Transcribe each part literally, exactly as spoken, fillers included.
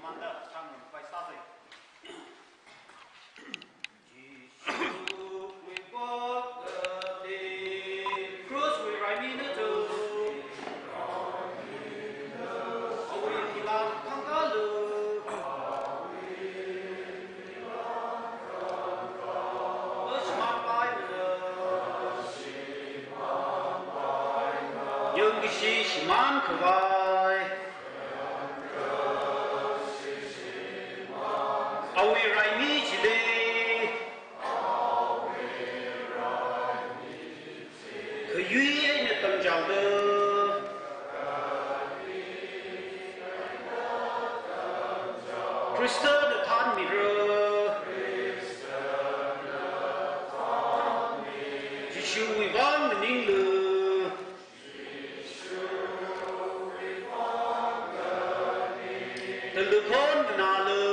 Anda chang pai sāsei. Jishuwui vang kati, cross wui raimi natu. Awui milam khangkalu. Shimān paimana. Yangkashi shimānkhavai. Awui raimi chili. Khayui eina tamchāngda. Khristana thānmira. Jishuwui vang maninglu. Talukhon nganālu.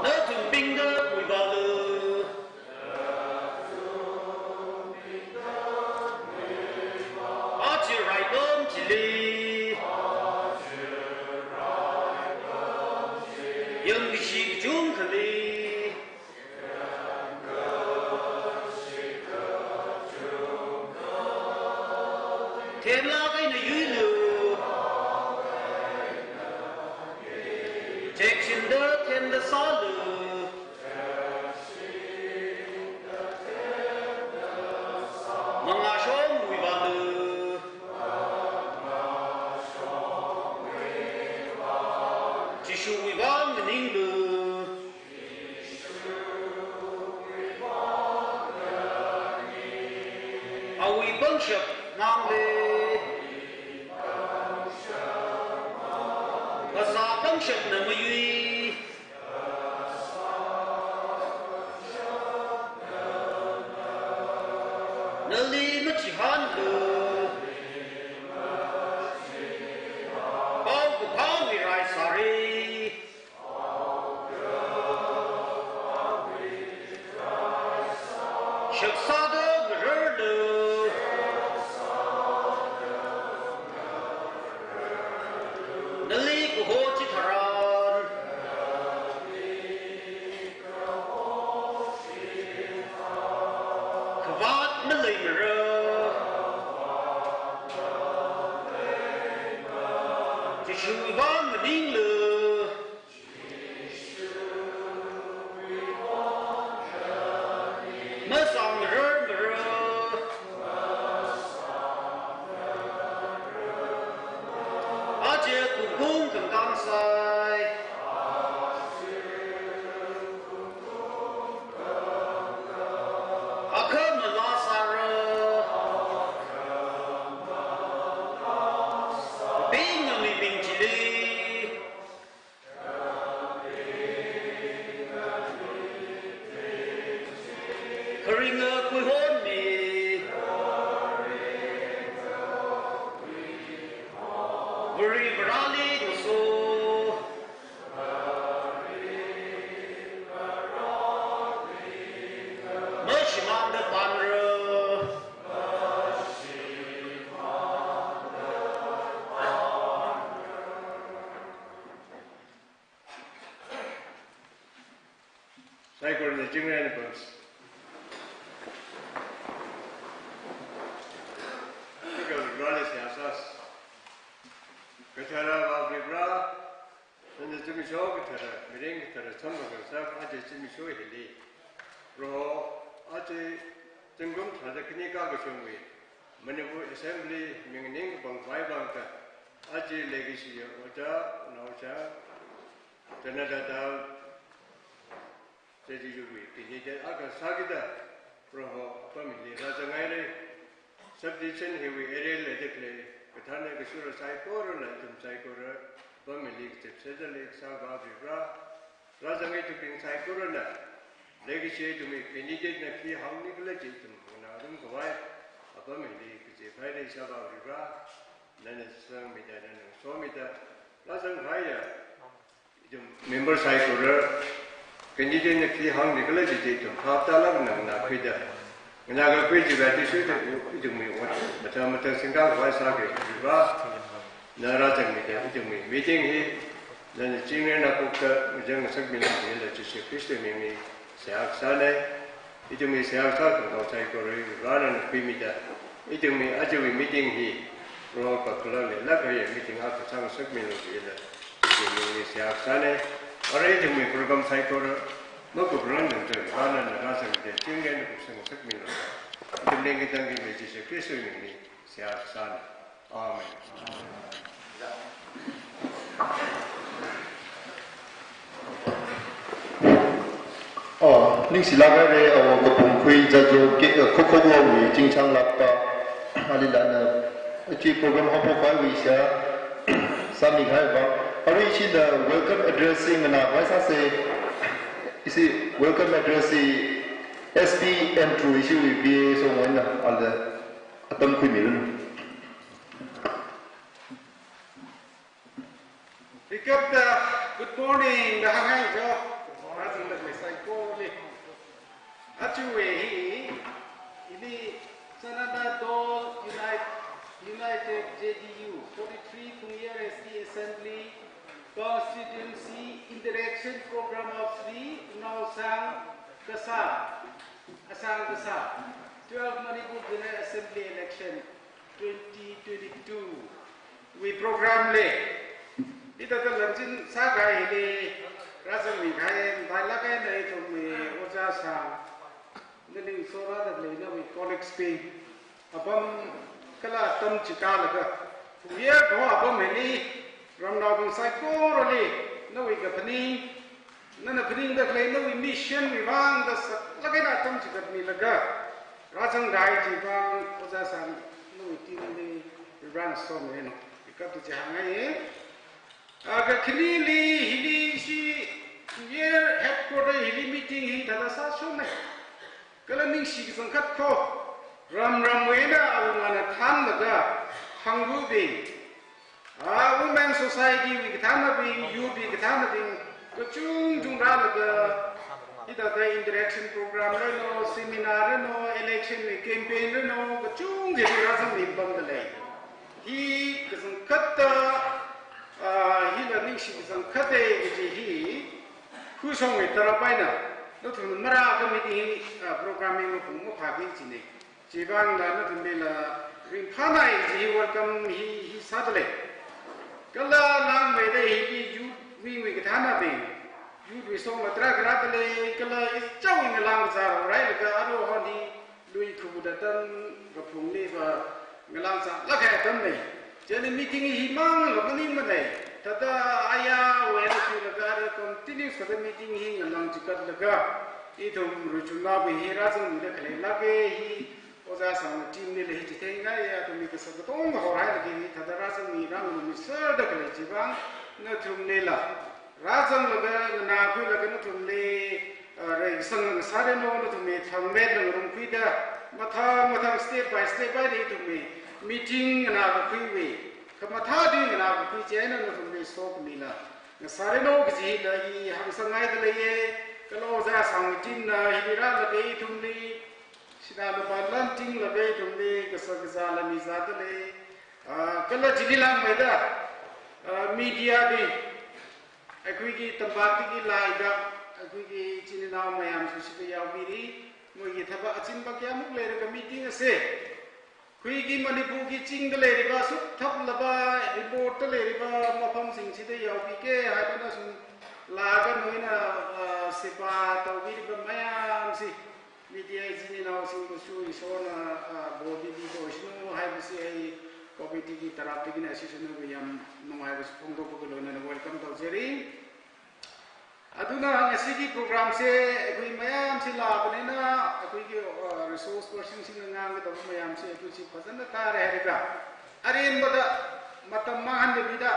Nathum pingda muivalu. Aja raikom chili. Yangkashi kachungkhali. Themlāk eina yuilu. Chekshinda themda sālu. Mangāshong muivalu. Jishuwui vang maninglu. Awui pangshap ngangle. Kasā pangshapna mayui. Nali machihānlu. Pao kaphā mirai sāri. Shaksa da ngararlu. Nali kaho chitharan. Khavāt maleimara. Jishuwui vang maninglu. Masāngararmara. Aja kungkung kangkang sai. Akha malā sāra. Bing ngamibing chili. Kharinga kuihonmi. Varivarāli ngaso. Mashimānda pānra. Saikorana chingri eina pamsa. Saikorali seihā sāsa. Kathara Avā Varivara, nana zimiksho kathara, mirin kathara samphang ngasā aja zimiksho hili. Proho, aja zingkum tharāda khani kakashungwui Manipur Assembly ming ningkapang khavai vang da, aja leikashi ojā, naoshā, Janata Dal, J D U wui candidate akha sākida, Proho apam hili rāzanghaira. Subdivision hiwui area leida khalei, kathāna kashura saikorala, ithum saikora apam hili kazip sādalei kasā Avā Varivara, rāzanghaitubing saikorana, leikashi ithumwui candidate na khi hāngnikhala chi ithum nganārum khavai, apam hili kazip haira kasā Avā Varivara, nana sangmida, nana somida, rāzanghaiya ithum member saikora, candidate na khi hāngnikhala chi ithum phap tālāk eina nganākhuida, nganākakhui chiva athishurda ithumwui ot mathang mathang singkā khavai sāki Avā Varivara. Na rāzangmida ithumwui meeting hi nana chingri eina kupda ngachang ngasakmilu jila Jishu Khristawui mingli seihā kasāna. Ithumwui seihā kasā khangarok saikora Varena khuimida ithumwui ajawui meeting hi ro kakhalanglila kaya meeting akha sāngasakmilu jila Jishu mingli seihā kasāna. Arui ithumwui program saikora makupranglakha Varena rāzangda chingri eina kupsang ngasakmilu. Ithumli ngatangki Jishu Khristawui mingli seihā kasāna. Amen. Oh, ningshilāk haira, oh, kapungkhui zazo ke, eh, khokho wui chingchanglākpa, alila na, achi program haophok khavai seihā sāmihaiva. Arui ishi na welcome address hi nganākhavai sāsa, ishi welcome address hi S P N two ishiwui P A Songwui eina, ala atam khuimiranu. Pickup da, good morning da hānghai jo. Rāzangda khalei saikorali. Ajawui hi, ili Chanana Dol Unite, United J D U, forty-three Phungyar S T Assembly Constituency Interaction Program of Shri Naosang Kasang, Asang Kasang, twelve Manipur General Assembly Election twenty twenty-two wui program li, hithāda lamchin sākahaili rāzangmikahai, mailāk eina ithumwui Ojā Sang, nali sorāda khalei nawui colleagues bing, apam kala atam chikatlaga, Phungyar kaho apam hili, ramnaobing saikorali, nawui kaphaning, nana phaningda khalei nawui mission wui vang da saklāk eina atam chikatmilaga rāzangkahai chivang Ojā Sang nawui team li Varena somiranu. Pickup da chi hānghai. Ah, kakhaneli hili ishi Phungyar headquarter hili meeting hithāda sāshona. Kala ningshi kachangkhat kho, ram ramwui eina awungana thānlaga, khangarubing, ah, women society wui kathānabing, youth wui kathānabing, kachungchung rālaga, hithāda interaction program ranu, seminar ranu, election wui campaign ranu, kachungkhali rāzangmi pamda lei. Hi kachangkhatta, ah, hila ningshi kachangkhatta kaji hi, Khusongwui tarāpaina, nathum marākha meeting hi, ah, program hi maphung maphāki kajina. Chivangla nathumlila ringphānai kaji hi welcome hi, hi sāda lei. Kala langmeida hili youth wing wui kathānabing, youth wui songla tarākha rāda lei, kala ichāwui ngalāng kazā railaga aro hon hi lui khuda atam kaphungli va ngalāng sālāk kahai atamna. Chieina meeting hi himangla maningmana. Thāda ayāwui eina thuilaga ara continuous thāda meeting hi ngalāng chikatlaga, ithum ruichumnaobing hi rāzangmida khaleilāka hi, Ojā Sangwui team lila hi chitheingai, athumwui kasā katonga horhailaga hi thāda rāzangmi rāngarum miserda khalei chivang, nathumlila rāzanglaga nganākhuilaga nathumli, ah, reikasang ngasāranu, nathumwui thangmet ngarumkhuida, mathang mathang step by step eina ithumwui meeting nganākakhuiwui, khamathā tui nganākakhui chieina nathumli sokmila ngasāranu kajila i hāngsanghaida leiya. Kala Ojā Sangwui team na hili rālaga ithumli sinā lupā lantinglaga ithumli kasā kazāla mizāda lei. Ah, kala chili langmeida, ah, media bing, ꯑꯩꯈꯣꯏꯒꯤ ꯇꯝꯄꯥꯛꯇꯒꯤ ꯂꯥꯛꯏꯕ ꯑꯩꯈꯣꯏꯒꯤ ꯏꯆꯤꯟ ꯏꯅꯥꯎ ꯃꯌꯥꯝꯁꯨ ꯁꯤꯗ ꯌꯥꯎꯕꯤꯔꯤ꯫ ꯃꯣꯏꯒꯤ ꯊꯕꯛ ꯑꯆꯤꯟꯕ ꯀꯌꯥꯃꯨꯛ ꯂꯩꯔꯒ meeting ꯑꯁꯦ ꯑꯩꯈꯣꯏꯒꯤ ꯃꯅꯤꯄꯨꯔꯒꯤ ꯆꯤꯡꯗ ꯂꯩꯔꯤꯕ ꯑꯁꯨꯛ ꯊꯞꯂꯕ, remote ꯇ ꯂꯩꯔꯤꯕ ꯃꯐꯝꯁꯤꯡꯁꯤꯗ ꯌꯥꯎꯕꯤꯒꯦ ꯍꯥꯏꯗꯨꯅ ꯁꯨꯝ ꯂꯥꯛꯑꯒ ꯅꯣꯏꯅ, ꯑ, ꯁꯦꯕꯥ ꯇꯧꯕꯤꯔꯤꯕ ꯃꯌꯥꯝꯁꯤ, media ꯏꯆꯤꯟ ꯏꯅꯥꯎꯁꯤꯡꯕꯨꯁꯨ ꯏꯁꯣꯔꯅ, ꯑ, ꯕꯣꯔ ꯄꯤꯕꯤꯕ ꯑꯣꯏꯁꯅꯨ ꯍꯥꯏꯕꯁꯤ ꯑꯩ committee ꯒꯤ ꯇꯔꯞꯇꯒꯤꯅ ꯑꯁꯤꯁꯨ ꯅꯣꯏꯕꯨ ꯌꯥꯝ ꯅꯨꯡꯉꯥꯏꯕꯁꯨ ꯐꯣꯡꯗꯣꯛꯄꯒ ꯂꯣꯏꯅꯅ welcome ꯇꯧꯖꯔꯤ꯫ ꯑꯗꯨꯅ ꯉꯁꯤꯒꯤ program ꯁꯦ ꯑꯩꯈꯣꯏ ꯃꯌꯥꯝꯁꯤ ꯂꯥꯛꯄꯅꯤꯅ ꯑꯩꯈꯣꯏꯒꯤ, ꯑ, resource person ꯁꯤꯡꯅ ꯉꯥꯡꯒꯗꯕ ꯃꯌꯥꯝꯁꯦ ꯑꯩꯈꯣꯏꯁꯤ ꯐꯖꯅ ꯇꯥꯔꯦ ꯍꯥꯏꯔꯒ ꯑꯔꯦꯝꯕꯗ ꯃꯇꯝ ꯃꯥꯡꯍꯟꯗꯕꯤꯗ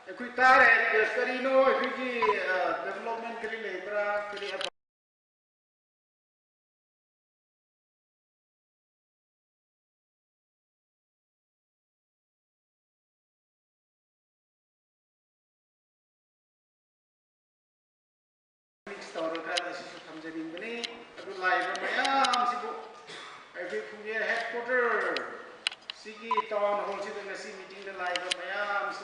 ꯑꯩꯈꯣꯏ ꯇꯥꯔꯦ ꯍꯥꯏꯔꯒ ꯀꯔꯤꯅꯣ ꯑꯩꯈꯣꯏꯒꯤ, ꯑ, development ꯀꯔꯤ ꯂꯩꯕ꯭ꯔꯥ, ꯀꯔꯤ ꯑꯐ- Mix ꯇꯧꯔꯒ ꯑꯁꯤꯁꯨ ꯊꯝꯖꯅꯤꯡꯕꯅꯤ꯫ ꯑꯗꯨ ꯂꯥꯛꯏꯕ ꯃꯌꯥꯝꯁꯤꯕꯨ ꯑꯩꯈꯣꯏ ꯈꯨꯟꯒꯤ headquarter ꯁꯤꯒꯤ town hall ꯁꯤꯗ ꯉꯁꯤ meeting ꯗ ꯂꯥꯛꯏꯕ ꯃꯌꯥꯝꯁꯤ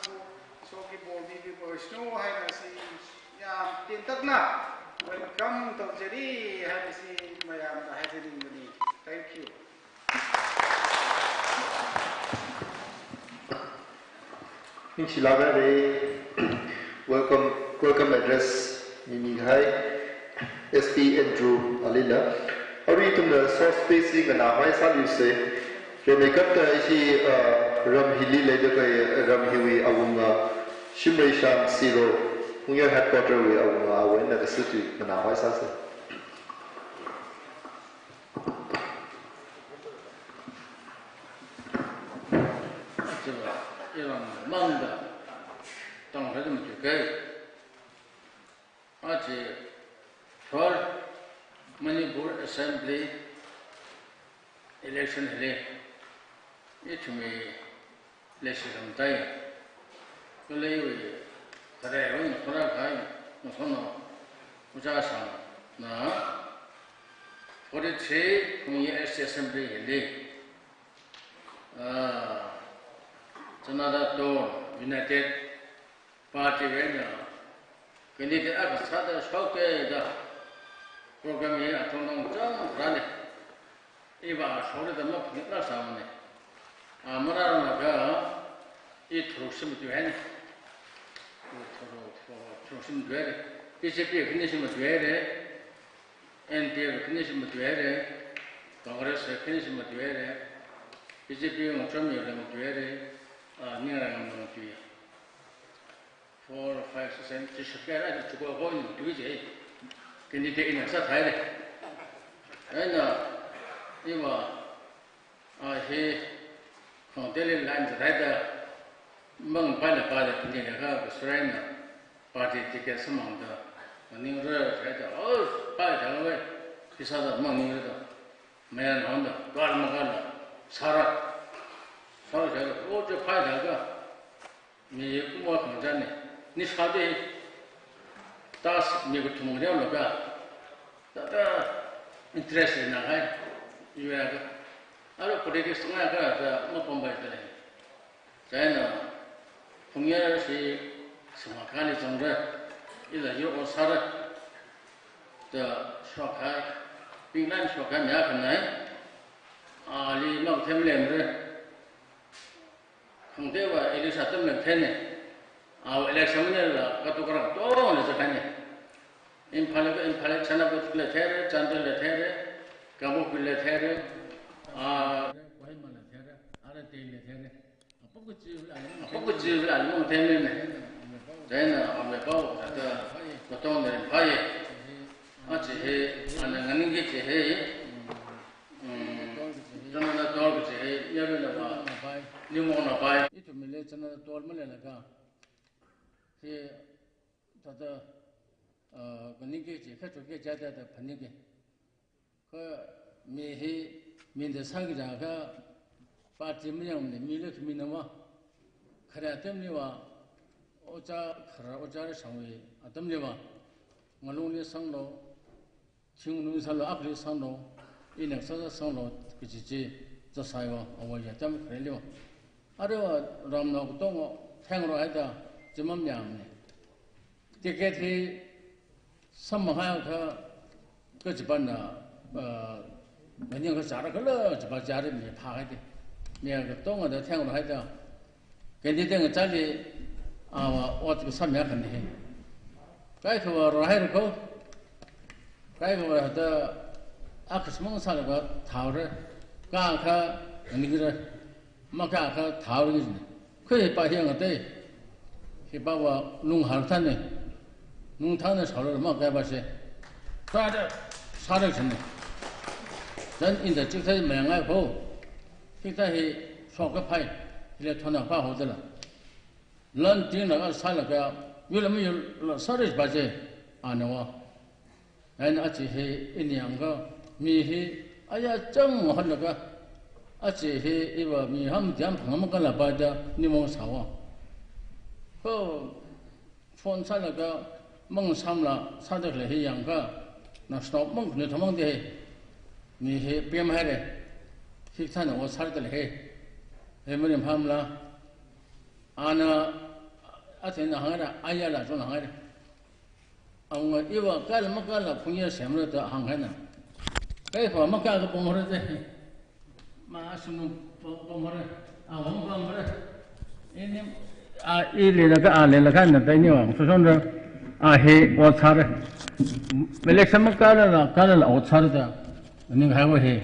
Soki bol mibingwui vang snow haina si yam tentakna welcome tongcheri haina si mayamda haina si ningmani. Thank you. Ningshilāk haira. Welcome, welcome address mimihai S P Andrew alila. Arui ithumna short speech hi nganāhai sāluisa. Rimeikapta ishi, uh, ram hili leida khalei ram hiwui awunga Shimreisham Siro, Phungyar headquarter wui awunga awui eina kasā chi nganāhai sāsa. Aja, iram mangda, tang hai dum tu kai. Aja, third Manipur Assembly election hili, ithumwui leishikhamda, khaleiwui, kharewui, khara khai, masono, Ojā Shangna, forty-three Phungye S T Assembly hili, ah, Janata Dal United Party wui eina candidate akha sāda shoka da program hi atong tong chang rāli. Iva shokli da maphungla sāmana. A, marālaga i tharuk shim tui haina. Tharuk, tharuk shim tui haira. B J P khani shim tui haira. N P F khani shim tui haira. Congress khani shim tui haira. B J P ngacham yore tui haira. A, ningra ngam tui. Four, five, six, seven, chi shakya ra chi chukwa ko ni tui je. Kini te ina sāthaira. Eina, iva, a, hi, khangatei line sāthaida, mang pai la pai la, ni la ka, ka suraina, party ticket samphangda, maningra thaida, o, pai thawe, pheisā da maningra da, mayan honda, kar makala, sāra, sāra thaida, o, je pai thaga, mi kuma khangachāna, ni sāda, task mi kathum ngareo laga, tata interest leina hai, yuiya ka, aro politics ngayā ka, ta mapampai ta lei. Chieina, Phungyar si sāma kali zangra, ila yo o sāra, ta shokhai, pinglan shokhai mi akha nai, ali makathem lemra, khangateiva Elisha tam lem thene. Awo election nila katu kara tong le zakane. Imphal ka Imphal, Chengalpattu le there, Chandel le there, Kangpokpi le there, a, Kohima le there, ara te le there. Apokuchi la, apokuchi la mang thene. Chieina ame pao ta katong ne phai. Achi hi, ana nganingki chi hi. Mm, Janata Dal kachi hi, yaruina va, Nyimong na pai. Ithumli Janata Dal maleilakha. Hi, tata, ah, nganingki chi, khachuki jada da phaningki. Kha mi hi, mi da sāki jaka, party mayangmana, mili khami na va. Khare atamli va, Ojā, khare Ojā Reishangwui atamli va. Ngalungli sanglo, thinglung sālo, akhali sanglo, ina sāsā sanglo, kaji chi, zasai va, awo ya tam khareli va. Arui va, ramnao katonga, thengra haida, chimam yamna. Ticket hi, samphang haiakha, kachipāna, ah, maning kachara kala, chipā chara mi phāhaida. Mi katonga da thengra haida. Candidate ngachāli, awa, ot kasā mi akhana hi. Kaikhava rāhaira ko. Kaikhava da, akha samphang sālaga thaora. Ka akha ningra. Maka akha thaora ni. Khui pa hi ngatei. Hi pa va lunghar thane. Nungthang na shalo ma kai ba she. Sāda, sāda chine. Then in the chikthai mayangai ko. Hithā hi shokaphai, hili thona pā hodala. Lan tinglaga sālaga, yurla mayurla sāra ba je, ana va. Eina achi hi ini yangakha, mi hi, aya chang holaga, achi hi iva mi ham diam phangam kala ba da, Nyimong sāva. Ko, phone sālaga, mang samla, sāda khalei hi yangakha, na stop mang khani thamang de hi. Mi hi pem haira. Hithāna o sāda lei hi. Hi marim hamla. Ana, Athāna hāngra, ayala chon hāngra. Awunga iva kala makala phungyar semra da hānghaina. Kaiva makala ponghaira da. Ma sunu pong, ponghaira. Awang ponghaira. Ini, a, i leilaga, a, leilaga na da ini awang. So, so, na, a, hi, o, sāra. Election makala la, kala la, o, sāra da. Ning hai wa hi.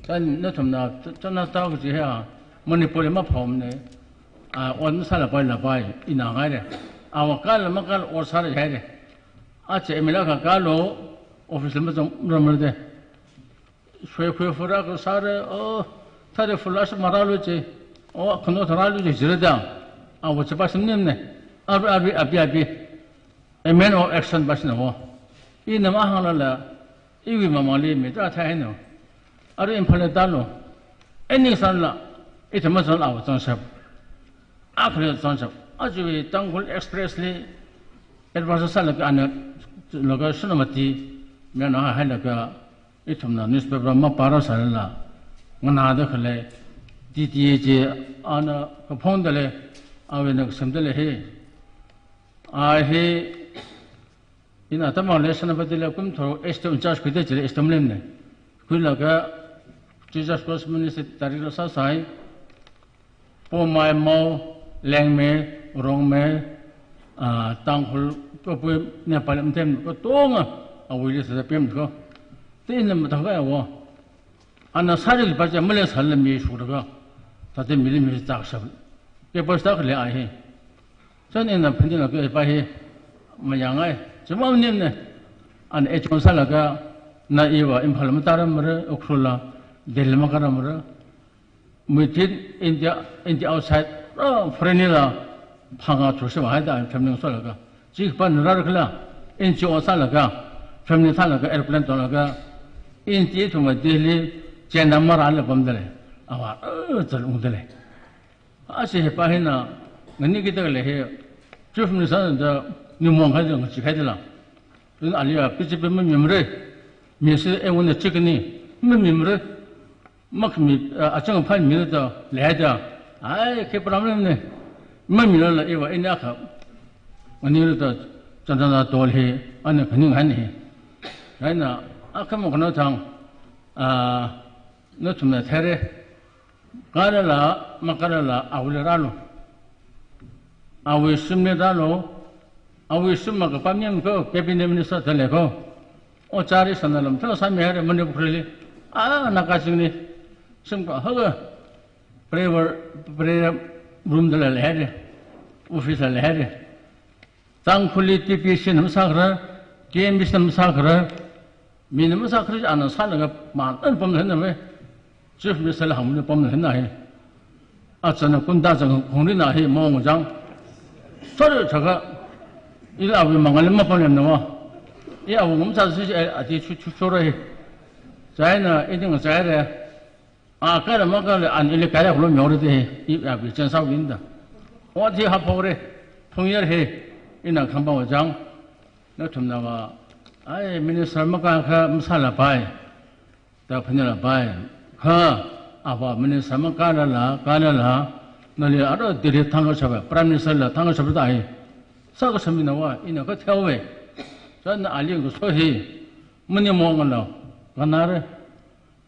Chieina nathumna, cha-, chana ta ku ji ha. Manipur ma phom ne. A, ot masālapai lapai, ina ngaira. Awa kala makala ot sāra haira. Ache M L A kakalo, office la mazang ramra da. Shwe khwe fura ko sāra, o, thāda fula sa maralu che. O, khano tharalu che, jira da. Awa che pasim nim ne. Arui, arui, abi, abi. A man of action pasim na wo. Ina mahāngla la, iwui mamangli mi ta thai no. Arui Imphal da lo. Eni sanla, ithum masanla awa zangshap. Akhare zangshap. Achiwui Tangkhul Express li advertise sālaga ana, laga Senapati, mi ana hailaga, ithumna newspaper mapāra sālala. Nganāda khalei, D T A chi ana kaphongda lei, awui na kasemda lei hi. A hi, ina tamang lei Senapati la kum tharo S T M in charge khuida chili S T M lim ne. Khuilaga Jesus Christ Ministry tarila sāsai. Poumai, Mao, Liangmai, Rongmei, a, Tangkhul, Kabui, Nepali, Mtem, katonga, awuili sāda pem ko. Te ina mathang kaya wo. Ana sāri pacha male sāla mi shurga. Tate mili mi tak sab. Ke pas tak le ai he. Chieina phanila ke pa he. Mayangai. Chuma nim ne. Ana echon sālaga na iva Imphal mataramra, Ukhrul la, Delhi makaramra. Within India, India outside, ah, foreign la, phangā thusi wa haida, family solaga. Chi pa nara khala, N G O sālaga, family thālaga, airplane tonglaga, India thumva Delhi, Chennai marāla pamda lei. Awa, eh, chal ungda lei. Ashi he pa hina, ngani kita lei he, Chief Minister da, ni mong hai da, ngachi hai da la. Tun aliya, B J P mamimre, mi se e wona chikni, mamimre. Makhami, ah, achang phai mila da, lei da. Ai, ke problem ne. Mamilala iva ini akha. Ani da, chandana tol he, ana khaning han he. Chieina, akha mo khana thang, ah, nathumna thaira. Kalala, makalala, awuili rālu. Awui shimli rālu, awui shim makapam yangko, cabinet minister thāle ko. O chari sāna lam, thāla sāmi haira Manipur li. A, Naga chingli. Shim kahaga. Prayer, prayer room dala lei haira. Office la lei haira. Tangkhulli T P C na masākharar, T M C na masākharar, mina masākharar ana sālaga man an pamlei na me. Chief Minister la hāngna pamlei na he. Achana kunda chang khongri na he mong chang. Sorry, chaka. Ila awui mangal mapamlei na wa. I awui ngam sa si, eh, ati chu, chu, chu ra he. Chieina, ini ngachaira. A, kala makala an ili kala khulo myo re te, i, a, bi chen sao yin da. O, ti ha pho re, phung yer he, ina khamba wa chang, nathumna wa, ai, minister makakha masālapai, da phanila pai, kha, ava minister makalala, kalala, nali ara Delhi thang kashapa, Prime Minister la thang kashapa da ai, sākashami na wa, ina katheo we, chieina ali ngaso he, mani mong la, kanare,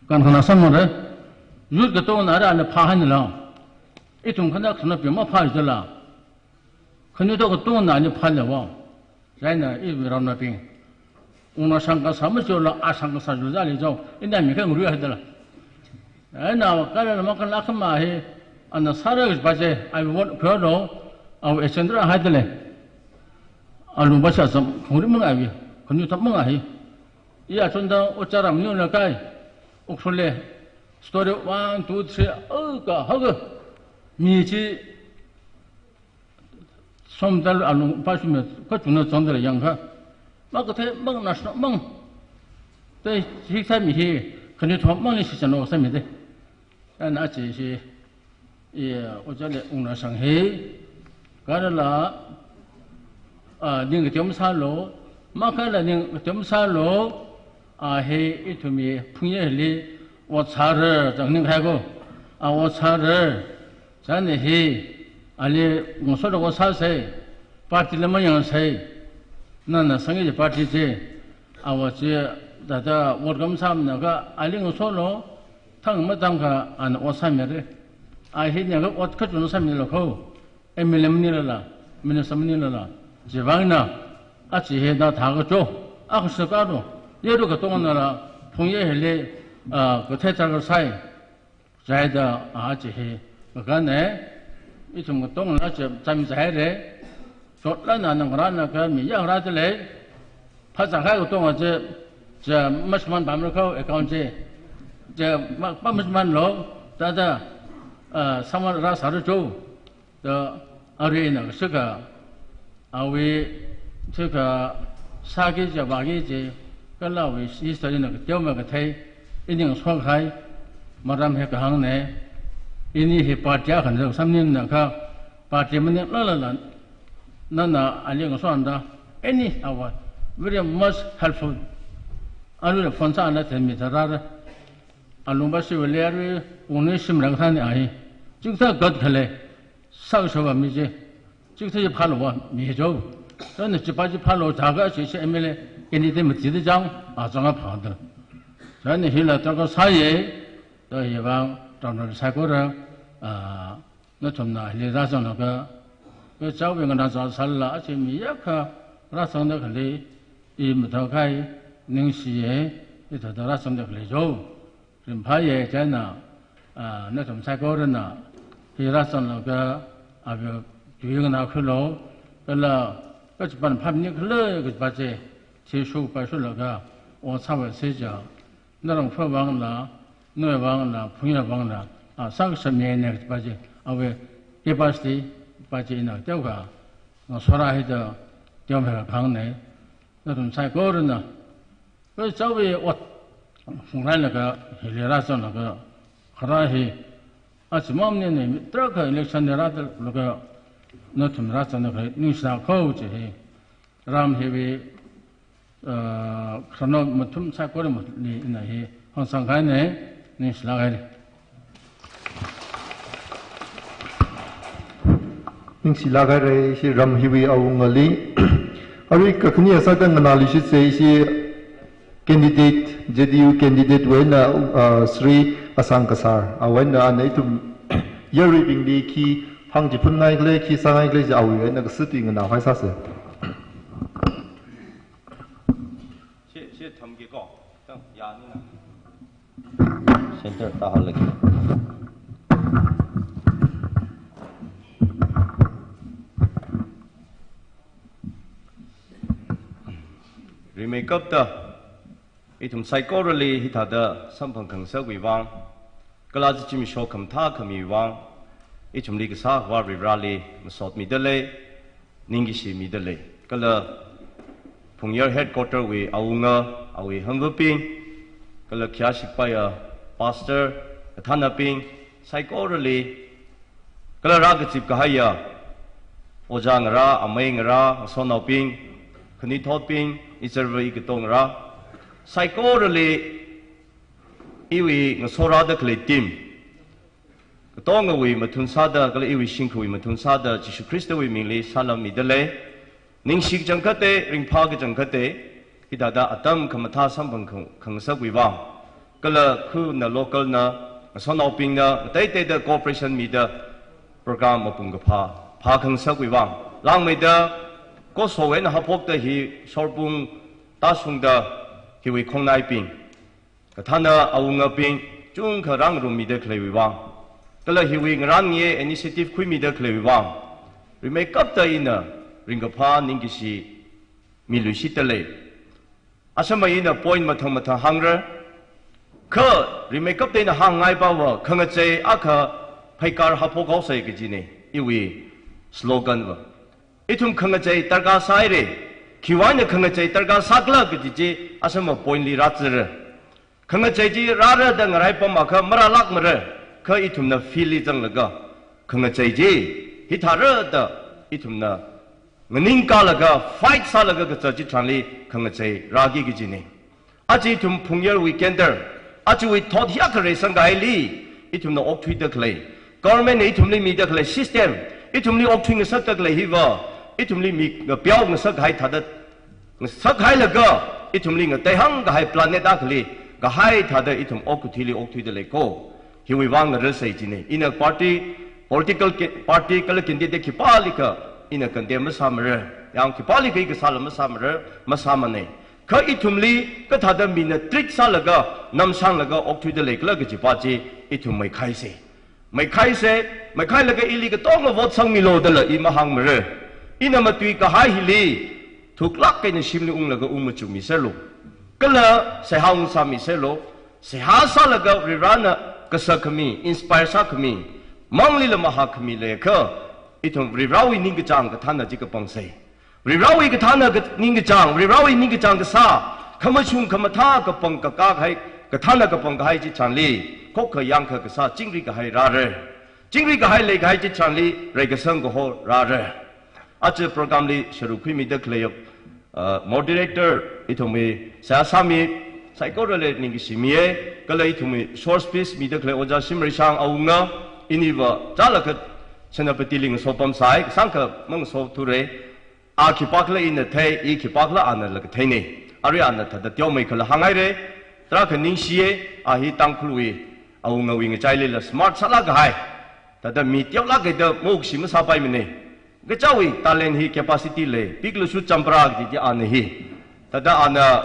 Kan khana samre, youth katongna ara ana phāhaina la. Ithum khana khana pi maphā jala. Khani to katongna ani phāla wa. Chieina iwui ramnaobing. Wungnao shang kasā machola, a shang kasā jujali jo. Ina mi kha nguri haida la. Chieina kala makala khama he, ana sāra baje, I want, kyo lo, awui agenda haida lei. Alu bacha sam, khongri mang avi, khani to mang ahi. Iya chonda ocharam niuna kai. Ukhrul le. Story one, two, three, oh, kahaga. Mi chi somdal alung pa shume, kachungna chonda yangkha. Makathei, mang national, mang. Te, hikthei mi hi, khani thom mang ni sisano sāmi te. Ana chi shi, iya, ojale wungnao shang he, kalala, a, ning katem sālu, makala ning katem sālu, a, he, ithumwui phungye li, ot sāra, chang ning khai ko, a, ot sāra, chieina he, ali, ngaso da ot sāsei, Party la mayangsai, nana sangki chi party chi, awa chi, thāda welcome sāmana kha, ali ngasolo, thang matang kha, ana ot sāmira. A hina kha ot kachungkha sāmilo kho, M L A maningla, minister maningla, chivangna, achi hina thākacho, akha sākaro, yaru katongnala, phungye hili, ah, kathei tharkasai, Chieina, a, chi hi, kakane, ithum katongna chi, cham chaire, chotla na nang rāna kha mi yang rā chile, phazang hai katonga chi, chi, mashman pamra kho account chi, chi, ma, pa mashmanlo, thāda, a, samar rāsāra cho, Da arui ina kasaka, awui, saka, sāki chi, vāki chi, kala awui history na kateomei kathei, ini ngasokahai, maram hi kahāngna, ini hi party akha na samningna kha, party maninglala, nana ali ngasokda, any our very much helpful. Arui phone sāna themmi tharāra. Alungva shiwale arui, ungni shimrang thani ahi. Chingtha gat khale. Sāshava mi chi, chingtha chi phālova mi cho. Chieina chipa chi phālo thākha chi chi M L A, candidate mati da chang, a chang a phāda. Chieina hila tharkasai ye, da hivang, tram tram saikora, a, nathumna hili rāzanglaga, kha chawi ngana za sālala, a chi mi yakha, rāzangda khale, i mathākhai, ningshiye, i thāda rāzangda khale cho. Ringphāye chieina, a, nathum saikorana, hi rāzanglaga, abe, tui nganākhuilo, kala, kachipan phapni khala, kachipa chi, chi shupai shulaga, ot sāvāsi ja, narang phā vangla, noi vangla, phungya vangla, a, sākashap mina kachipa chi, awui, capacity pa chi ina teokha, ngasora hida, teomei kahāngna, nathum saikorana, Kha chawi ot, phungrailaga, hili rāzanglaga, kharā hi, achi mamni ni, tarākha election ni rāda laga, nathum rāzangda khalei, ningshina kho chi hi, ram hiwui, uh, khararnao mathum saikora mali ina hi, hāngsangkahaina, ningshilāk haira. Ningshilāk haira, ishi ram hiwui awungali. Arui kakhane sāda nganāluishitsa ishi candidate, J D U candidate wui eina, uh, Shri Asang Kasar. Awui eina ana ithum yaruibingli khi phangchiphunngai khala, khi sāngai khala chi awui eina kasā tui nganāhai sāsa. Shi, shi thamki ko. Tang, ya ni na. Center ta halaki. Rimeikapta, ithum saikorali hithāda samphang khangasakwui vang, kala zimiksho khamathā khamiwui vang, ithumli kasā Vare Vareli masotmida lei, ningkashi mida lei. Kala Phungyar headquarter wui awunga, awui hangvabing, kala khayā shikpaiya pastor, kathānabing, saikorali, kala rākazip kahaiya, ojā ngarā, amei ngarā, ngasotnaobing, khanuithotbing, izarva ikato ngarā, saikorali, iwui ngasorāda khalei team, katongawui mathun sāda, kala iwui shimkhurwui mathun sāda, Jishu Khristawui mingli salam mida lei. Ningshi kachangkhata, ringphā kachangkhata, hithāda atam khamathā samphang khang-, khangasakwui vang. Kala khuna local na, ngasotnaobingna, ngateiteida cooperation mida, program mapung kaphā, phā khangasakwui vang. Langmeida, kosowui eina haphokta hi, shorpung, tāshungda, hiwui khongnaibing. Kathāna awungabing, chungkha rāngarummida khaleiwui vang. Kala hiwui ngarānngi initiative khuimida khaleiwui vang. Rimeikapta ina ringkaphā ningkashi miluishitda lei. Asama ina point mathang mathang hāngra. Kha rimeikapta ina hāngngai pava, khangachei akha pheikar haphok haosei kajina, iwui slogan va. Ithum khangachei darkar sāhaira, khiwui eina khangachei darkar sākhala kaji chi asama point li rāzara. Khangachei chi rāra da ngaraipam akha marālākmara, kha ithumna field li zanglaga, khangachei chi, hithāra da ithumna nganingkalaga, fight sālaga kazat chitharanli khangachei rāki kajina. Aja ithum Phungyarwui candidate, ajawui thot hiyākha reisangkahaili, ithumna okthuida khalei, government na ithumli mida khalei system, ithumli okthui ngasakda khalei hiva, Ithumli mi ngapeo ngasak hai thāda, ngasak hailaga, ithumli ngateihāng kahai planet akhali, kahai thāda ithum okathuili okthuida lei ko. Hiwui vang ngarasai jine. Ina party, political ca-, party kala candidate khipālikha, ina condemn masāmara. Yang khipālikha i kasāla masāmara, masāmane. Kha ithumli, kathāda mina treat sālaga, namsanglaga, okthuida leikhala kajipa chi, ithum maikhaise. Maikhaise, maikhailaga ili katonga vote sangmilu dala i mahāngmara. Ina matui kahai hili, thuklāk eina shimli unglaga ung machukmiserlu. Kala seihā ungsāmiserlu. Seihā sālaga Varivarana kasak khami, inspire sākhami, manglila mahā khami leiakha, ithum Varivarawui ningkachāng kathāna chi kapangsei. Varivarawui kathāna ka-, ningkachāng, Varivarawui ningkachāng kasā, khamashung khamathā kapang kakā kahai, kathāna kapang kahai chitharanli, khokkha yangkha kasā chingri kahai rāra. Chingri kahai leikahai chitharanli, reikasang kaho rāra. Aja program li sharuk khuimida khalei, uh, moderator, ithumwui seihā sāmi, saikorali ningkashi miya, kala ithumwui short speech mida khalei Ojā Shimreishang Awunga, iniva chālakha Senapati li ngasopamsai, sangkha mangasothure, a khipākhala ina thei, i khipākhala anala katheine. Arui ana thāda teomeikhala hānghaire, tarākha ningshiye, a hi Tangkhulwui, Awungawui ngachailila smart sālāk kahai. Thāda mi teolāk kahai da mokshi masāpaimane. Kachaowui talent hi capacity lei, piklasu champra kiti ana hi. Thāda ana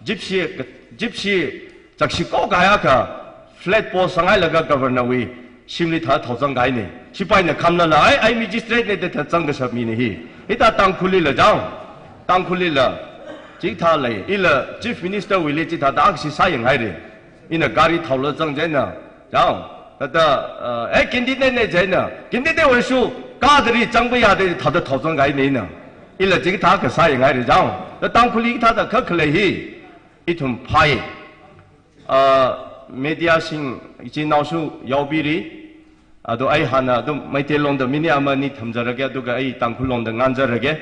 gypsy, gypsy chakshi ko kayākha flag pole sanghailaga governor wui shimli thā thaozang kahaine. Sipaina khamlala, ai, ai magistrate ne da thāzang kashap mine hi. Hithā Tangkhullila jang. Tangkhullila. Chithā lei, ila Chief Minister wuili chithāda akhashi sāyanghaire. Ina gari thaola zang chieina. Jang. Thāda, uh, eh, candidate ne chieina. Candidate oisu, kadari zangpa yade thāda thaozang kahaine ina. Ila chithā kasāyanghaire jang. Da Tangkhulli thāda kha khalei hi. Ithum phāi. Uh, media sing, ichinaosu yaobiri. Ado ai hānna, ado Meitei longda minute ama ni thamzarage, aduga ai Tangkhul longda nganzarage.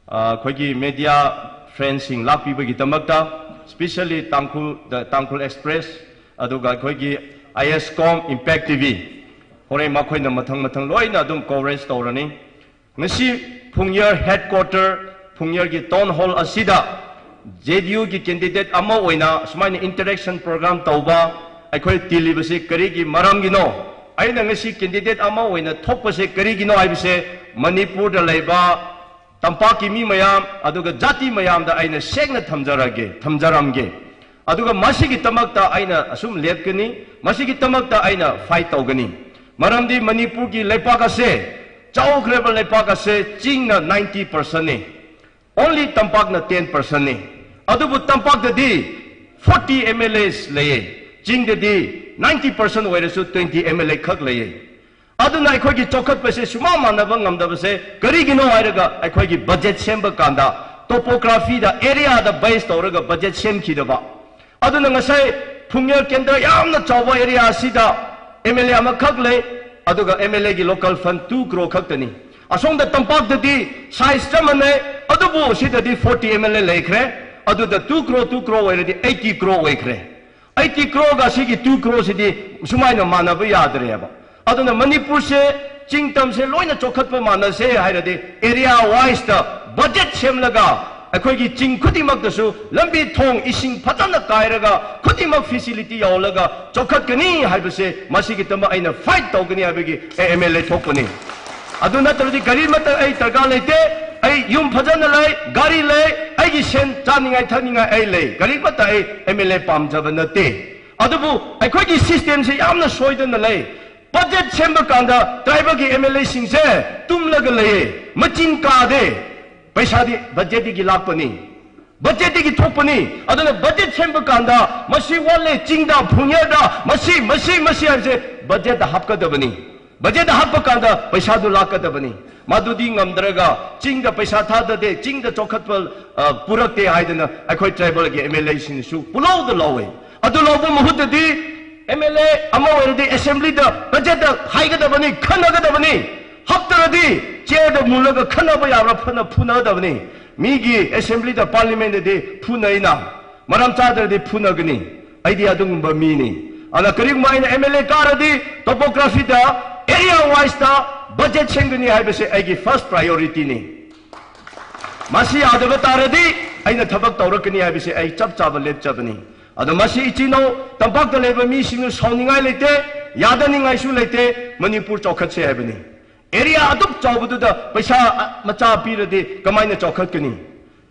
Uh, akhoi media friends sing lākpibagidamkta, especially Tangkhul, the Tangkhul Express, aduga akhoi I S com, Impact T V. Horen makhoina mathang mathang loina adum coverage taorani. Ngasi Phungyar headquarter, Phungyar ki town hall asida, J D U ki candidate ama oina, sumaina interaction program taoba, akhoi tilibasi karigi maramgino. Aina ngasi candidate ama oina thokpase karigino haibase, Manipur da leiba, tampakki mi mayam, aduga jati mayamda aina shekna thamzarage, thamzaramge. Aduga masigidamkta aina asum lepkani, masigidamkta aina fight taokani. Maramdi Manipur ki leipak ase, chaokhareba leipak ase, chingna ninety percent ne. Only tampakna ten percent ne. Adubu tampakdadi forty M L As leiye. Chingdadi ninety percent oirasu twenty M L A khak leiye. Aduna akhoi chokhatpase sumamānaba ngamdabase, karigino hairaga akhoi budget sempakanda, topography da area da base tauraga budget semkidaba. Aduna ngasai Phungyar kendra yamna chaoba area asida M L A amakhak lei, aduga M L A ki local fund two crore khaktani. Asongda tampakdadi size chāmane, adubu sidadi forty M L A leikhare, aduda two crore, two crore oiradi eighty crore oikhare. Eighty crore ga sigi two crore sidi sumaina mānaba yadareba. Aduna Manipur se, chingtamse loina chokhatpa mānase hairadi area wise da budget semlaga, akhoi ching khudingmakdasu lambi thong ising phazana kairaga, khudingmak facility yaolaga, chokhatkani haibase, masigidama aina fight taokani haibagi, A M L A thokpani. Aduna taradi gari mata ai darkar leite, ai yum phazana lei, gari lei, aigi sen chāningai thāningai ai lei, gari mata ai M L A pamjaba nate. Adubu, akhoi system se yamna soidana lei. Budget sempakanda, tribal ki M L A singse, tumlaga leiye, maching kade, paisadi, budget digi lākpani. Budget digi thokpani, aduna budget sempakanda, masi wale chingda, Phungyarda, masi, masi, masi haise, budget da hapkadabani. Budget da hapkakanda, paisadu lākkadabani. Madudi ngamdraga, chingda paisa thādade, chingda chokhatpa, uh, purakte haidana, akhoi tribal ki M L A singsu, puloda laowe. Adu laoba mahuttadi, M L A ama oiradi assembly da, budget da haikadabani, khanakadabani. Haptaradi, chair da mulaga khanaba yara phana phunadabani. Miki assembly da parliament dadi phunaina. Maram chādaradi phunakani. Aidi adungba mini. Ana karigma ina M L A karadi, topography da, area wise da, budget semkani haibase aigi first priority ni. Masi yadava taradi, eina thabak taurakani haibasi ei chapchāva lepchabani. Ado masi ichinao, tampakta leiva misingna shaoningai leite, yadaningaishu leite, Manipur chaokhatse haibani. Area atuk chaovaduda paisa, a, machā piradi, kamaina chaokhatkani?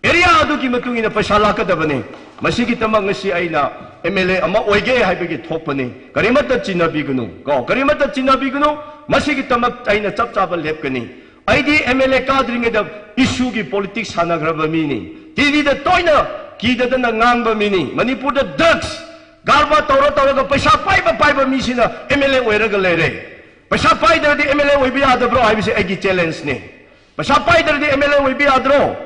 Area aduki matung eina paisa lākadavani. Masigidamang ngasi eina M L A ama oige haibagi thokpani. Karimata chinabiganu. Ko, karimata chinabiganu. Masigidamang eina chapchāva lepkani. Aidi M L A kadringada issue gi politics sānagrava mini. T V da toina kida dana ngangva mini. Manipur da drugs, karbar taura tauraga paisa paiva paiva misina M L A oiraga leire. Paisa paidadi M L A oiva yadabro haibasi eigi challenge ni. Paisa paidadi M L A oiva yadro?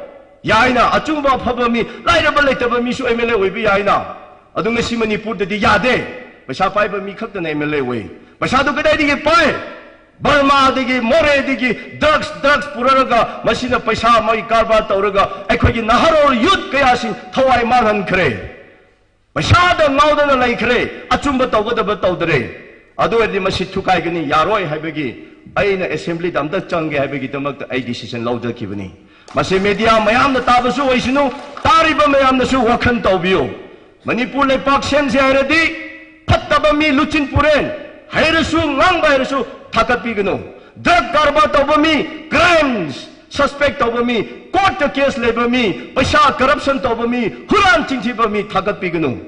Yaina, achungva phava mi, lairava leitava misu M L A oiva yaina. Adung ngasi Manipur dadi yade. Paisa paiva mi khaktana M L A oi. Paisa tu kadaidagi pai? Burma dagi, Moreh dagi, drugs, drugs puraraga, masina paisa mai karbar tauraga, eikhoigi Naharol youth kayasing thawai manghankre. Paisa da ngaodana laikre, achumva taukadava taudare. Adu edi masi thukaigani yaroi haibagi, eina assembly damda changge haibagi damakta ei decision laudakibani. Masi media mayamna tavasu oisinu, tariva mayamnasu wakhan taubiyo. Manipur leipaksen se hairadi, phattava mi luchin puren, hairasu, ngangva hairasu, thakatpiganu. Drug karbar tauva mi, crimes, suspect tauva mi, court da case leiva mi, paisa corruption tauva mi, huran chingthiva mi, thakatpiganu.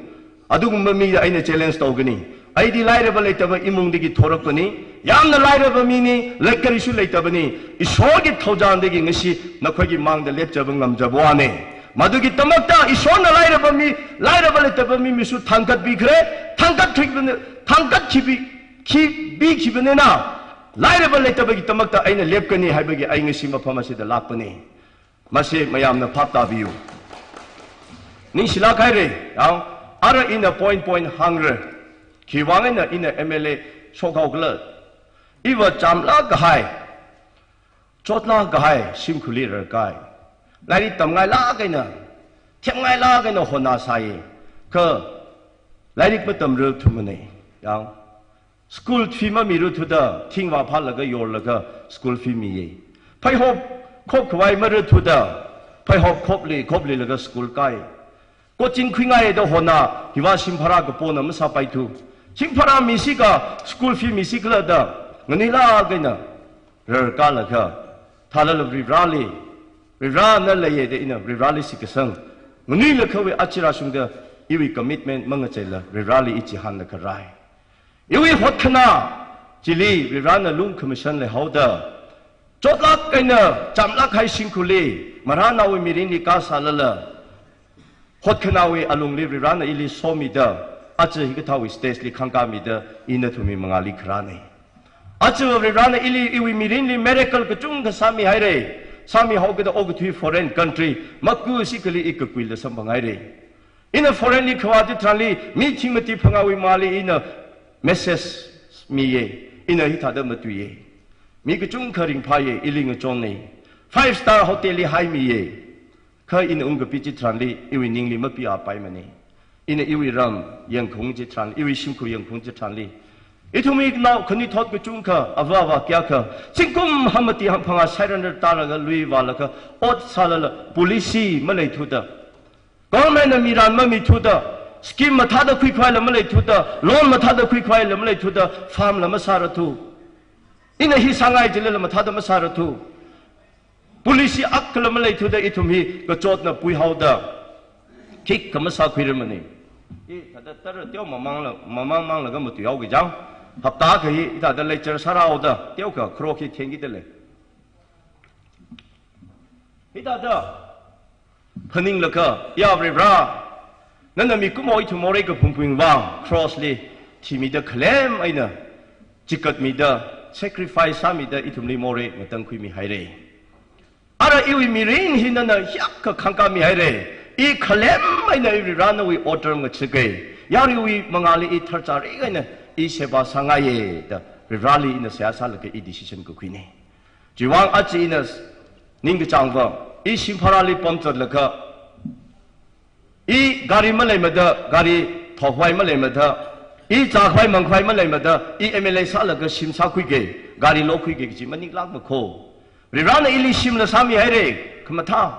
Adugumva mida eina challenge taugani. Aidi lairava leitava imungdagi thorakpani. Yamna lairava mini, leikarisu leitavani. Ishorgi thaujandagi ngasi, nakhoigi mangda lepchava ngamchava wane. Madugidamakta, Ishorna lairava mi, lairava leitava mi misu thangkatpikre, thangkat khibane, thangkat khibi, khibi khibanena. Lairava leitavagidamakta eina lepkani haibagi ei ngasi mapham asida lakpani. Masi mayamna phap tabiyu. Ningshilak haire, yang, ara ina point point hangre. Khiwang eina ina M L A shokhao kala. Iva chamlak kahai, chotlak kahai, shimkhurli rarkai. Lairik tamngailak eina, themngailak eina hona sai. Kha lairik matamra thumane, yang. School fee mamiru thuda, thingva phalaga yorlaga school fee miye. Phaihop khop khavai maru thuda, phaihop khopli, khoplilaga school kai. Coaching khuingaida hona, hiva shimphara kapona masāpaithu. Shimphara misi ka school fee misi kala da, nganuilak eina rarkalaga, thalala Varivarali, Varivarana leiye da ina Varivarali shitkasang nganuilakhawui achi rāshungda, iwui commitment mangacheila Varivarali i chihānlaga rai. Iwui hotkhana chili Varivarana lung khamashan leihaoda, chotlak eina chamlak kahai shimkhurli, marānaowui mirinli kasālala, hotkhanawui alungli Varivarana ili somida, aja hikathāwui stage li khangkāmida, ina nathumwui mangāli kharāne. Aja Varivarana ili iwui mirinli miracle kachungkha sāmihaire. Sāmihaokida okathui foreign country, maku sikali i kakuila samphanghaire. Ina foreign li khavā chitharanli, mi thing mati phangāwui mali ina message miye, ina hithāda matuiye. Mi kachungkha ringphāye, ili ngachonne. Five star hotel li haimiye. Kha ina ungkapi chitharanli, iwui ningli mapiapaimane. Ina iwui ram yangkhaung chitharan, iwui shimkhur yangkhaung chitharanli, ithumwui nao khanuithot kachungkha, avā avā kayākha, zingkum hamati hamphangā sairan rartālaga lui vālaga, ot sālala, policy maleithuda, government na miran mamithuda, scheme mathāda khuikhavai la maleithuda, loan mathāda khuikhavai la maleithuda, farm la masārathu. Ina hi sāngai jilala mathāda masārathu. Policy akhala maleithuda ithum hi kachotna puihaoda, khikha masākhuiramane. I thāda tara teo mamangla, mamang manglaga matuihaoki jang. Hapta akha hi thāda lecture sārāhaoda, teokha kharok hi thengkida lei. Hithāda phaninglaga, ya Varivara, nana mikumo ithum morei kaphungphungwui vang cross li thimida khalem eina chikatmida, sacrifice sāmida ithumli morei ngatangkhuimihaire. Ara iwui mirin hi nana hiyākha khangkāmihaire. I khalem eina i Varivara nawui order ngachike. Yaruiwui mangāli i tharchāri eina i seva sāngaiye da Varivarali ina seihā sālaga i decision kakhuine. Chiwui vang aja ina ningkachāngva, i shimphārali pamzatlaga, i gari maleimada, gari thokhavai maleimada, i zākhavai mangkhavai maleimada, i M L A sālaga shim sākhuike, gari lokhuike kaji maningla makho. Varivarana ili shimla sāmihaire, khamathā.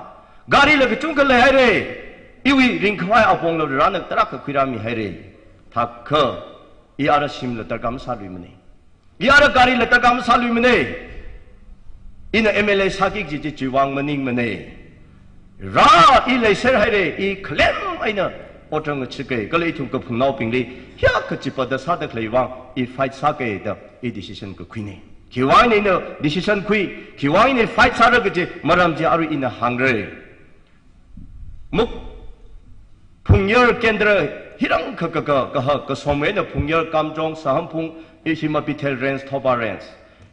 Gari la kachungkha leihaire. Iwui ringkhavai apongla Varena tarākha khuirāmihaire. Thākha, i ara shimla darkar masāluimane. I ara gari la darkar masāluimane. Ina M L A sāki kaji chi chiwui vang maningmane. Ra i leiserhaire, i khalem eina otram ngachike, kala ithum kaphungnaobingli hiyākha chipada sāda khalei vang i fight sāke da i decision kakhuine. Khiwui vang ina decision khui, khiwui vang ina fight sāra kaji maram chi arui ina hāngre. Muk Phungyar kendra hirang ka, ka, ka, kahak, kasom eina Phungyar, Kamjong, Sahamphung, Hima Bethel Range, Thoubal Range.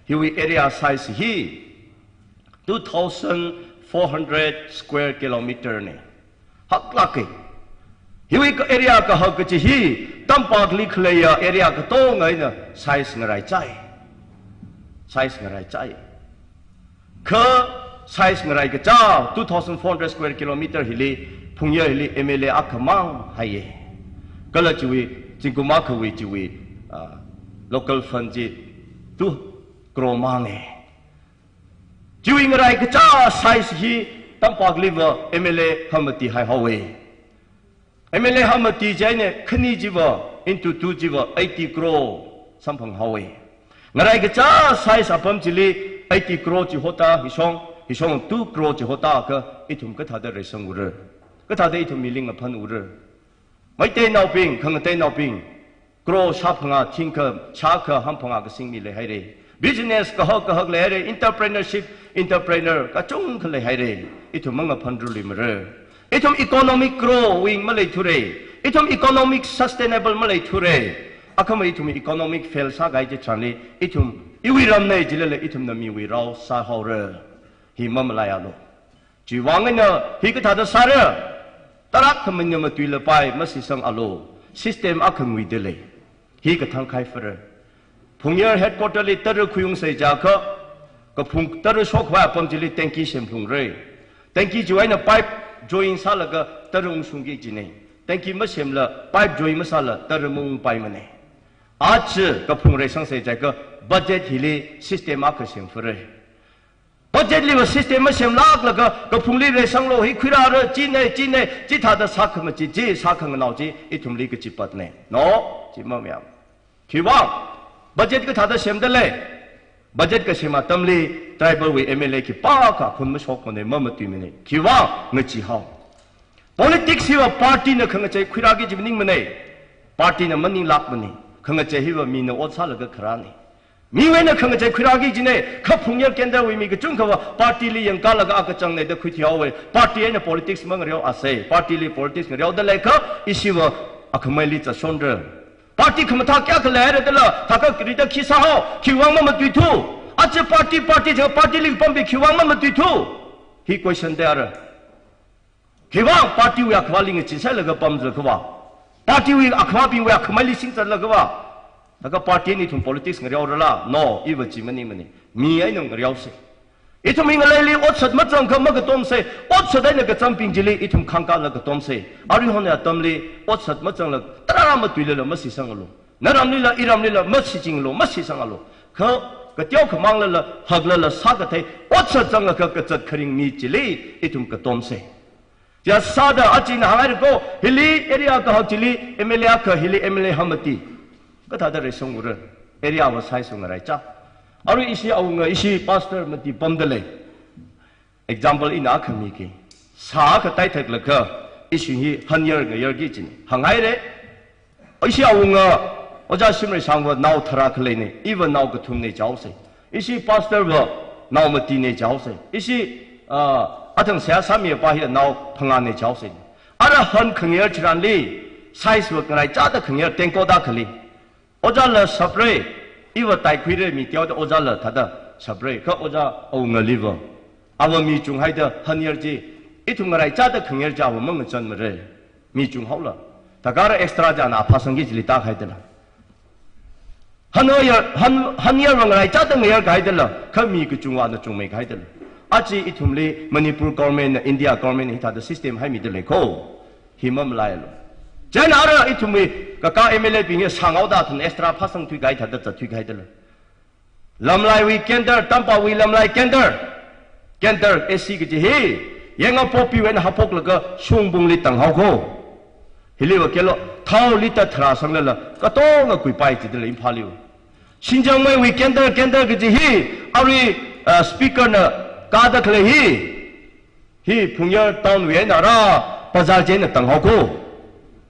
Hiwui area size hi two thousand four hundred square kilometer ne. Haklāke. Hiwui ka area kahak kaji hi, tampakli khaleiya area katonga eina size ngaraichai. Size ngaraichai. Kha size ngaraikacha two thousand four hundred square kilometer hili, Phungyar hili M L A akhamang haiye. Kala chiwui, zingkum akhawui chiwui, ah, local fund chi two crore mange. Chiwui ngaraikacha size hi tampakliva M L A hamati haihaowe. M L A hamati chieina khani chiva, into two chiva, eighty crore samphanghaowe. Ngaraikacha size apam chili eighty crore chi hota, hishong, hishong two crore chi hota kha ithum kathāda reisang ura. Kathāda ithum miling aphan ura. Meiteinaobing, khangateinaobing, crore shāphangā thingkha, shākha hamphangā kasingmi leihaire. Business kahak kahak leihaire, entrepreneurship, entrepreneur kachungkha leihaire. Ithum mangaphanrului mara. Ithum economic growing maleithure. Ithum economic sustainable maleithure. Akhama ithum economic fail sākahai chitharanli, ithum iwui ramne jilala ithumna miwui rao sāhaora. Hi mamalaialu. Chiwui vang eina hi kathāda sāra? Tarākha manya matuila pai masisangalu. System akha nguida lei. Hi kathang khai fara. Phungyar headquarter li tara khuiungsei jiakha, kaphung tara shokhavai apam chili tanki semphungra. Tanki chiwui eina pipe join sālaga tara ungshungki kajine. Tanki masemla, pipe join masāla tara maungpaimane. Aja kaphung reisangsei jiakha budget hili system akha semfara. Budget liva system masemlāklaga, kaphungli reisanglu, hi khuirāra, chine, chine, chithāda sākhamachi, chi sākhanganao chi ithumli kachipatne. No, chi mamayam. Khiwui vang, budget kathāda semda lei? Budget kasem atamli tribal wui M L A khipākha khun mashokmane, mamatuimane. Khiwui vang, ngacheehao. Politics hiva party na khangachei khuirāki kaji maningmane. Party na maninglākmane. Khangachei hiva mina ot sālaga kharāne. Miwui eina khangachei khuirāki kajine, kha Phungyar kendrawui mi kachungkhava party li yangkalaga akachang ne da khuithuihaowe. Party eina politics mangareoasei, party li politics ngareoda leiakha, ishiva akhamaili zatshonra. Party khamathā kayākha leira dala, thākha kri da khi sāhao, khiwui vang mamatuithu. Aja party, party jiakha party li pambi khiwui vang mamatuithu. Hi question da ara. Khiwui vang party wui akhavāli ngacheesailaga pamzakhavā. Party wui akhavābingwui akhamaili singzatlakhavā. Thākha party eina ithum politics ngareorala? No, iva chi maningmane. Mi eina ngareosei. Ithum hi ngaleili otsak mazangkha makatomsei. Otsak eina kazangbing chili ithum khangkālaga katomsei. Aruihon atamli otsak mazangla tarā matuilala masisangalu. Naramlila, iramlila, masichinglu, masisangalu. Kha, kateokha manglala, haklala, sākathei, otsak zanglaga kazat kharing mi chili, ithum katomsei. Chiya sāda aja ina hānghaira ko, hili area kahak chili, M L A akha, hili M L A hamati. Kathāda reisang ura, area va size va ngaraicha. Arui ishi awunga, ishi pastor mati pamda lei. Example ina akha miki. Sā akha taithaklaga, ishi hi hanyar ngayarki kajine. Hānghaire, ishi awunga, Ojā Shimreishang va nao tharā khaleine, iva nao kathumne jihaosei. Ishi pastor va nao matine jihaosei. Ishi, ah, athang seihā sāmipā hi nao phangāne jihaosei. Ara han khangayar chitharanli, size va ngaraichāda khangayar tengkoda khali. Ojāla shapra, iva taikhuira mi teoda ojāla thāda shapra, kha ojā awungaliva. Ava mi chunghaida hanyar chi, ithum ngaraichāda khangayar chi ava mangachanmara. Mi chunghaola. Thākha ara extra chi ana phāsangki kajili tākahai dala. Hanyar, han, hanyar va ngaraichāda ngayarkahai dala, kha mi kachungva ana chungmeikahai dala. Aja ithumli Manipur government na India government na hithāda system haimida lei ko. Hi mamalaialu. Chieina ara ithumwui kaka M L A bing hi sāngaoda athum extra phāsangthuikahai thāda zatthuikahai dala. Lamlaiwui candle, Tampawui Lamlai candle. Candle A C kaji hi, Yangapokpiwui eina haophoklaga Shungpungli tanghao ko. Hiliva kelo, thao litre tharā sanglala, katonga kuipai jidala Imphalli. Shinjangmeiwui candle, candle kaji hi, arui, uh, speaker na kada khalei hi. Hi Phungyar town wui eina rā, bazar china tanghao ko.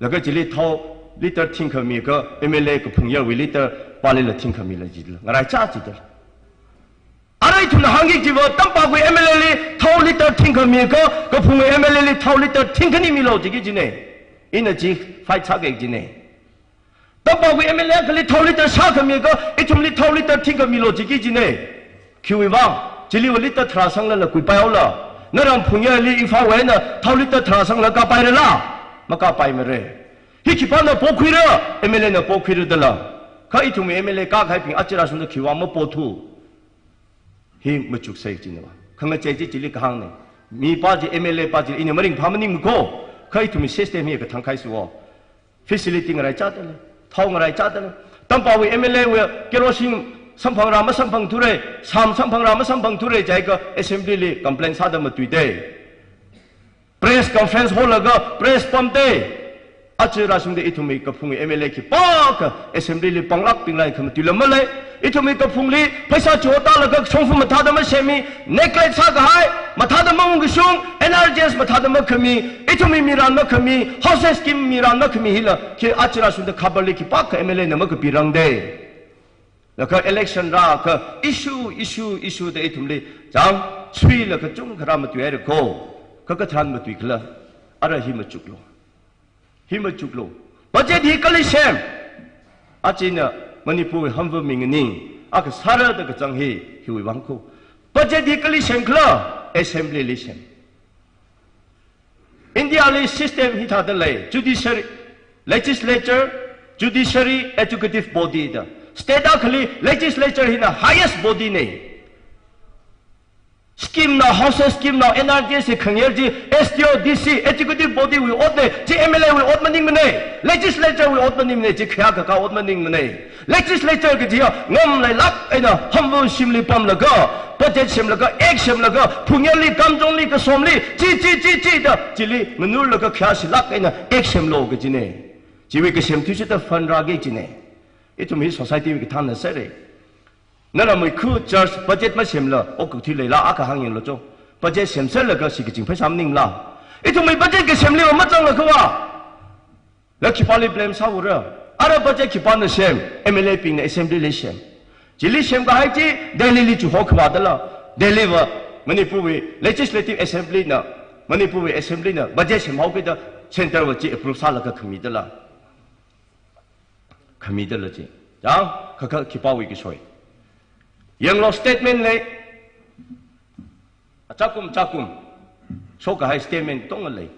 Laga chili thao litre thingkha miakha, M L A ka Phungyarwui litre palila thingkha mila jidala. Ngaraicha jidala. Arui ithumna hāngki jiva, Tampakwui M L A li thao litre thingkha miakha, Kaphungwui M L A li thao litre thingkhani milo jiki jine. Ina chi fight sāki jine. Tampakwui M L A akhali thao litre shākha miakha, ithumli thao litre thingkha milo jiki jine. Khiwui vang, chiliva litre tharā sanglala kuipai haola. Naram Phungyarli Imphalwui eina thao litre tharā sangla kapairala? Makapaimara. Hi khipāna pokhuira, M L A na pokhuira dala. Kha ithumwui M L A kakahaibing aja rāshungda khiwui vang mapothu. Hi machuksei jine va. Khangachei chi chili kahāngna. Mipā chi, M L A pā chi, ina maringphā maningmako. Kha ithumwui system hi kathang khaisuo. Facility ngaraicha dala. Thao ngaraicha dala. Tampawui M L A wui kerosene samphangra masamphangthura, sam samphangra masamphangthura jiakha assembly li complain sāda matuida. Press conference holaga press pamda. Aja rāshungda ithumwui Kaphungwui M L A khipākha assembly li panglākbingla khamatuila malei. Ithumwui Kaphungli pheisā chihotālaga shongfa mathāda masemi, neglect sākahai, mathāda maungkashung, N R G S mathāda makhami, ithumwui miran makhami, housing scheme miran makhami hila, khi aja rāshungda khabarli khipākha M L A na makapirangda. Laga election rākha issue, issue, issue da ithumli chang, suilaga chungkha rā matuihaira ko, kha katharan matuikhala, ara hi machuklo. Hi machuklo. Budget hi kali sem? Aja ina Manipur Humvum mi nganing akha sāra da kachang hi, hiwui vang ko. Budget hi kali semkhala? Assembly li sem. India li system hithāda lei, judiciary, legislature, judiciary, executive body da. State akhali legislature hina highest body na. Scheme na, housing scheme na, N R G S khangayar chi, S D O, D C, executive body wui otna, chi M L A wui ot maningmana, legislature wui ot maningmana, chi khayā kakā ot maningmana. Legislature kaji ya, ngamleilāk eina Humvum shimli pamlaga, budget semlaga, act semlaga, Phungyarli, Kamjongli, Kasomli, chi, chi, chi, chi da, chili nganurlaga khayāshilāk eina act semlo kajina. Chiwui kasem thuishida fund rāki jina. Ithum hi society wui kathānna sāra. Naramwui khu church budget masemla, okathui leila, akha hāngyanglu cho. Budget semserlaga shi kaching pheisā maningla? Ithumwui budget kasemli va mazangla kha va. La khipāli blame sāura? Ara budget khipāna sem? M L A bingna assembly li sem. Chili semkahai chi Delhi li chiho khavā dala. Delhi va Manipur wui Legislative Assembly na, Manipur wui Assembly na budget semhaokida center va chi approve sālaga khami dala. Khami dala chi. Chang, kha kha khipāwui kasoi. Yanglu statement lei. Achakum, chakum. Shokahai statement tong lei.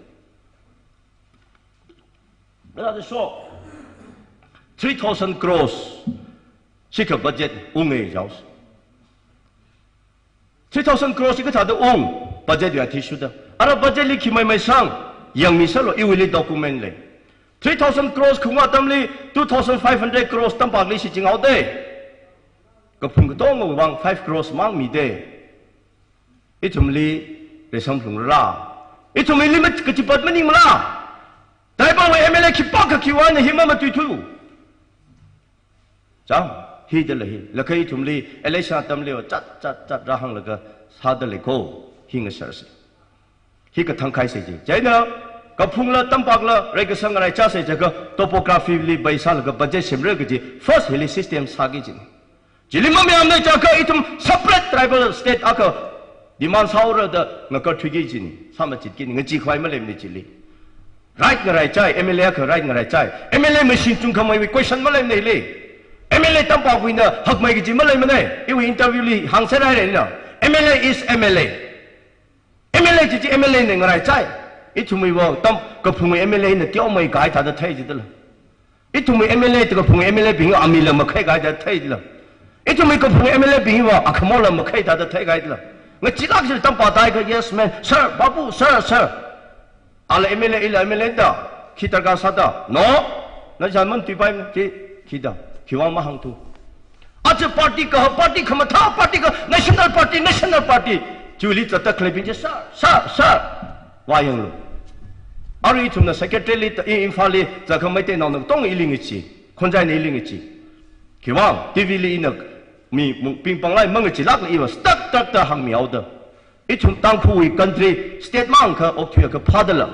Bela de so. Three thousand crores. Shikha budget ungai jaus. Three thousand crores kathāda ung, budget wui athishurda. Ara budget li khi maimai sang, yangmiserlu, iwuili document lei. Three thousand crores khaunga atamli, two thousand five hundred crores Tampakli shichinghao da. Kaphung katonga vang five crores mang mida. Ithumli reisang phalungra. Ithumli mat kachipat maningmala? Tribal wui M L A khipākha khiwui eina hi mamatuithu. Chang, hidala hi. Laga ithumli election atamli va chat, chat, chat rāhānglaga sādalei ko. Hi ngasarsa. Hi kathang khaisa chi. Chieina, Kaphungla, Tampakla, reikasang ngaraichasa jiakha, topography li base sālaga budget semra kaji, first hili system sāki jina. Chili mamayāmana jiakha ithum separate tribal state akha demand sāhaora da ngakarthuiki jina. Sāmachitki, ngacheekhavai maleimana chili. Right ngaraichai, M L A akha right ngaraichai. M L A machine chungkhameiwui question maleimana hili. M L A Tampakwuina hakmei kaji maleimana. Iwui interview li hāngserhaira ina. M L A is M L A. M L A chi chi M L A na ngaraichai. Ithumwui va tam Kaphungwui M L A na teomeikahai thāda thei jidala. Ithumwui M L A, Kaphungwui M L A bing amila makhaikahai thāda thei jidala. Ithumwui Kaphungwui M L A bing va akhamola makhai thāda theikahai jidala. Ngacheelāk jila Tampa tākha, "Yes, man. Sir, Babu, sir, sir." Ala M L A, ila M L A da, khi darkar sāda? No. Na jangman tuipai chi, khi da, khiwui vang mahāngthu. Aja party kaha, party khamathā, party kaha, national party, national party. Chiwuili zatda khaleibing chi, "Sir, sir, sir," vāyanglu. Arui ithumna secretary li ta, i Imphal li zatkha Meiteinaona katonga ili ngachi, Khonjaina ili ngachi. Khiwuivang, T V li ina mi mung pingpanglāk eina mangachilākla iva stuck stuck da hāngmihaoda. Ithum Tangkhulwui country, state mangkha okthuiakha phādala.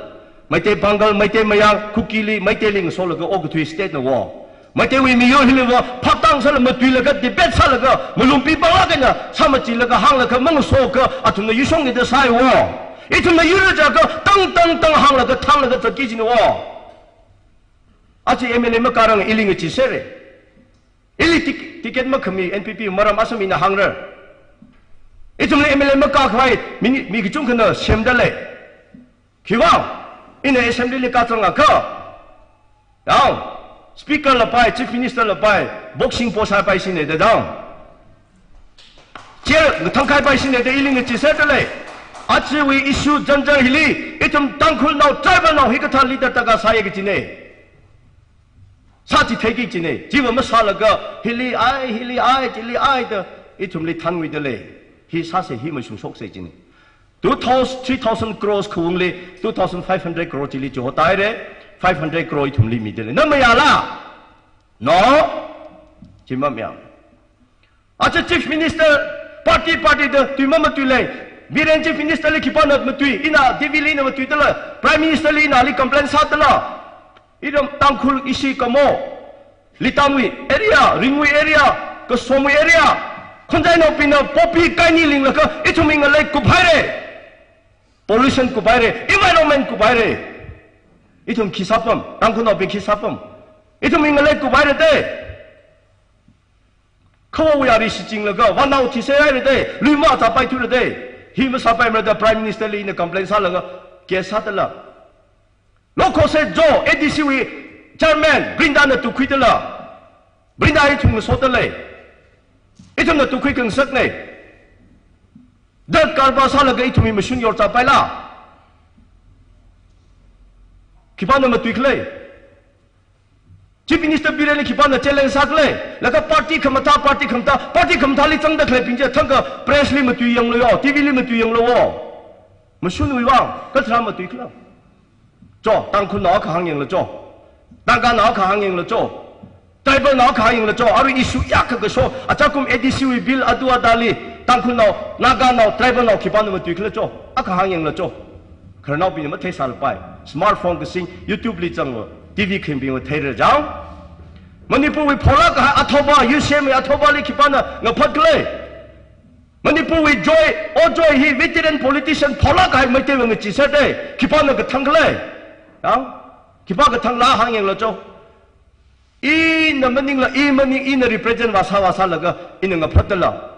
Meitei Pangal, Meitei Mayang, Kukili, Meiteili ngasolaga okathui state na wo. Meiteiwui miyur hiliva phaptang sāla matuilaga debate sālaga malung pingpanglāk eina sāmachilaga hānglaga mangasoakha athumna yuishongkida sāi wo. Ithumna yuira jiakha tang tang tang hānglaga thanglaga zatki kajina wo. Aja M L A makārang ili ngachi sere. Ili tik-, ticket makhami N P P maram asam ina hāngra. Ithumli M L A makākhavai mi, mi kachungkhana semda lei. Khiwuivang, ina assembly li kāzangakha, dang, speaker la pai, chief minister la pai, boxing pose sāpai sine da dang. Chair ngathangkhaipai sine da ili ngachi sāda lei. Ajawui issue janjar hili, ithum Tangkhulnao, tribal nao hikathā leader taka sāya kajine. Sāchitheiki kajine. Chiva masālaga, hili ai, hili ai, chili ai da, ithumli thangwuida lei. Hi sāse, hi mashungshokse kajine. Two thousand, three thousand crores khaungli, two thousand five hundred crore chili chihotaire, five hundred crore ithumli mida lei. Na mayāla? No? Chi mamayā. Aja chief minister, party, party da tui mamatui lei. Biren chief minister li khipāna matui, ina T V li ina matuidala, prime minister li inali complain sādala. Iram Tangkhul ishi kamo, Litamwui area, Ringwui area, Kasomwui area, Khonjainaobingna poppy kaini linglaga ithumwui ngalei kuphaire. Pollution kuphaire, environment kuphaire. Ithum khi sāpam, Tangkhulnaobing khi sāpam. Ithumwui ngalei kuphaire te. Khawui ari shichinglaga, vānao thisei haire te, lui mazāpaithura te. Hi masāpaimara da prime minister li ina complain sālaga, case sādala. Lokho se jo, A D C wui chairman, Brinda na tukhuidala. Brinda ithum ngasoda lei. Ithumna tukhui khangasakne. Drug karbar sālaga ithumwui mashun yorzāpaila. Khipāna matuikhala? Chief Minister Birenli khipāna challenge sākhala? Laga party khamathā, party khamathā, party khamathāli zangda khaleibing chi thangkha press li matuiyanglu yo, T V li matuiyanglu wo. Mashunwui vang, kathara matuikhala? Cho, Tangkhulnao akha hāngyanglu cho. Naganao akha hāngyanglu cho. Tribal nao akha hāngyanglu cho. Arui issue yākha kasho, achakum A D C wui bill adu adali, Tangkhulnao, Naganao, tribal nao khipāna matuikhala cho. Akha hāngyanglu cho. Khararnaobingna matheisālapai. Smartphone kasing, YouTube li zanglu, T V khangbingva theira jang. Manipurwui pholāk kahai Athoba, U C M wui Athobali khipāna ngaphatkhala? Manipurwui Joy, Ojoi hi veteran politician pholāk kahai Meiteiva ngachi sāte, khipāna kathangkhala? Yang, khipā kathangla hāngyanglu cho. Ina maningla, i maning, ina represent vāsā vāsālaga, ina ngaphatdala.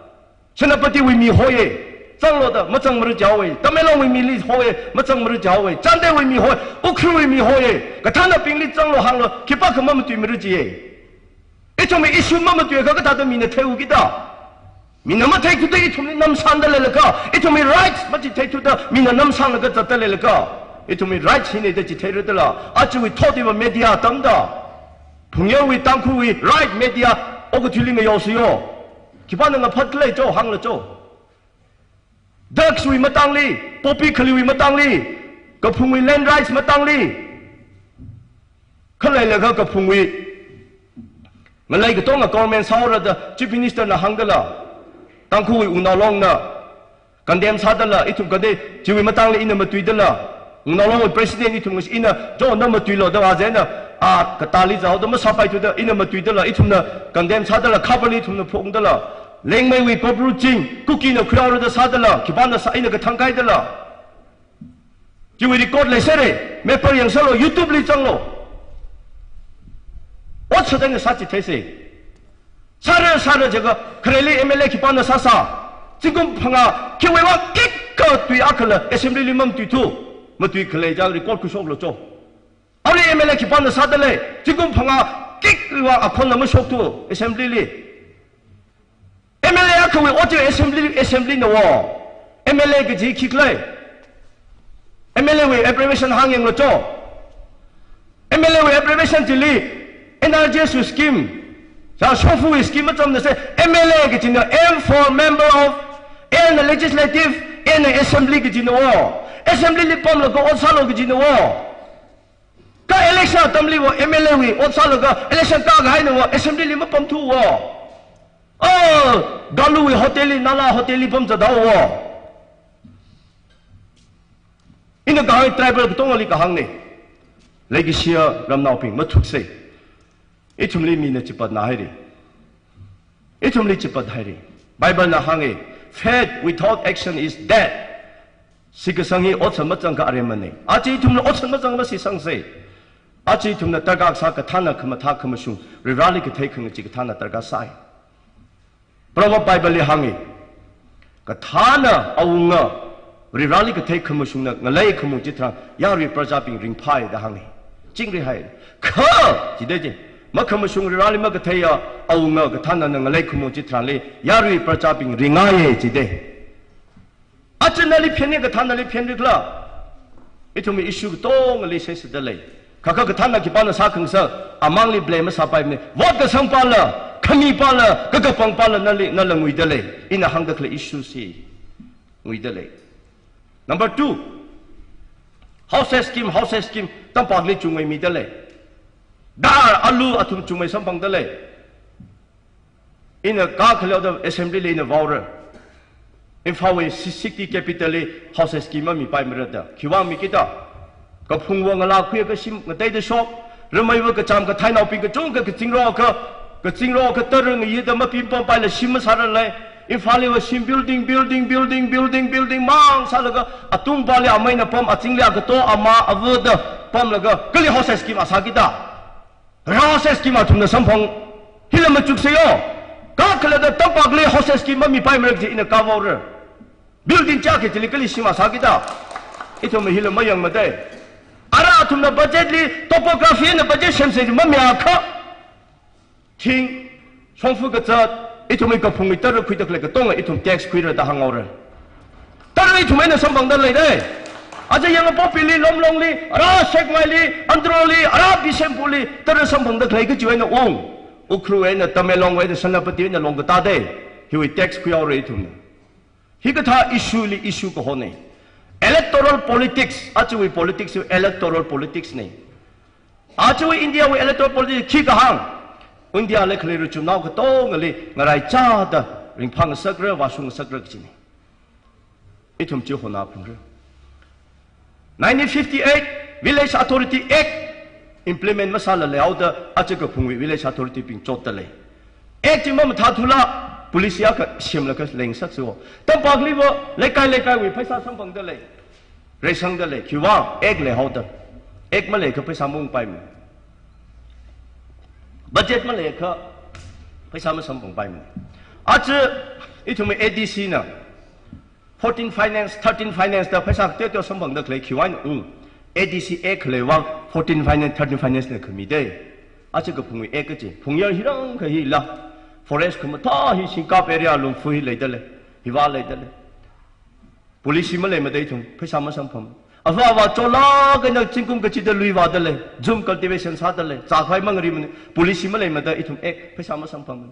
Senapatiwui mi hoiye, zanglu da, mazangmara jihaowe. Tamenglongwui mili hoiye, mazangmara jihaowe. Chandewui mi hoi, Ukhrulwui mi hoiye. Kathānabingli zanglu hānglu, khipākha mamatuimara jiye. Ithumwui issue mamatuiakha kathāda mina theiukida? Mina matheithuda ithumli namsanda leilaga, ithumwui rights machitheithuda mina namsanglaga zatda leilaga, ithumwui rights hine da chitheira dala, ajawui thot hiva media atamda. Phungyawui Tangkhulwui right media okathuili ngayaosa yo. Khipāna ngaphatkhala cho, hānglu cho. Drugs wui matangli, poppy khaliwui matangli, kaphungwui land rights matangli, khaleilaga kaphungwui ngalei katonga government sāhaora da Chief Minister na hāngdala, Tangkhulwui Wungnao Longna condemn sādala, ithum kade chiwui matangli ina matuidala, Wungnao Longwui President ithum ngashi ina, jo, na matuilu da vāzena, a, katāli zāhaoda masāpaithuda ina matuidala, ithumna condemn sādala, khabarli ithumna phungdala, Liangmaiwui Kopru Ching, Kukina khuihaora da sādala, khipāna sā ina kathangkaidala. Chiwui record leisere, mapā yangsālu, YouTube li zanglu. Ot sādang sāchitheise. Sāra, sāra jiakha, khareli M L A khipāna sāsā. Zingkum phangā, khiwui vang khikha tui akhala assembly li mamatuithu. Matuikhalei jiakha record khuishoklu cho. Arui M L A khipāna sādalei, zingkum phangā khikha vang akhonna mashokthu assembly li. M L A akhawui ot chi assembly, assembly na wo. M L A kaji khikhala? M L A wui abbreviation hāngyanglu cho. M L A wui abbreviation chili N R G S wui scheme, ya shongfawui scheme machamna se, M L A kajina M for Member of, L na Legislative, Eina assembly kajina wo. Assembly li pamlaga ot sālu kajina wo. Kha election atamli wo M L A wui ot sālaga election kākahaina wo, assembly li mapamthu wo. Oh, Galuwui hotel li, Nala hotel li pamzatda wo. Ina kahāng tribal katongali kahāngna. Leikashiya ramnaobing mathuksa. Ithumli mina chipatna haira. Ithumli chipatna haira. Bible na hānga, "Faith without action is dead." Shitkasang hi otsan mazangakha aremana. Aja ithumna otsan mazangakha shitsangsa. Aja ithumna darkar kasā kathāna khamathā khamashung, Varivarali kathei khangachee kathāna darkar sai. Proverb Bible li hānga, kathāna awunga Varivarali kathei khamashungna ngalei khamung chitharan yarui prajabing ringphai da hānga. Chingri hai. Kha, jida ji. Makhamashung Varivarali makatheiya awunga kathānana ngalei khamung chitharanli yarui prajabing ringngaiya jida. Aja nali phenni kathānali phenrikhala. Ithumwui issue katongali seisāda lei. Kha kha kathāna khipāna sākhangasak, amangli blame masāpaimana. Vote kasangpala, khamipala, kakapangpala nali, nala nguida lei. Ina hāngda khalei issue chi nguida lei. Number two, house scheme, house scheme, tampakli chungmeimida lei. Dal, alu athum chungmei samphangda lei. Ina kakhaleihaoda assembly li ina vaora. Imphal wui ci-, city capital li house scheme mamipaimara da. Khiwuivang mikida. Kaphung wo ngalā khuiakha shim ngateida shok. Rameiva kacham kathainaobing kachungkha kazingrokha, kazingrokha tara ngayida mapimpampaila shim masārarlei. Imphal li wo shim building, building, building, building, building mang sālaga atungpali ameina pam, azingli agato, ama, avada pamlaga kali house scheme a sākida. House scheme athumna samphang, hila machuksa yo. Kakhaleihaoda tampakli house scheme mamipaimara kaji ina kavaora. Building chiyākha chili kali shim a sākida. Ithumna hila mayangmada. Ara athumna budget li topography na budget semsa ji mamiakha. Thing, shongfa kazat, ithumwui kaphungwui tara khuida khalei katonga ithum tax khuira da hānghaora. Tara ithum eina samphangda leida. Aja yangapopili, Lomlongli, ara Sekmaili, Androli, ara Bishnupurli, tara samphangda khalei kachiwui eina ung. Ukhrul eina, Tamenglong eina, Senapati eina longkatā da. Hiwui tax khuihaora ithumna. Hikathā issue li issue kahona. Electoral politics, ajawui politics hi electoral politics na. Ajawui India wui electoral politics khi kahāng. India li khalei ruchumnao katongali ngaraichāda ringphāngasakra, vāshungngasakra kajina. Ithum chi hona phungra. Nineteen fifty-eight Village Authority Act implement masāla leihaoda aja kaphungwui Village Authority bing chotda lei. Act chi mamathāthula policy akha semlaga leingasaksa wo. Tampakli wo leikai leikaiwui pheisā samphangda lei. Reisangda lei. Khiwuivang? Act leihaoda. Act maleiakha pheisā maungpaimana. Budget maleiakha pheisā masamphangpaimana. Aja ithumwui A D C na fourteen finance, thirteen finance da pheisā kateoteo samphangda khalei khiwuivang ung. A D C Act khaleiwui vang fourteen finance, thirteen finance na khamida. Aja kaphungwui Act kaji. Phungyar hirangkha hila. Forest khamathā hi Singkap area Lungfu hi leida lei. Hiva leida lei. Policy maleimada ithum pheisā masamphang. Ava ava chola kaina zingkum kachida lui vāda lei. Jhum cultivation sāda lei. Zākhavai mangari mana. Policy maleimada ithum Act pheisā masamphang.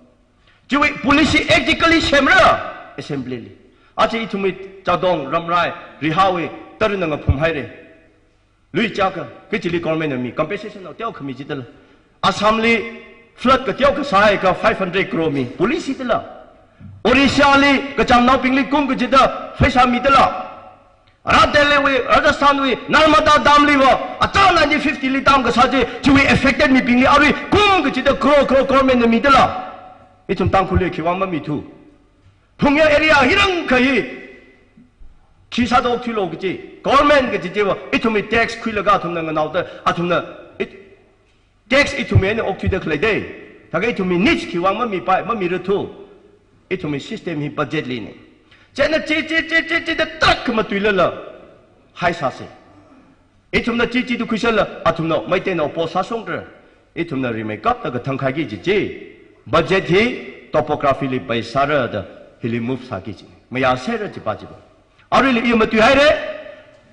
Chiwui policy Act chi kali semra assembly li. Aja ithumwui Chadong, Ramrai, Rihaowui, tarana ngaphum haira. Lui chiyākha, kachili government na mi, compensation nao teokha mi jidala. Assam li flood kateokha sāhaiakha five hundred crore mi, policy dala. Orissa li kachamnaobingli kum kachida pheisā midala. Ara Delhi wui, Rajasthan wui, Narmada dam li va, ata nineteen fifty li dam kasā chi, chiwui affected mibingli arui kum kachida crore, crore, crore mena midala. Ithum Tangkhulli khiwuivang mamithu. Phungyar area hirangkha hi, khi sāda okthuilu kaji, government kaji chiva, ithumwui tax khuilaga athumna nganaoda, athumna, it-, tax ithumwui eina okthuida khalei da. Thākha ithumwui niche khiwuivang mamipai, mamirathu. Ithumwui system hi budget lina. Chieina chi, chi, chi, chi, chi da tak khamatuilala. Haisāsa. Ithumna chi, chi tu khuisāla, athumna Meiteina oppose sāshongra. Ithumna rimeikapta kathangkhaiki kaji chi. Budget hi topography li base sāra da hili move sāki kaji. Mayāsera chipa chipa. Aruili i matui haira.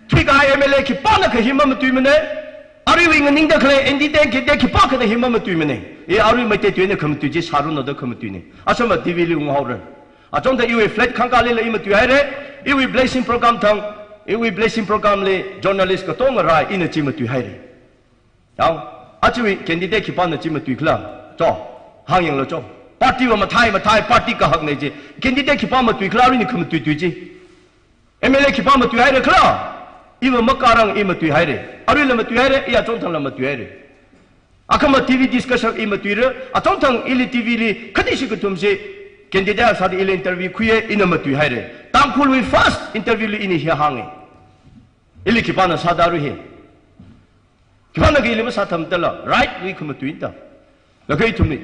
Thuikahai M L A khipānakha hi mamatuimana. Aruiwui nganingda khalei N D T N K T khipākhana hi mamatuimana. I arui Meitei tuina khamatui chi sāranu da khamatuina. Asamba T V li unghaora. Achonda iwui flat khangkalila i matui haira. Iwui blessing program thang, iwui blessing program li journalist katonga rāi, ina chi matuihaira. Yang, ajawui candidate khipāna chi matuikhala? Cho, hāngyanglu cho. Party va mathei mathei, party kahakna chi. Candidate khipā matuikhala, arui ni khamatuitui chi. M L A khipā matuihaira khala? Iva makarang i matuihaira. Aruila matuihaira, i achonthangla matuihaira. Akhama T V discussion i matuira, achonthang ili T V li khanishi kathumshi candidate sāda ili interview khuiya, ina matuihaira. Tangkhulwui first interview li ini hi hānga. Ili khipāna sāda arui hi. Khipāna kha ili masāthamdala, right wui khamatuida. Laga ithumli,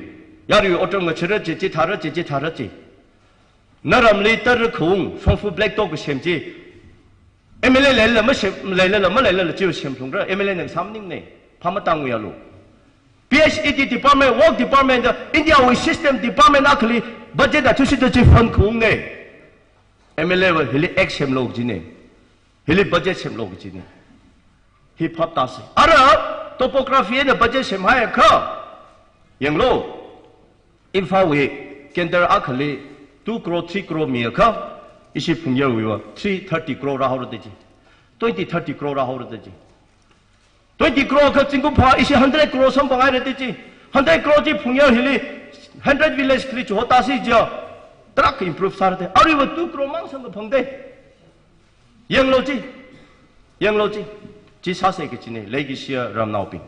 yarui otram ngachara chi, chithāra chi, chithāra chi. Naramli tara khaung, shongfa black top kasem chi. M L A leilala masem, leilala maleilala chi semlungra, M L A na sāmaningna, phamatang uyalu. P H E D department, work department, India wui system department akhali budget athishurda chi fund khaungna. M L A va hili act semlu kajina. Hili budget semlu kajina. Hi phap tāsa. Ara topography eina budget semhaiakha, yanglu. Imphal wui candidate akhali two crore, three crore miakha, ishi Phungyarwui va three thirty crore rāhaora da chi. Twenty, thirty crore rāhaora da chi. Twenty crore kha zingkum phangā, ishi hundred crore samphanghaira da chi. Hundred crore chi Phungyar hili, hundred village khali chihotāsi jiakha, tarākha improve sāra da. Arui va two crore mang samkaphang da. Yanglu chi, yanglu chi, chi sāsa kajina, leikashiya ramnaobing.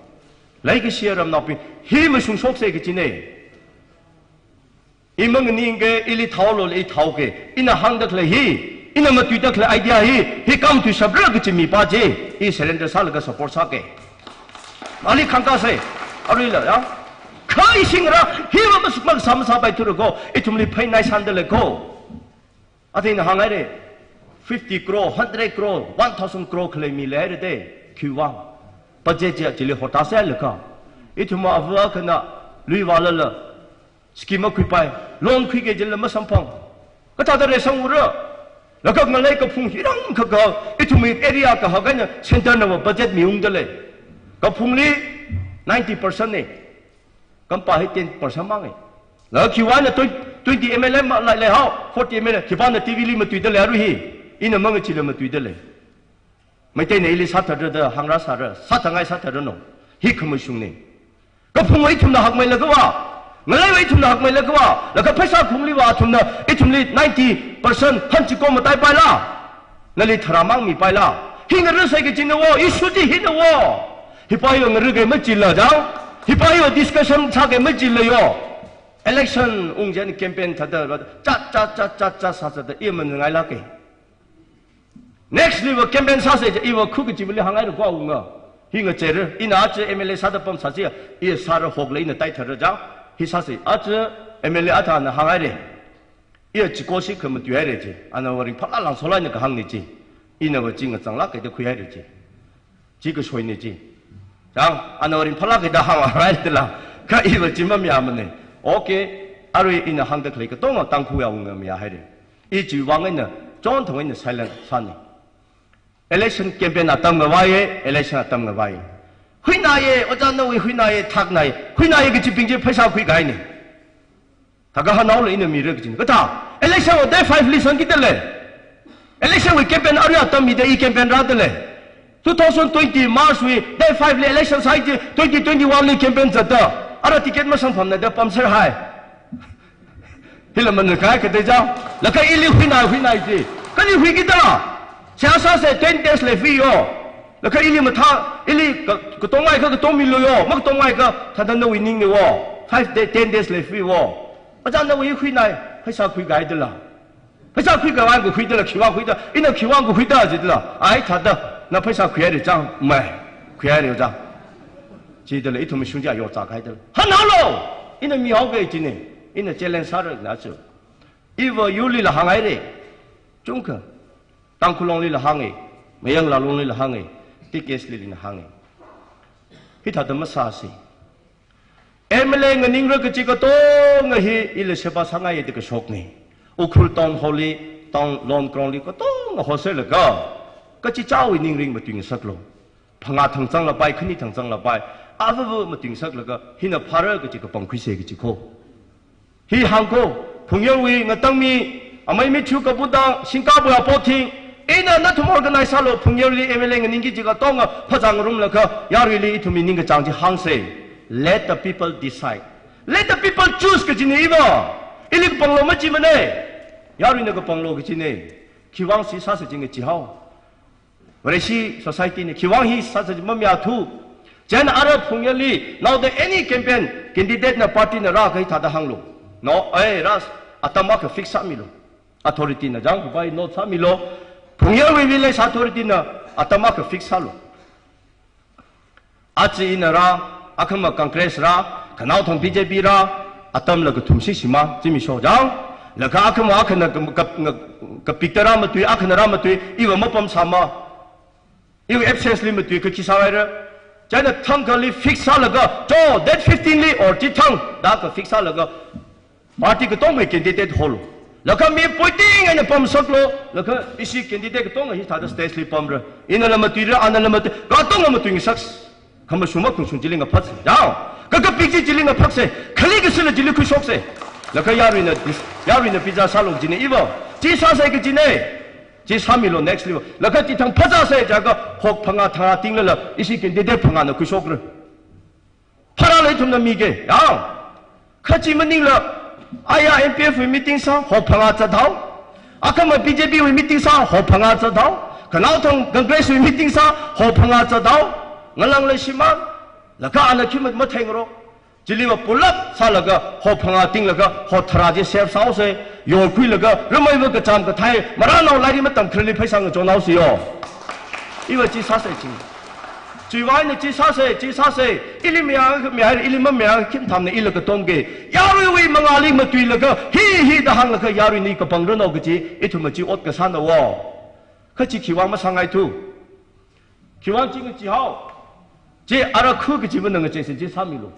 Leikashiya ramnaobing, hi mashungshoksa kajina. I manganingka, ili thaolu, i thaoka, ina hāngda khalei hi, ina matuida khalei idea hi, hi khamatui shapra kachi mipā chi, i surrender sālaga support sāka. Ali khangkāsa, aruila, ya. Kha ishi ngarā, hi va mas-, masā masāpaithura ko, ithumli phei naisandalei ko. Athina hānghaira, fifty crore, hundred crore, one thousand crore khalei mi leihaira da, khiwui vang. Budget chi chili hotāsa laga. Ithum ava akhana, lui vālala, scheme makhuipai, loan khuiki jilala masamphang. Kathāda reisang ura. Laga ngalei kaphung hirang kaka, ithumwui area kahak eina center na va budget miungdalei. Kaphungli ninety percent na. Kampā hi ten percent mang e. Laga khiwui vangna twen-, twenty M L A ma lai leihao, forty M L A, khipāna T V li matuidalei arui hi, ina mangachila matuidalei. Meiteina ili sāthatra da hāngrāsāra, sāthangai sāthatranu. Hi khamashungna. Kaphung va ithumna hakmeilaga va, ngalei va ithumna hakmeilaga va, laga pheisā khaungli va athumna, ithumli ninety percent hanchiko mataipaila. Nali tharā mang mipaila. Hi ngarāsa kajina wo, issue chi hina wo. Hipa yo ngarā kei machila jang. Hipa yo discussion sā kei machila yo. Election ungjen campaign thāda, cha, cha, cha, cha, cha sāsāda, i mangailāka. Next li va campaign sāsa je, i va khu kachivali hāngngaira ko unga. Hi ngacheira, ina aja M L A sāda pamsā chi, i sāra hokla ina taithara jang. Hi sāsa, aja M L A athāna hāngngaira. I chiko shi khamatuihaira je. Ana va ringphālāk langsola ina kahāngna je. Ina va chi ngazanglāka da khuihaira je. Chi kashoina je. Jang, ana va ringphālāka da hāng hāngngaidala. Kha i va chi mamayāmana. Okay, arui ina hāngda khalei katonga Tangkhul yaonga mayāhaira. I chiwui vang eina, chonthang eina silent sāna. Election campaign atam ngavaiya, election atam ngavaiya. Huinaya, ojā nawui huinaya, thaknaya. Huinaya kachibing chi pheisā khuikahaina. Thākha hanaola ina mira kajina. Kathā, election va date five li sangkidalei. Election wui campaign arui atam mida i campaign rādalei. Two thousand twenty March wui date five li election sāi chi, twenty twenty-one li campaign zatda. Ara ticket masamphangna da pamser hai. Hila manakahai kathā jang. Laga ili huinai huinai chi. Kali huikida. Siyasa se ten days left yo. Laga ili mathā, ili ka-, katongaiakha katongmilu yo. Makatongaiakha thāda nawui ningna wo. Five day, ten days left wo. Ojā nawui huinai, pheisā khuikahaidala. Pheisā khuikahai kahuidala, khiwui vang khuida. Ina khiwui vang kahuida jidala. Ai thāda, na pheisā khuihaira jang, mai. Khuihaira jang. Jidala, ithum shung ja yo cha kahaidala. Hanaolu! Ina mihaoka jina. Ina challenge sāra na chu. I va yurlila hānghaira. Chungkha. Tangkhul Longlila hānga. Mayang Lalonglila hānga. T K S lila hānga. Hithāda masāsa. M L A nganingra kachi katonga hi ila sheba sāngaiya da kashokna. Ukhrul Town Hall li, Town Lawn Ground li katonga hostel laga, kachichāwui ningrin matuingasaklu. Phangā thangchanglapai, khani thangchanglapai, avava matuingasaklaga, hina phāra kachi kapangkhuisa kachi ko. Hi hāng ko, Phungyarwui ngatangmi, Amei Matthew Kabudang, Singkapore Apothing, ina nathum organize sālu, Phungyarli M L A nganingki kaji katonga phazā ngarumlaga, yaruili ithumwui ningkachāng chi hāngsa. Let the people decide. Let the people choose kajina iva. Ili kapanglo majimana. Yaruina kapanglo kajina. Khiwuivang si sāsa jing kajihao. Vareshi society na khiwuivang hi sāsa mamayāthu. Chieina ara Phungyarli, now the any campaign candidate na party na rākahai thāda hānglu. No, eh, ras, atam akha fix sāmilu. Authority na jang kubai note sāmilu. Phungyarwui village authority na atam akha fix sālu. Aja ina rā, akhama Congress rā, khanaothang B J P rā, atamla kathum shishima, zimiksho jang. Laga akhama akhana ka, ka, ka, kapikta rāmatui, akhana rāmatui, iva mapamsāma. Iva absence li matui kakhi sāhaira. Chieina thangkhali fix sālaga, cho, date fifteen li or chithang, da ka fix sālaga, party katongwui candidate holu. Laga mi poiting eina pamsaklu, laga ishi candidate katonga hithāda stage li pamra. Inala matuira, anala matui, katonga matuingasaks. Khamashung makhungshung chili ngaphatsa. Jao. Ka kapik chi chili ngaphatsa. Khali kasila chili khuishoksa. Laga yaruina, yaruina pizza sālu kajina iva. Chi sāsa kajina. Chi sāmilu next level. Laga chithang phazāsa jiakha hok phangā tharā tinglala ishi candidate phangāna khuishokra. Phara lei ithumna miki, yao. Kha chi maningla, aya N P F wui meeting sā, hok phangā zathao. Akhama B J P wui meeting sā, hok phangā zathao. Khanaothang Congress wui meeting sā, hok phangā zathao. Ngalāng leishimān, laga ana khi ma, matheingarok. Chiliva pulap sālaga, hok phangā tinglaga, hok tharā chi save sāhaosa, yorkhuilaga, rameiva kachām kathai, marānao lairik matamkharali pheisā ngachonhaosa yo. Iva chi sāsa jing. Chiwui eina chi sāsa, chi sāsa, ili mayā, mayā, ili mamayā, khim thamna ila katomki. Yaruiwui mangāli matuilaga, hi, hi da hānglaga, yarui ni kapangranu kaji, ithumva chi ot kasāna wo. Kha chi khiwuivang masāngaithu. Khiwuivang chi ngachihao. Chi ara khu kachiva na ngacheisa chi sāmilu.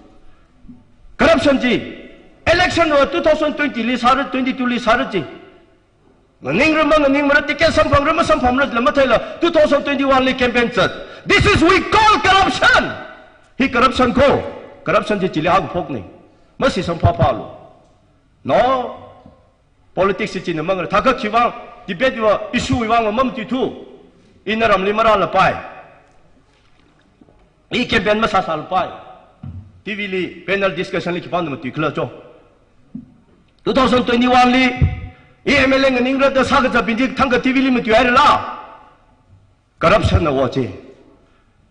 Corruption chi. Election va two thousand twenty li sāra, twenty-two li sāra chi. Nganingra manganingmara, ticket samphangra masamphangra la matheila, two thousand twenty-one li campaign zat. This is we call corruption. Hi corruption ko. Corruption chi chili haokaphokna. Masi samphāphālu. No. Politics chi china mangra. Thākha khiwuivang debate va issue wuivang va mamatuithu. Ina ramli marālapai. I campaign masāsālapai. T V li panel discussion li khipāna matuikhala cho. Two thousand twenty-one li, i M L A nganingra da sākazatbing chi thangkha T V li matuihairala. Corruption na wo chi.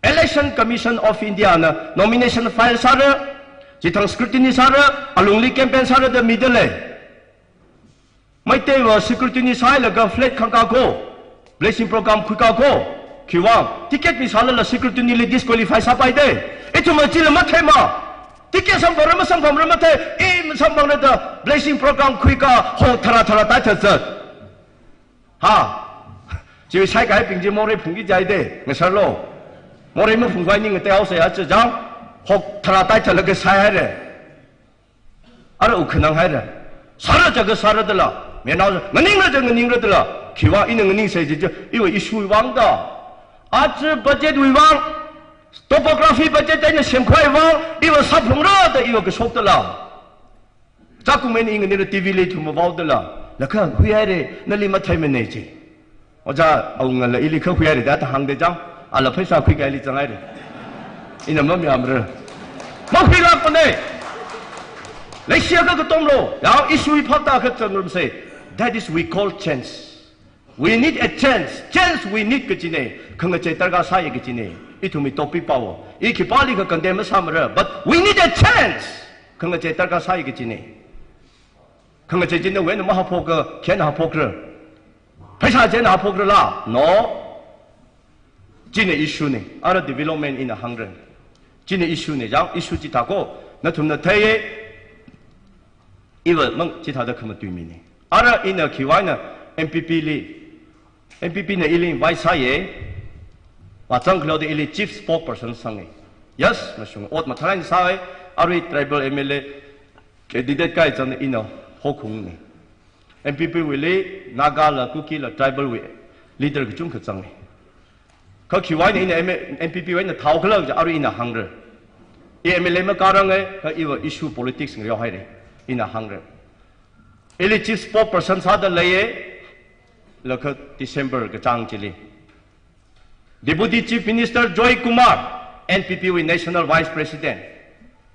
Election Commission of India na nomination file sāra, chithang scrutiny sāra, alungli campaign sāra da midalei. Meiteiva scrutiny sāhailaga flag khangkā ko, blessing program khuikā ko, khiwuivang, ticket misālala scrutiny li disqualify sāpai de. Ithumva chila matheima. Ticket samphangra masamphangra mathei, i masamphangra da blessing program khuikā, hok tharā tharā taitha zat. Ha? Chi shaikahaibing chi morei phungki jai de, ngasarlo. Morei maphungkhavai ning ngateihaosa ya chi jang, hok tharā taithalaga sāhaira. Ara ukhanang haira. Sāra jiakha sāra dala. Mayarnao nganingra jiakha nganingra dala. Khiwuivang ina nganingsai chi chi, iva issue wuivang da. Aja budget wuivang, topography budget eina semkhavai vang, iva sāphungra da iva kashok dala. Chākhuimeina i nganingla T V li ithum mavaodala. Laga huihaira, nali matheimana chi. Ojā awungala ili kha huihaira da ta hāngda jang, ala pheisā khuikahaili zanghaira. Ina mamayāmara. Makhuilākmana. Leishiakha katomlo, ya issue phaptākha zangrumsa. That is we call change. We need a change. Change we need kajina. Khangachei darkar sāya kajina. Ithumwui topic pao. I khipālikha condemn masāmara. But we need a change. Khangachei darkar sāya kajina. Khangachei china wena mahaphokka, khena haphokra. Pheisā china haphokrala? No. China issue na. Ara development ina hāngra. China issue na. Jang issue chithā ko. Nathumna theiya. Iva mang chithāda khamatuimina. Ara ina khiwuivang eina M P P li, M P P na ili invite sāya. Vāzang khaleoda ili chief spokesperson sanga. Yes, mashunga. Ot mathālāk eina sāya. Arui tribal M L A candidate kahai zangda ina hokhungna. M P P wuili Nagala, Kukila, tribal wui leader kachungkha zanga. Kha khiwuivang eina M-, M P P wui eina thaokhala kaja arui ina hāngra. I M L A makāranga, kha iva issue politics ngareohaira. Ina hāngra. Ili chief spokesperson sāda leiya, laga December kachāng chili. Deputy Chief Minister Joy Kumar, N P P wui National Vice President.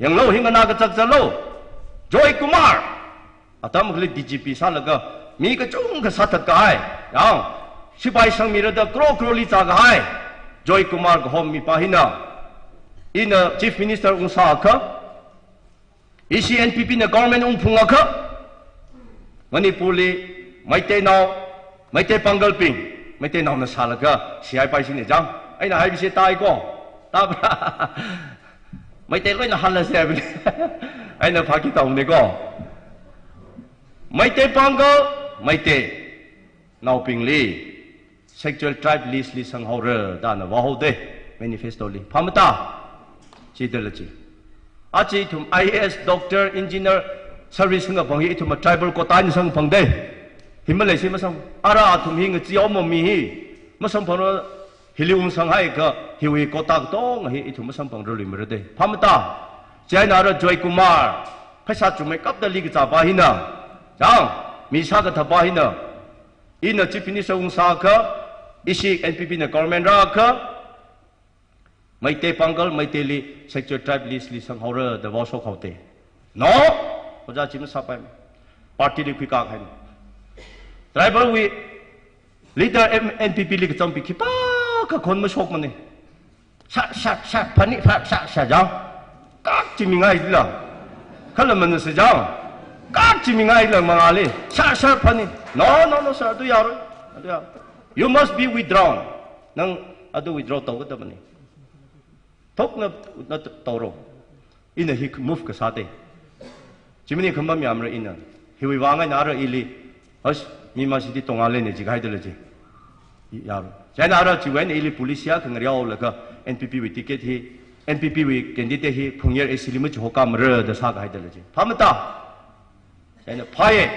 Yanglu, hi nganā kachak chalo. Joy Kumar. Atam akhali D G P sālaga, mi kachungkha sāthat kahai. Yang, sipai sangmirada crore crore li zā kahai. Joy Kumar kahom mipā hina. Ina Chief Minister ungsā akha. Ishi N P P na government ungphung akha, Manipurli Meiteinao, Meitei Pangalbing, Meiteinaona sālaga, C I pai sine jang. Eina haibingse taiko. Tabra. Meitei loina hānlase haibing. Eina phāki tauneko. Meitei Pangal, Meiteinaobingli Scheduled Tribe list li sanghaora da ana vāhaoda, manifesto li. Phāmata? Chidala chi. Achi ithum I A S, doctor, engineer, service ngapang hi ithum tribal quota ni sangphangda. Hi maleisi masang. Ara athum hi ngacheehaoma mi hi. Masamphangrar, hili ungsanghaiakha, hiwui quota katonga hi ithum masamphangrarluimara da. Phāmata? Chieina ara Joy Kumar, pheisā chumeikapda li kazāpa hina. Jang, mi sākathapa hina. Ina Chief Minister ungsā akha, ishi N P P na government rā akha, Meitei Pangal, Meiteili Scheduled Tribe list li sanghaora da vāshok haoda. No! Ojā chi masāpai. Party li khuikak haina. Tribal wui leader M-, N P P li kachampi khipākha khon mashokmane. Sha, sha, sha, phani, pha, sha, sha, jang. Kak chi mingaila. Kala manase jang. Kak chi mingaila mangāli. Sha, sha, phani. No, no, no, sir, adu yaroi. Adu yaroi. You must be withdrawn. Nang adu withdraw tau kadamane. Thokna, na t-, taoro. Ina hi move kasāda. Chimani khamam yamra ina. Hiwui vang eina ara ili. As, mi masidi tonga lene jihaidala ji. Yam. Chieina ara chiwui eina ili police ya khangareo laga N P P wui ticket hi, N P P wui candidate hi, Phungyer A C li machihokamara da sākahaidala ji. Phāmata? Chieina phāya.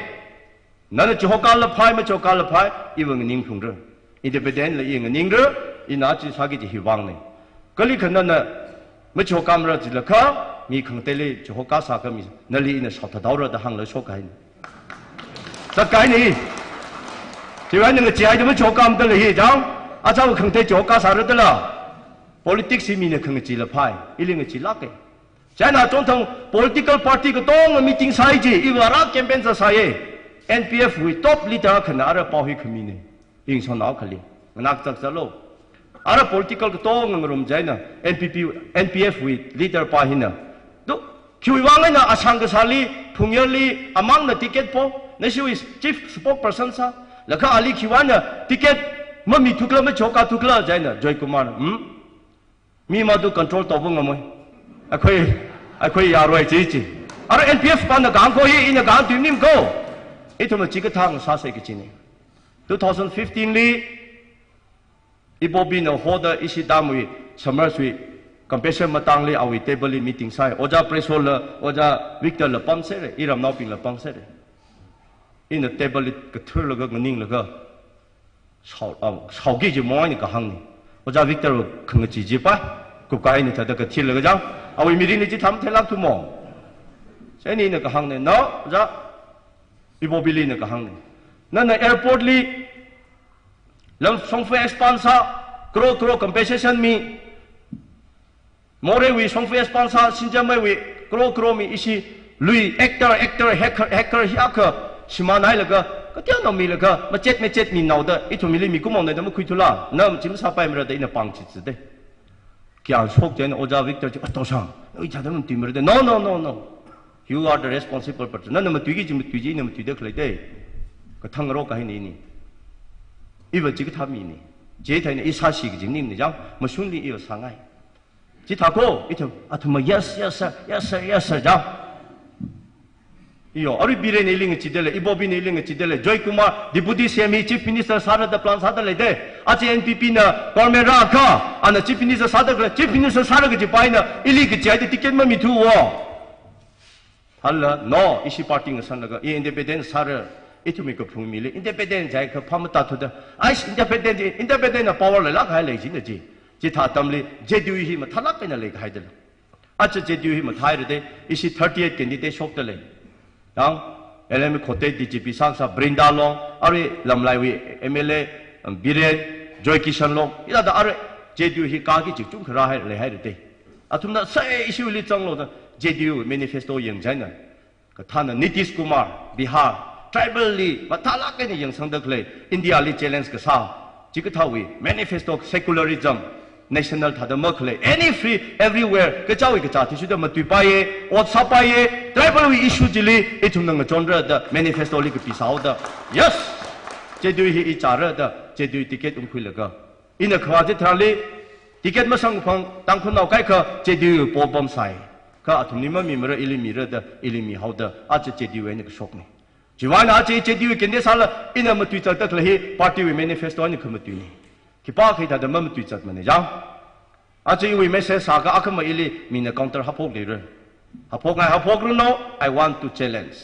Nana chihokalaphai, machihokalaphai, iva nganingphungra. Independent la i nganingra, ina chi sāki chi hi vangne. Kalikha nana machihokamara jilakha, mi khangateili chihokasā kami, nali ina shaothathaora da hāngla shokhaina. Zatkahaina. Chiwui eina ngacheehaida machihokamdala hi, jang, achāva khangatei chihokasāradala. Politics hi mina khangacheelaphai, ili ngacheelāka. Chieina chonthang political party katonga meeting sāi ji, iva ara campaign sāsāya. N P F wui top leader akhana ara pao hi khamine. Ingsonao khali. Nganak chak chalo. Ara political katonga ngarum chieina N P P, N P F wui leader pa hina. Do, khiwui vang eina ashang kasāli, Phungyerli, amangna ticket po, nashiwui chief spokesperson sā. Laga ali khiwui eina ticket mamithukla, machihokathukkhala chieina, Joy Kumar, hmm? Mi madu control tauva ngamoi. Akhoi, akhoi yaroi chi chi. Ara N P F pana kahāng kho hi, ina kahāng tui maningko. Ithumna chikathā ngasāsa kachine. Two thousand fifteen li, Ibobina hoda ishi dam wui, Summers wui, compensation matangli awui table li meeting sāi. Ojā Preso la, Ojā Victor la pamsere, iramnaobingla pamsere. Ina table li kathurlaga nganinglaga, shao, ah, shaoki ji moini kahāngni. Ojā Victor khangachee jipa, kupka eina thāda kathirlaga jang. Awui mirinli chithā matheilākthumo. Chieina ina kahāngni, no, Ojā, Ibobili ina kahāngni. Nana airport li, lam Shongfa expand sā, crore crore compensation mi, Moreiwui Shongfa expand sā, Singjameiwui crore crore mi ishi lui actor, actor, hacker, hacker hi akha shimānhailaga, kateonao milaga, machet machet minaoda, ithumli mikumo naida makhuithula, na chi masāpaimara da ina pāng chitsi de. Kya shok chieina Ojā Victor chi, "Atosang, ithāda matuimara de." No, no, no, no. You are the responsible person. Nana matuiki chi matui chi, ina matuida khalei de. Kathang ro kahaina ini. Iva chikathā mini. Chithāna i sāsi kaji maningmana jang, mashunli iva sāngai. Chithā kho, ithum, athumva, "Yes, yes, sir, yes, sir, yes, sir," jang. Iyo, arui Biren ili ngacheedalei, Ibobina ili ngacheedalei, Joy Kumar, Deputy C M hi Chief Minister sāra da plan sāda leidalei. Aja N P P na government rākha, ana Chief Minister sāda khalei, Chief Minister sāra kajipa eina, ili kachihaida ticket mamithuwo. Hala, no, ishi party ngasanlaga, i independent sāra, ithumwui kaphung mili, independent jiakha phā matāthuda, ai, independent, independent na power leilāk kahai lei jina ji. Chithā atamli, J D U hi mathālāk eina leikahaidalei. Aja J D U hi mathāhaira de, ishi thirty-eight candidate shokdalei. Yang, L M Khote D G P sāngasā Brinda Long, arui Lamlaiwui M L A, um, Biren, Joy Kishan Long, hithāda arui J D U hi kāki chik chungkha rāhai, leihaira te. Athumna sai ishiwuili zanglu da J D U manifesto yangchaina. Kathāna Nitish Kumar, Bihar, tribal li mathālāk eina yangsangda khalei, India li challenge kasā, chikathāwui manifesto secularism, national thāda makhalei, any free, everywhere, kachāwui kachā athishurda matuipaiya, ot sāpaiya, tribal wui issue chili, ithumna ngachonra da manifesto li kapisāhaoda. Yes! J D U hi i chāra da, J D U ticket ungkhuilaga. Ina khavā chitharanli, ticket masangphang Tangkhulnao kaikha J D U pao pamsai. Kha athumli mamimara ili mira da, ili mihaoda, aja J D U eina kashokna. Chiwuivang aja J D U candidate sāla, ina matuizatda khalei hi, party wui manifesto eina khamatuina. Khipākha hithāda mamatuizatmana jang. Aja iwui message sākha akhama ili mina counter haophok leira. Haophokngai haophokranu, I want to challenge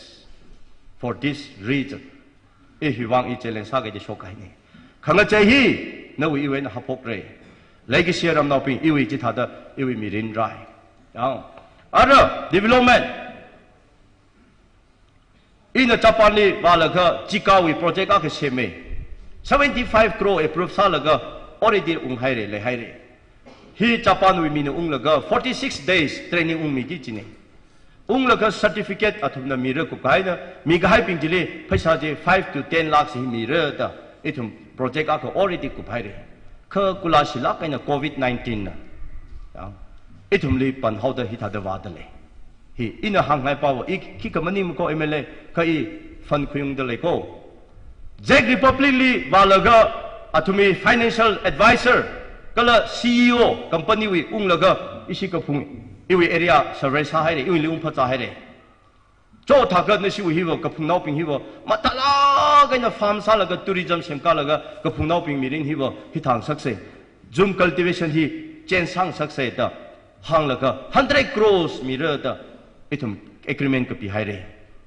for this reason. I hiwuivang i challenge sāki da shokkahaina. Khangachei hi, nawui iwui eina haophokra. Leikashi ramnaobing, iwui chithāda, iwui mirin rai. Yang. Ara, development. Ina Japan li vālaga Chikawui project akha sema. Seventy-five crore approve sālaga already unghaira, leihaira. Hi Japan wui mina unglaga forty-six days training ungmiki kajina. Unglaga certificate athumna mira kupkahaina, mikahaibing chili pheisā chi five to ten lakhs hi mira da ithum project akha already kuphaira. Kha kula shilāk eina covid nineteen na, ya, ithumli panhaoda hithāda vāda lei. Hi, ina hāngngai pao, i khikha maningmako M L A, kha i fund khuiungda lei ko. Czech Republic li vālaga athumwui financial advisor, kala C E O company wui unglaga ishi kaphung, iwui area survey sāhaira, iwuili ungphāzāhaira. Chothakat nashiwui hiva, kaphungnaobing hiva, mathālāk eina farm sālaga tourism semkalaga kaphungnaobing mirin hiva, hithāngasaksa. Jhum cultivation hi change sāngasaksa da hānglaga hundred crores mira da ithum agreement kapihaira.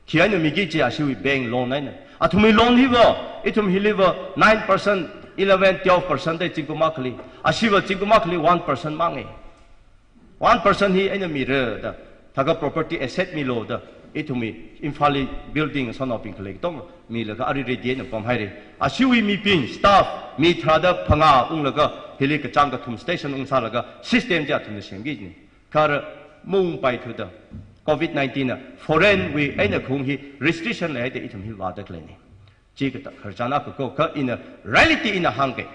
Khi eina miki kaji ashiwui bank loan eina. Athumwui loan hiva, ithum hiliva nine percent, eleven, twelve percent da zingkum akhali. Ashiva zingkum akhali one percent manga. One percent hi eina mira da, thākha property asset milu da, ithumwui Imphal li building sānaobing khalei katonga milaga arui ready eina pamhaira. Ashiwui mibing, staff, mi tharāda phangā unglaga, hili kachāng kathum station ungsālaga, system chi athumna semkina. Kha ara maungpaithuda, covid nineteen na, foreign wui eina khaung hi restriction leihaida ithum hi vāda khaleina. Chi kata khararchan akha ko, kha ina reality ina hāngke.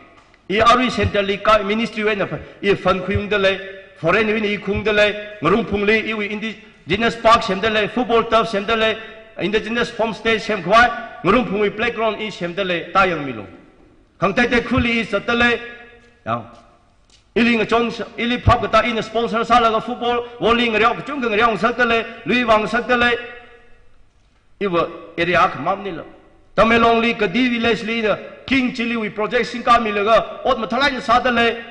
I arui centre li ka ministry wui eina pha-, i fund khuiungda lei, foreign wui eina i khuiungda lei, Ngarungphungli iwui indigenous park semda lei, football turf semda lei, indigenous homestay semkhavai, Ngarungphungwui playground i semda lei, ta yangmilu. Khangateitei khuili i zatda lei, ya. Ili ngachon, ili phap kata ina sponsor sālaga football, volley ngareo, kachungkha ngareo ngasakda lei, lui vāngasakda lei. Iva area akha mamnila. Tamenglong li Kadi village li ina King Chilli wui project singkāmilaga ot mathālāk eina sāda lei,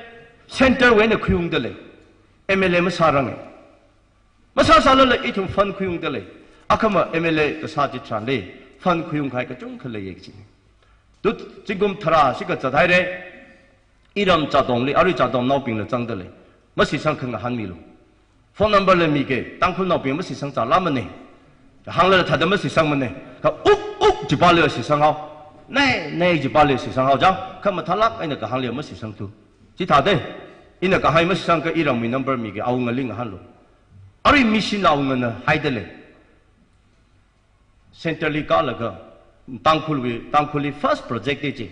centre wui eina khuiungda lei. M L A masāranga. Masāsālala ithum fund khuiungda lei. Akhama M L A kasā chitharanli fund khuiungkahai kachungkha leiya kajina. Tu zingkum tharā shikha zathaira. Iram Chadongli, arui Chadongnaobingla zangda lei. Masisang kha ngahānmilu. Phone number la mike, Tangkhulnaobing masisang zālāmana. Hānglala thāda masisangmana. Kha uk uk jipāla sisanghao. Nei nei jipāla sisanghao jang. Kha mathālāk eina kahāngla masisangthu. Chithāda, ina kahāng masisang kha iramwui number mike, awungali ngahānlu. Arui mission awungana haida lei. Centre li kālaga, Tangkhulwui, Tangkhulli first project te chi,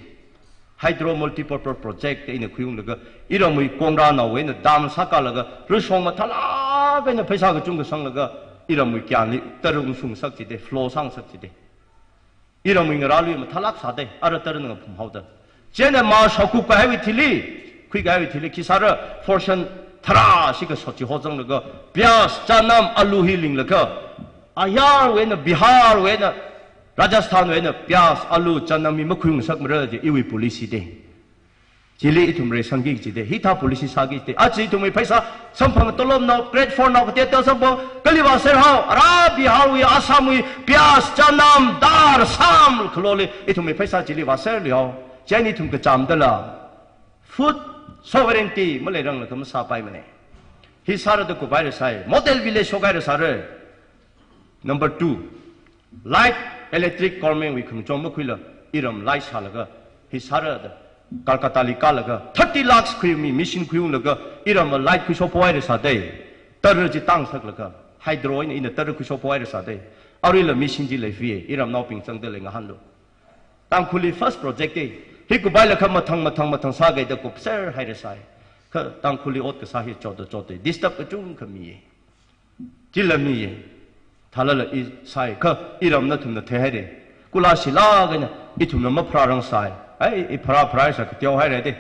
hydro multipurpose project te ina khuiunglaga, iramwui kongrānaowui eina dam sākalaga, rishong mathālāk eina pheisā kachungkha sanglaga, iramwui kyanli tara ungshungngasak chida, flow sāngasak chida. Iramwui ngarālui mathālāk sāda, ara tara ngaphum haoda. Chieina March haokupkahaiwui thili, khuikahaiwui thili, khi sāra, fortune tharā shikha sot chi hozanglaga, pyaz, chanam, alu hi linglaga, ayarwui eina, Biharwui eina, Rajasthanwui eina, pyaz, alu, chanam hi makhuingasakmara chi iwui policy te. Chili ithum reisangki kajida, hithā policy sāki kajida. Aja ithumwui pheisā samphang tolopnao, grade four nao kateo samphang, kali vāserhao, ara Biharwui, Assamwui, pyaz, chanam, dal, sam, khaloli, ithumwui pheisā chili vāserluihao. Chieina ithum kachamdala food sovereignty maleirangla kha masāpaimana. Hi sāra da kuphaira sai, model village shokhaira sāra. Number two, light Electric government wui khangachon makhuila, iram light sālaga, hi sāra da, Calcutta li kālaga, thirty lakhs khuimi, machine khuiunglaga, iram light khuishok phohaira sāda. Tara chi tāngsaklaga, hydro eina ina tara khuishok phohaira sāda. Aruila machine chi leifie, iramnaobing zangda lei ngahānlu. Tangkhulli first project e. Hi kubai lakha mathang, mathang, mathang sāgaida kupser haira sai. Kha Tangkhulli ot kasā hi chotda chotda. Disturb kachungkha miye. Chila miye. Thalala i sai. Kha iram nathumna theihaire. Kula shila kaina ithumna mapharārang sai. Ai, i pharā pharā sa kateo haira de.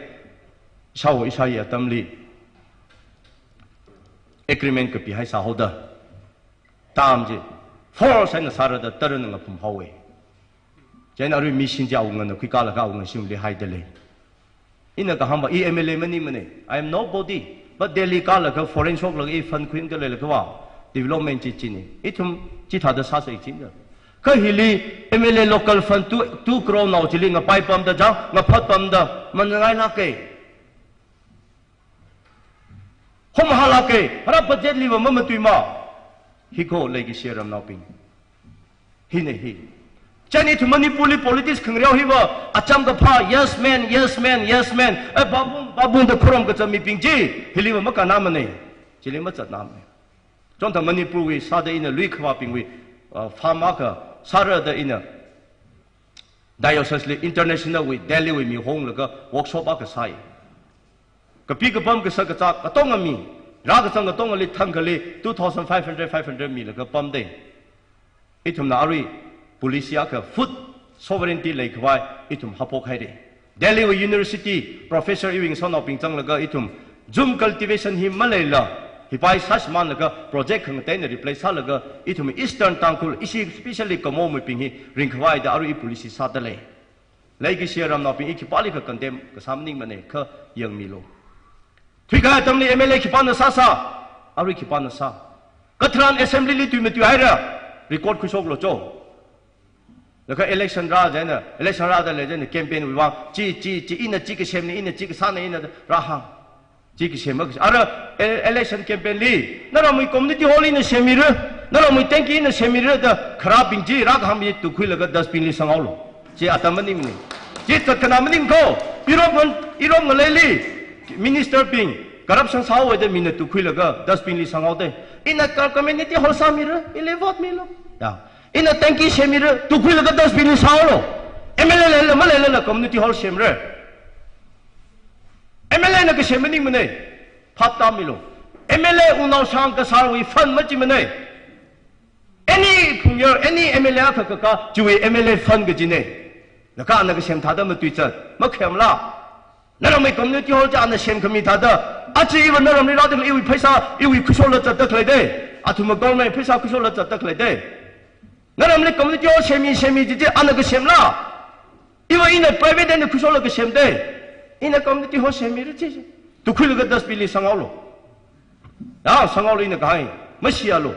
Ishāwo ishāyi atamli agreement kapihai sāhaoda. Dam chi force eina sāra da tarana ngaphum haowe. Chieina arui machine chi awungana khuikālaga awunga shimli haida lei. Ina kahāngva, i M L A maningmane. I am nobody. But Delhi kālaga foreign shoklaga i fund khuiungda leilakhava, development chi chini. Ithum chithāda sāsa i chinda. Kha hili M L A local fund two, two crore nao chili ngapai pamda jang, ngaphat pamda, manangai lāke. Hom halāke, hara budget liva mamatuima. Hi ko leikashi ramnaobing. Hine hi. Chieina ithum Manipurli politics khangareo hiva, acham kaphā, yes man, yes man, yes man. Eh, babung, babung da khuram kacham mibing chi, hiliva makānamane. Chili mazatnamane. Chonta Manipurwui sāda ina lui khavābingwui, uh, farm akha sāra da ina diocese li international wui, Delhi wui mi honglaga workshop akha sai. Kapi kapam kashak kazā katonga mi, rākazang katongali thangkhali two thousand five hundred, five hundred milaga pamda. Ithumna arui policy akha food sovereignty leikhavai ithum haophok haire. Delhi wui university professor iwui ngasotnaobing zanglaga ithum jhum cultivation hi maleila, hipai sāshimānlaga project khangateina replace sālaga ithum Eastern Tangkhul, ishi especially Kamong mibing hi ringkhavai da arui i policy sāda lei. Leikashi ramnaobing, i khipālikha condemn kasā maningmane, kha yangmilu. Thuikahai atamli M L A khipāna sāsa, arui khipāna sā. Katharan assembly li tui matui haira, record khuishoklu cho. Laga election rā jina, election rāda lei jina, campaign wui vang, chi, chi, chi, ina chi kasemne, ina chi kasāne, ina rāhāng. Chi kasem, ara, e-, election campaign li, naramwui community hall ina semmira, naramwui tanki ina semmira da kharābing chi, rākahāng chi tukhuilaga dustbin li sanghaolu. Chi atam maningmane. Chi zatkhanā maning ko, Europe ngan, Europe ngaleili, minister bing, corruption sāhaowa da mina tukhuilaga dustbin li sanghaoda. Ina ka community hall sāmira, ili vote milu. Ya. Ina tanki semmira, tukhuilaga dustbin li sanghaolu. M L A leila, maleilala community hall semra. M L A na kasem maningmane, phap tāmilu. M L A wungnao shang kasārwui fund machimane. Any phungyar, any M L A akha kakā, chiwui M L A fund kajine. Laga ana kasem thāda matuizat, makhamla. Naramwui community hall chi ana semkhami thāda, aja iva naramli rāda khalei iwui pheisā, iwui khuishola zatda khalei de. Athumva government pheisā khuishola zatda khalei de. Naramli community hall semmi, semmi ji chi ana kasemla. Iva ina private eina khuishola kasemde. Ina community hall semmira chi. Tukhuilaga dustbin li sanghaolu. Ya, sanghaolu ina kahai. Mashialu.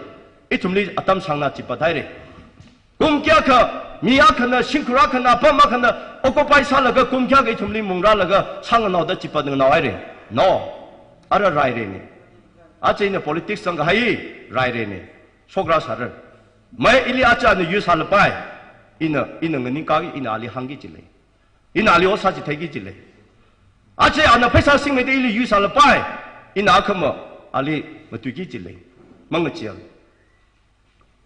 Ithumli atam sangna chipat haire. Kum kayākha, mi akhana, shimkhur akhana, apam akhana, occupy sālaga kum kayākha ithumli mungrālaga, sānganaoda chipat nganao haire. No. Ara rairene. Aja ina politics zangkahai, rairene. Shokra sāra. Mai ili aja ana yuisālapai. Ina, ina nganingkaki, ina ali hāngki jilei. Ina ali ot sāchitheiki jilei. Aja ana pheisā singmeida ili yuisālapai. Ina akhama ali matuiki jilei. Mangacheealu.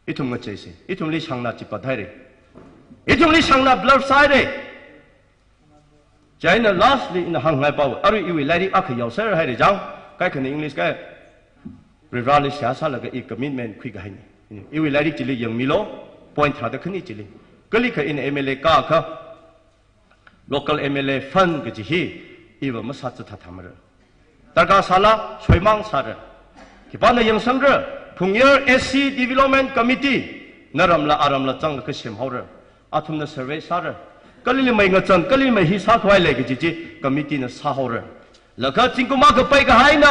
Ithum ngacheise. Ithumli shangna chipat haire. Ithumli shangna blur sāhaire. Chieina lastly ina hāngngai pao, arui iwui lairik akha yaoser haire jang, kaikhana English kai, Varivarali seihā sālaga i commitment khuikahaine. Iwui lairik chili yangmilu, point tharāda khani chili. Kalikha ina M L A kākha, local M L A fund kaji hi, iva masāzat thāthāmara. Darkar sāla, soimang sāra. Khipāna yangsangra, Phungyar S C Development Committee, naramla aramla zanglaga semhaora. Athumna survey sāra. Kali mei ngazan, kali mei hi sākhavai lei kaji chi committee na sāhaora. Laga zingkum akha peikahaina,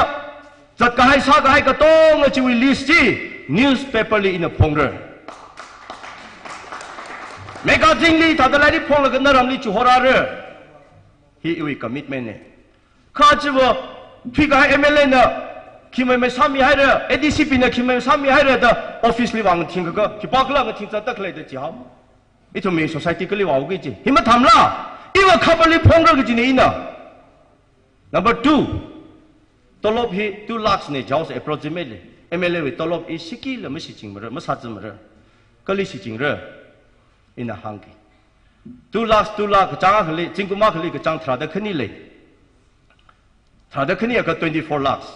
zatkahai sākahai katonga chiwui list chi newspaper li ina phongra. Magazine li thāda lairik phonglaga naramli chihorāra. Hi iwui commitment ne. Kha chiva, thuikahai M L A na khimei mei sāmihaira, A D C bingna khimei sāmihaira da office li vang thingkaka, khipākhala ngathing zatda khalei da chihao. Ithumwui society kali vāuki kaji. Hi mathāmala, iva khabarli phongra kajina ina. Number two, tolop hi two lakhs na jihaosa approximately. M L A wui tolop hi shikila mashichinmara, masāzamara. Kali shichingra, ina hāngki. Two lakhs, two lakh kachāng akhali, zingkum akhali kachāng tharāda khani lei. Tharāda khani akha twenty-four lakhs.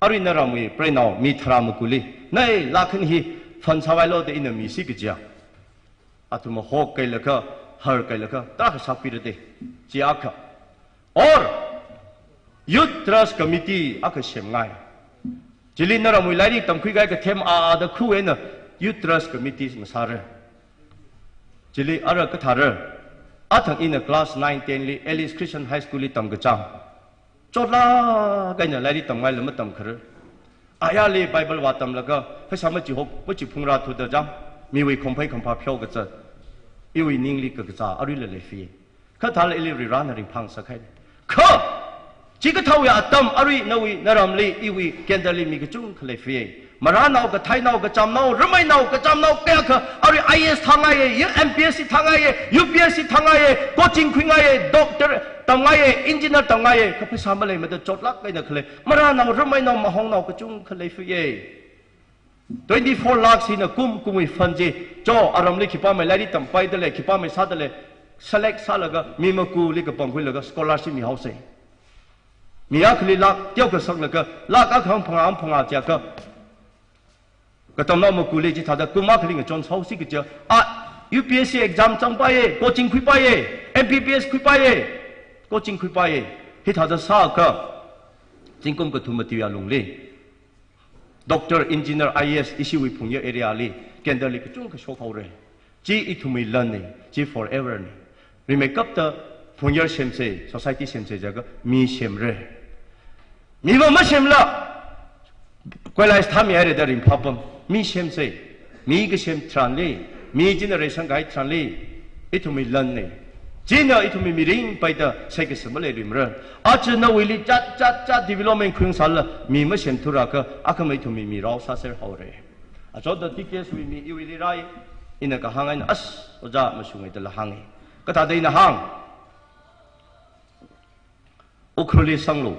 Arui naramwui preinao mi tharā makuli, nai lakh khani hi fund sāvailu da ina misi kajiya. Athum hok kailakha, har kailakha, tarākha sāpira de. Chi akha. Or, Youth Trust Committee akha semngai. Chili naramwui lairik tamkhui kahai kathem a, a da khu eina Youth Trust Committee masāra. Chili ara kathāra. Athang ina class nine, ten li Alice Christian High School li tamkachang. Chotlāk eina lairik tamngaila matamkhara. Ayarli Bible vātamlaga, pheisā machihok, machiphungrā thuda jang, miwui khongphei khongphā pheoka zat. Iwui ningli kakazā aruila leifie. Kha thāla ili Varivarana ringphāngasak haira. Kha, chikathāwui atam arui nawui naramli iwui candle li mi kachungkha leifie. Marānao, kathainao, kachamnao, rameinao, kachamnao kayākha arui I A S thāngaiye, M P S C thāngaiye, U P S C thāngaiye, coaching khuingaiye, doctor tamngaiye, engineer tamngaiye, kha pheisā maleimada chotlāk eina khalei marānao, rameinao, mahongnao kachungkha leifiye. Twenty-four lakhs hina kum kumwui fund chi, cho aramli khipāmei lairik tampaidalei, khipāmei sādalei, select sālaga mi makuli kapangkhuilaga scholarship mihaosa. Mi akhali lakh teokha sanglaga, lakh akha hangphangā, hangphangā chiakha, katamnao makuli chithāda kum akhali ngachon sāhaosi kaja, a, U P S C exam changpaiye, coaching khuipaiye, M B B S khuipaiye, coaching khuipaiye. Hithāda sāakha, zingkum kathum matiya lungli, doctor, engineer, I A S ishiwui Phungyar area li, candle li kachungkha shokhaora. Chi ithumwui lanna, chi forever na. Rimeikapta Phungyar semsa, society semsa jiakha mi semra. Miva masemla, koilai thāmihaira da ringphāpam. Mi semsa, mi kasem tharanli, mi generation kahai tharanli, ithumwui lanna. China ithumwui mirin paida saikasa maleiluimara. Aja nawuili chat, chat, chat development khuingasālala, mi masemthura akha, akhama ithumwui mi rao sāser haora. Achoda T K S wui mi iwuili rāi, ina kahāng eina, as, ojā mashunga dala hānga. Kathāda ina hāng. Ukhrulli sanglu.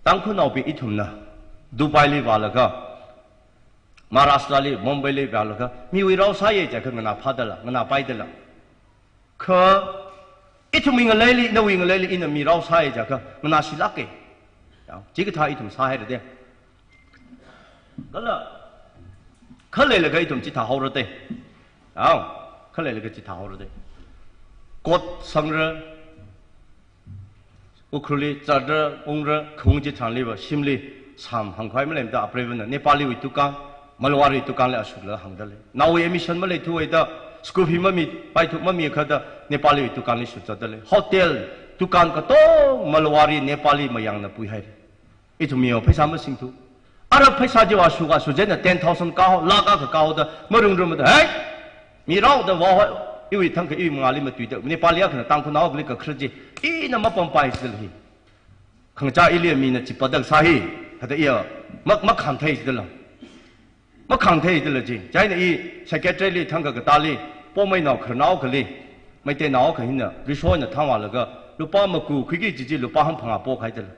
Tangkhulnaobing ithumna Dubai li vālaga, Maharashtra li, Mumbai li vālaga, miwui rao sāya jiakha nganāphādala, nganāpaidala. Kha, ithumwui ngaleili, nawui ngaleili ina mi rao sāya jiakha, nganāshilāka. Ya, chikathā ithum sāhaira de. Kala, khaleilaga ithum chithā haora de. Ya, khaleilaga chithā haora de. Court sangra, Ukhrulli, Chadar, Ungra, Khung chitharanliva, shimli, sam hāngkhavai maleimada apreivana, Nepali wui dukan, Marwari dukan li ashutlaga hāngdalei. Naowui admission maleithuwuida, school fee mamipaithu mamiakhada, Nepali wui dukan li shut zatdalei. Hotel, dukan katonga Marwari, Nepali mayangna puihaira. Ithum miva pheisā masingthu. Ara pheisā chiva shuka shuchina ten thousand kaho, lakh akha kahoda, marungrumada, hei! Mi raoda vāhoi, iwui thangkha iwui mangāli matuida, Nepali akhana Tangkhulnao akhali kakharat chi, ina mapampai jidalei. Khangachā ili mina chipatda kasā hi, hithāda iya, mak, makhāngthei jidala. Makhāngthei jidala chi. Chieina i secretary li thangkha katāli, Poumeinao khararnao akhali, Meiteinao akha hina, risho eina thangvālaga, lupā maku khuiki kaji chi lupā hangphangā pokahaidala.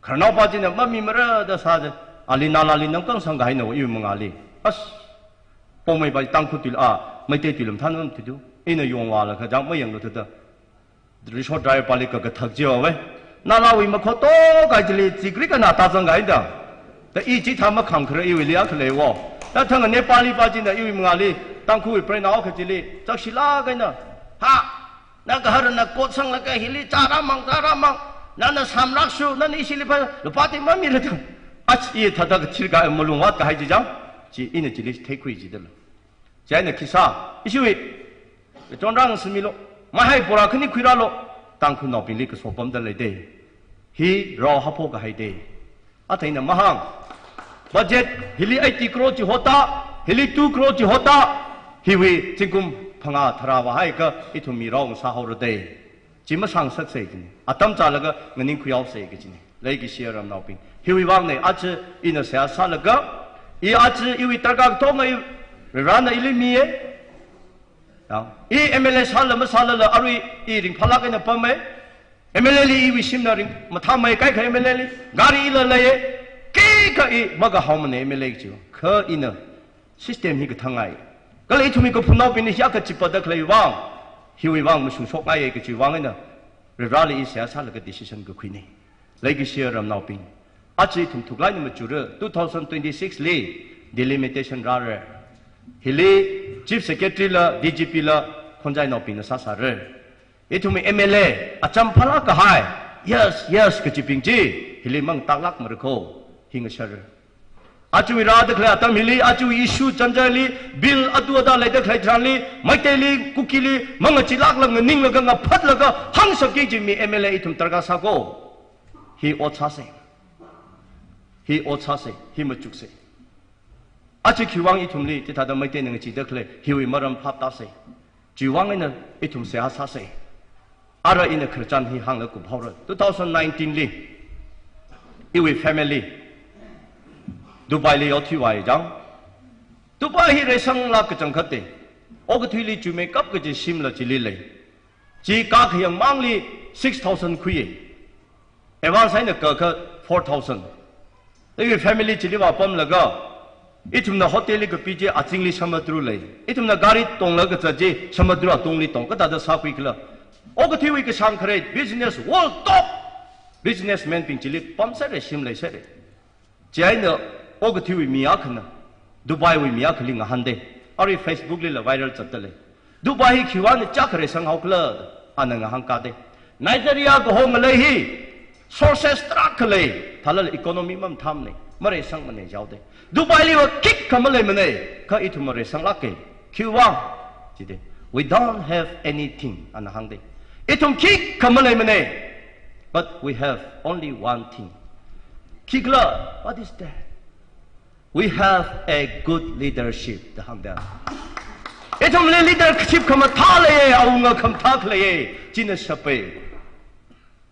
Khararnaopa china mamimara da sāda, ali nalāli namkang sangkahaina iwui mangāli. As, Poumeipa chi Tangkhul tui, a, Meitei tuila mathānmamthudu. Ina yongvālaga jang mayanglu thuda. Risho driver pali kakathak chiva ve. Nalāwui makho tokahai chili chikri kana tāzangkahaida. Da i chithā makhāngkharar iwuili akha leiwo. Da thang Nepali pa china iwui mangāli, Tangkhulwui preinao akha chili, chakshilāk eina. Ha! Na gaharana court sanglaga hili chārāmang, chārāmang. Nana samrakshu, nana ishili pa, lupā ti mamira da. Ach, i thāda kathirkha malung vātkahai chi jang. Chi ina chili theikhui jidala. Chieina khisā, ishiwui, kachonrang similu, mahai bora khani khuirālu, Tangkhulnaobingli kasopamda lei de. Hi rao haphokahai de. Athei eina mahāng. Budget, hili eighty crore chi hota, hili two crore chi hota, hiwui zingkum phangā tharā vāhaiakha, ithum mi rao ngasā haora de. Chi masāngasaksa kajina. Atam chālaga nganingkhui haosa kajina. Leikashi ramnaobing. Hiwui vangna aja ina seihā sālaga, i aja iwui darkar katonga i Varena ili miya. Ya. I M L A sāla masālala arui i ringphālāk eina pamme. M L A li iwui shimna ring mathāmei kaikha M L A li. Gari ila leiye. Kaikha i makahaomane M L A kachi. Kha ina system hi kathang ngai. Kala ithumwui kaphunnaobingli hiyākha chipada khalei vang, hiwui vang mashungshokngaiye kachi vang eina, Vareli i seihā sālaga decision kakhuine. Leikashiya ramnaobing, aja ithum thuklāk eina machura, two thousand twenty-six li delimitation rāra. Hili Chief Secretary la, D G P la, Khonjainaobingna sāsāra. Ithumwui M L A acham phālāk kahai, yes, yes kachibing chi, hili mangtaklākmara kho, hi ngashāra. Ajawui rāda khalei atam hili, ajawui issue janjali, bill atu ada leida khalei tharanli, Meiteili, Kukili, mangachilākla nganinglaga ngaphatlaga hāngshapki kaji mi M L A ithum darkar sā kho. Hi ot sāsa. Hi ot sāsa, hi machuksa. Aja khiwui vang ithumli, chithāda Meiteina ngachida khalei, hiwui maram phaptāsa. Chiwui vang eina ithum seihā sāsa. Ara ina khararchan hi hānglaga kuphaora. Two thousand nineteen li, iwui family, Dubai li yaothui vāya chang. Dubai hi reisanglāk kachangkhate. Okathuili chuimeikap kaji shimla chili lei. Chi kakhayang mangli six thousand khuiye. Advance eina kakha four thousand. Iwui family chili vāpamlaga, ithumna hotel li kapi chi azingli samudru lei. Ithumna gari tonglaga zat chi samudru atongli tong, kathāda sākhui khala. Okathuiwui kashāng khare, business world top businessman bing chili pamsāra, shim leisāra. Chieina okathuiwui mi akhana, Dubai wui mi akhali ngahānde. Arui Facebook lila viral zatda lei. Dubai hi khiwui vang eina chāk khareisang haokhala, ana ngahānkāde. Nigeria kaho ngalei hi, sources tarākha lei, thālala economy mamathāmane, mareisangmane jihaode. Dubai liva khikha maleimane, kha ithum mareisanglāke. Khiwui vang, jide. We don't have anything, ana hāngde. Ithum khikha maleimane, but we have only one thing. Khikhala, what is that? We have a good leadership, da hāngda. Ithumli leadership khamathā leiye, awunga khamathā khaleiye, china shape.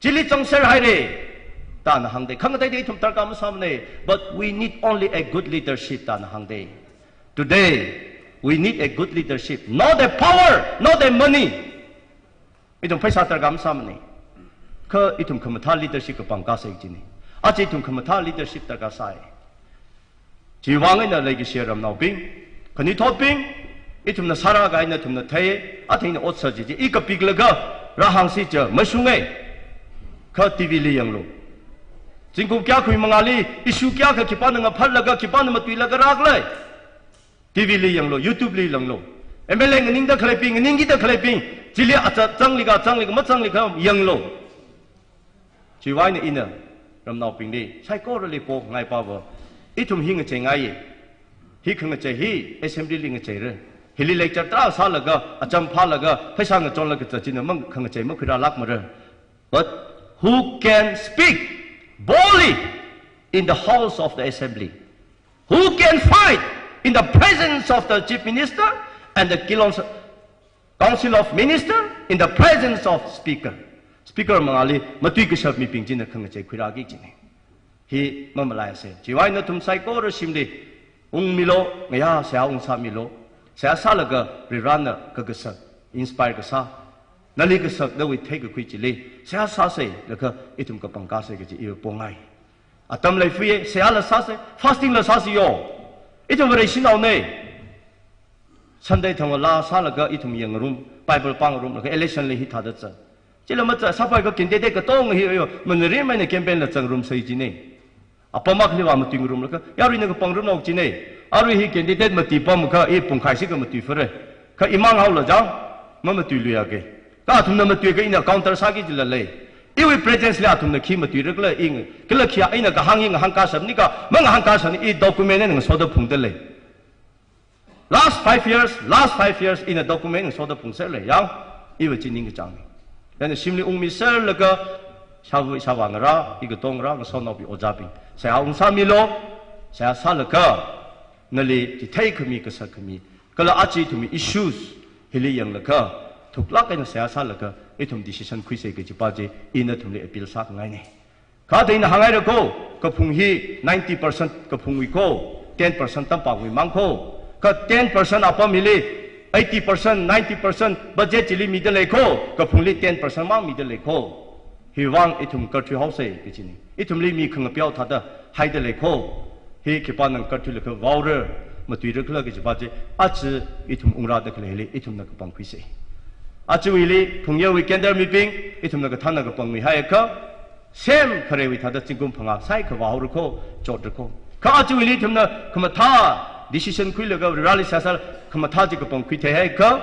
Chili changser haire, da ana hāngde. Khangateida ithum darkar masāmane, but we need only a good leadership, da ana hāngde. Today, we need a good leadership, not a power, not a money. Ithum pheisā darkar masāmane. Kha ithum khamathā leadership kapangkāsa kajine. Aja ithum khamathā leadership darkar sai. Chiwui vang eina leikashiya ramnaobing, khanuithotbing, ithumna sārākahai nathumna thei, athei eina otser chi chi, i kapiklaga rāhāngsi chi mashunge. Kha T V li yanglu. Zingkum kayākha mangāli, issue kayākha khipāna ngaphatlaga, khipāna matuilaga rākhala. T V li yanglu, YouTube li yanglu. M L A nganingda khaleibing, nganingkida khaleibing, chili acha zangli ka, zangli ka, mazangli ka yanglu. Chiwui vang eina ina, ramnaobingli, saikorali pongai pava. Ithum hi ngachei ngaiye. Hi khangachei hi, assembly li ngacheira. Hili lecture tarā sālaga, acham phālaga, pheisā ngachonlaga zat china mang khangachei makhuirālākmara. But who can speak boldly in the halls of the assembly? Who can fight in the presence of the chief minister and the council, council of minister in the presence of speaker? Speaker mangāli matui kashap mibing china khangachei khuirāki kajine. Hi mamalaisa. Chiwui vang eina nathum saikora shimli ungmilu, ngayā seihā ungsāmilu. Seihā sālaga Varivarana kakasak, inspire kasā, nali kasak nawui theikakhui chili seihā sāsa, laga ithum kapangkāsa kaji iva pongai. Atam lei fuye, seihāla sāsa, fasting la sāsa yo. Ithum Vareshinaone. Sunday thangva laa sālaga ithum yangngarum, Bible pāngngarumlaga election li hithāda zat. Chila mazat, sāpai ka candidate katonga hi yo, manari maina campaign la zangngarumsa kajine. Apam akhali va matuingarumlaga, yarui na kapangngarumnao kajine. Arui hi candidate mati pam kha i pungkhai shikha matuifare. Kha imang haola jang, mamatuiluiya ke. Kha athumna matuiakha ina counter sāki jila lei. Iwui presence li athumna khi matuirakhala ing, kala khi eina kahāng hi ngahānkāsāmani ka, mangahānkāsāmani, i document eina ngasoda phungda lei. Last five years, last five years ina document ngasoda phungser lei yang, iva chi ningkachāngni. Then shimli ungmiserlaga, shāva, shāva ngarā, i katong ngarā, ngasotnaobing, ojābing, seihā ungsāmilu, seihā sālaga, nali chitheikhami, kasakkhami, kala aja ithumwui issues hili yanglaga, thuklāk eina seihā sālaga, ithum decision khuisa kaji pa chi, ina nathumli appeal sāngaine. Kha athei eina hānghaira kho, kaphung hi ninety percent kaphungwui kho, ten percent tampakwui mang kho. Kha ten percent apam hili, Eighty percent, ninety percent budget chili mida leikho, kaphungli ten percent mang mida leikho. Hiwui vang ithum karthui haosei kajina. Ithumli mi khangapeowa thāda haida leikho. Hi khipāna nang karthuilaga vaora, matuira khala kajipa chi, aja ithum ungrāda khaleili ithumna kapangkhuisei. Ajawuili phungyawui candle mibing, ithumna kathāna kapangmi haiakha, semkhareiwui thāda zingkum phangā saikha vāhaora kho, chotra kho. Kha ajawuili ithumna khamathā decision khuilaga, Vareli seihā sālaga khamathā chi kapangkhui theihaiakha,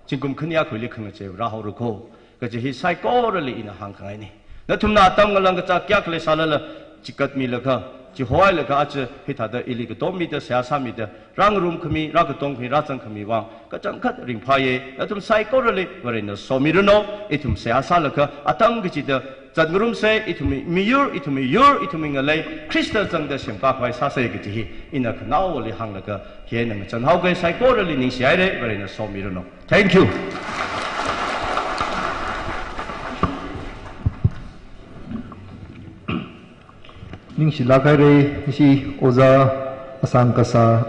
zingkum khani akhawuili khangachei rāhaora kho. Kaji hi saikorali ina hāngkhangaina. Nathumna atam ngalang kachā kayākha leisālala, chikatmilaga, chihoilaga aja hithāda ili katom mida, seihā sāmida, rāngarumkhami, rākatomkhami, rāzangkhami vang kachangkhat ringphāya. Nathum saikorali Varena somiranu, ithum seihā sālaga, atam kachida zatngarumsei, ithumwui miyur, ithumwui yur, ithumwui ngalei Khrista zangda semkakhavai sāsei kaji hi ina khanaowali hānglaga, hi eina ngachānhaoga, saikorali ningshihaira, Varena somiranu. Thank you. Ningshilāk haira, ishi Ojā Asang Kasā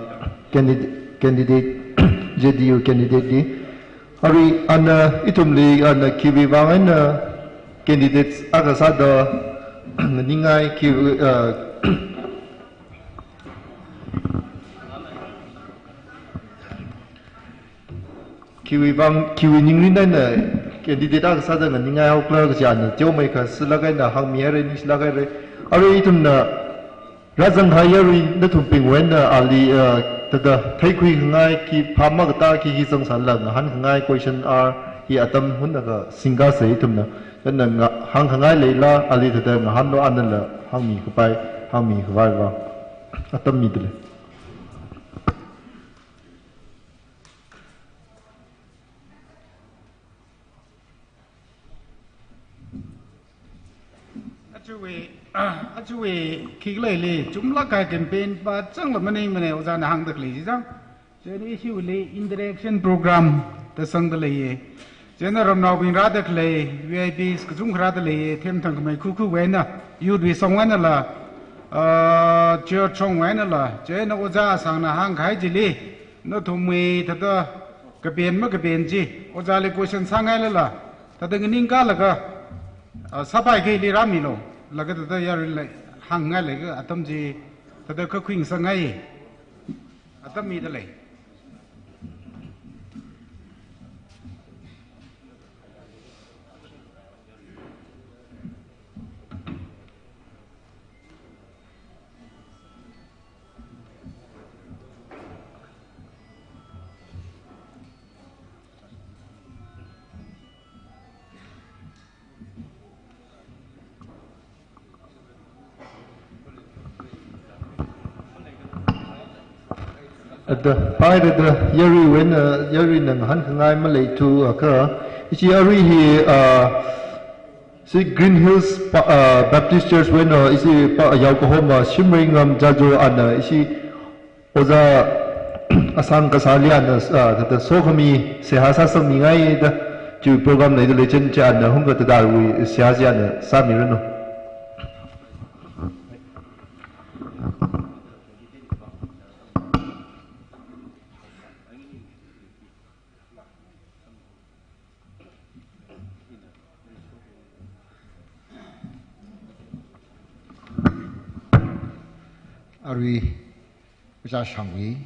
candid-, candidate, J D U candidate li. Arui ana ithumli, ana khiwui vang eina candidates akha sāda nganingai, khiwui, uh, khiwui vang, khiwui ningrin eina candidate akha sāda nganingai haokhala kaji ana teomeikha sālāk eina hāngmihaira, ningshilāk haira. Arui ithumna rāzangkahai yarui nathumbingwui eina ali, ah, thāda theikhuikhangai, khi phāma kata, khi khi zangsālala ngahānkhangai, question hour hi atam hunakha singkasei ithumna. Thāda nga-, hāngkhangai leila, ali thāda ngahānlu, anala hāngmikapai, hāngmikhavai vang atam mida lei. Ajawui, ajawui khikhalei chumlāk kahai campaign pā changla maningmana, ojāna hāngda khalei chi chang. Chieina ishiwuili interaction program da sangda leiya. Chieina ramnaobing rāda khalei, V I Ps kachungkha rāda leiya, themthangkhamei khukhuwui eina, youth wui song einala, ah, church song einala, chieina Ojā Asangna hāngkahai chili, nathumwui thāda kapen makapen chi, ojāli question sāngailala, thāda nganingkalaga, ah, sāpai kali rāmilu, laga thāda yaruili hāngngai leiakha atam chi, thāda kakhuingasakngai, atam mida lei. Ada, pai ada, ada, yaruiwui eina, yaruina ngahānkhangai maleithuakha, ishi arui hi, ah, ishi Green Hills pa-, ah, Baptist Church wui eina, ishi pa, yaokahoma Shimreingam Jajo ana, ishi Ojā Asang Kasāli ana, ah, thāda sokhami seihā sāsangmingaida, chi program leida leichān chi ana hungkha thāda arui seihā chi ana sāmiranu. Arui, Ojā Shangwui,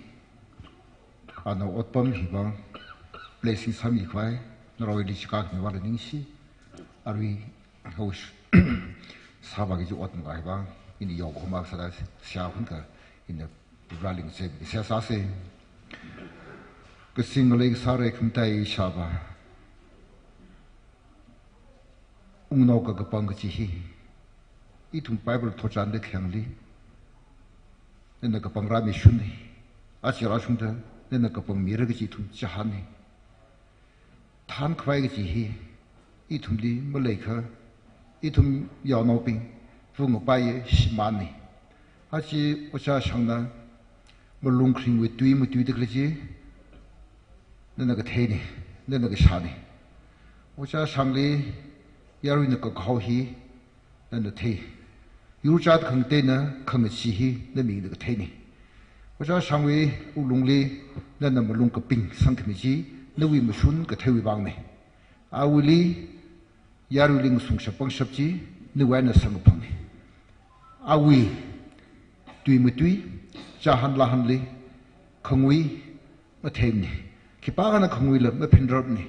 ana otpam hi vang, blessing sāmikhavai, naruili chikak mi vang ningshi, arui, host, sāvā kaji ot makahai vang, ini yaokahoma sāda seihā hungkha, ina Vareli ngachei seihā sāsei. Kasing ngalei kasāra khamatai ishāvā. Ungnao kakapang kaji hi, ithum Bible thotchan da khayangli, nana kapang rāmishunna, aja rāshungda, nana kapangmira kaji ithum chihānna. Thānkhavai kaji hi, ithumli maleikha, ithum yaonaobing, vungapaiya shimānna. Aja Ojā Shangna, malung kharingwui tui matuida khalei chi, nana katheina, nana kashāna. Ojā Shangli, yaruina kakahao hi, nana thei. Yurchāt khangateina, khangachee hi, na mingna katheina. Ojā Shangwui wuklungli, nana malung kaping sangkhami chi, nawui mashun katheiwui vangna. Awuili, yaruili ngasungshap pangshap chi, nawui eina samkaphangna. Awui tui matui, chāhan lāhanli khangui matheimana. Khipākhana khanguila maphinrarmana.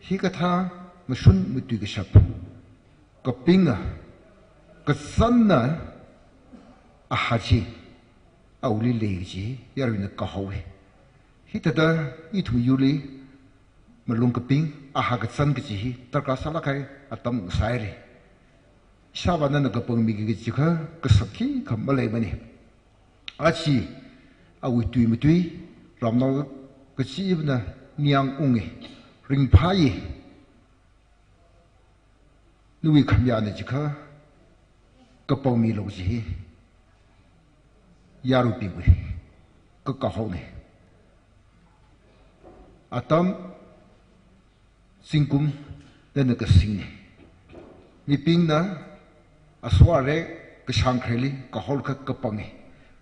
Hikathā mashun matuikashap, kapinga, kazanna aha chi awuili lei kaji yaruina kahaowa. Hithāda ithum yurli malung kaping, aha kazan kaji hi darkar sālāk kahai atam sāhaira. Ishāvā nana kapangmiki kaji kha kasā khikha maleimana. Aja awui tui matui, ramnao kachivana ningyāng unga, ringphāya. Nawui khamayāna jiakha kapangmilu kaji hi yarubingwui kakahaona. Atam zingkum nana kasingna. Mibingna aso arek kashāng khareli kahaolakha kapanga.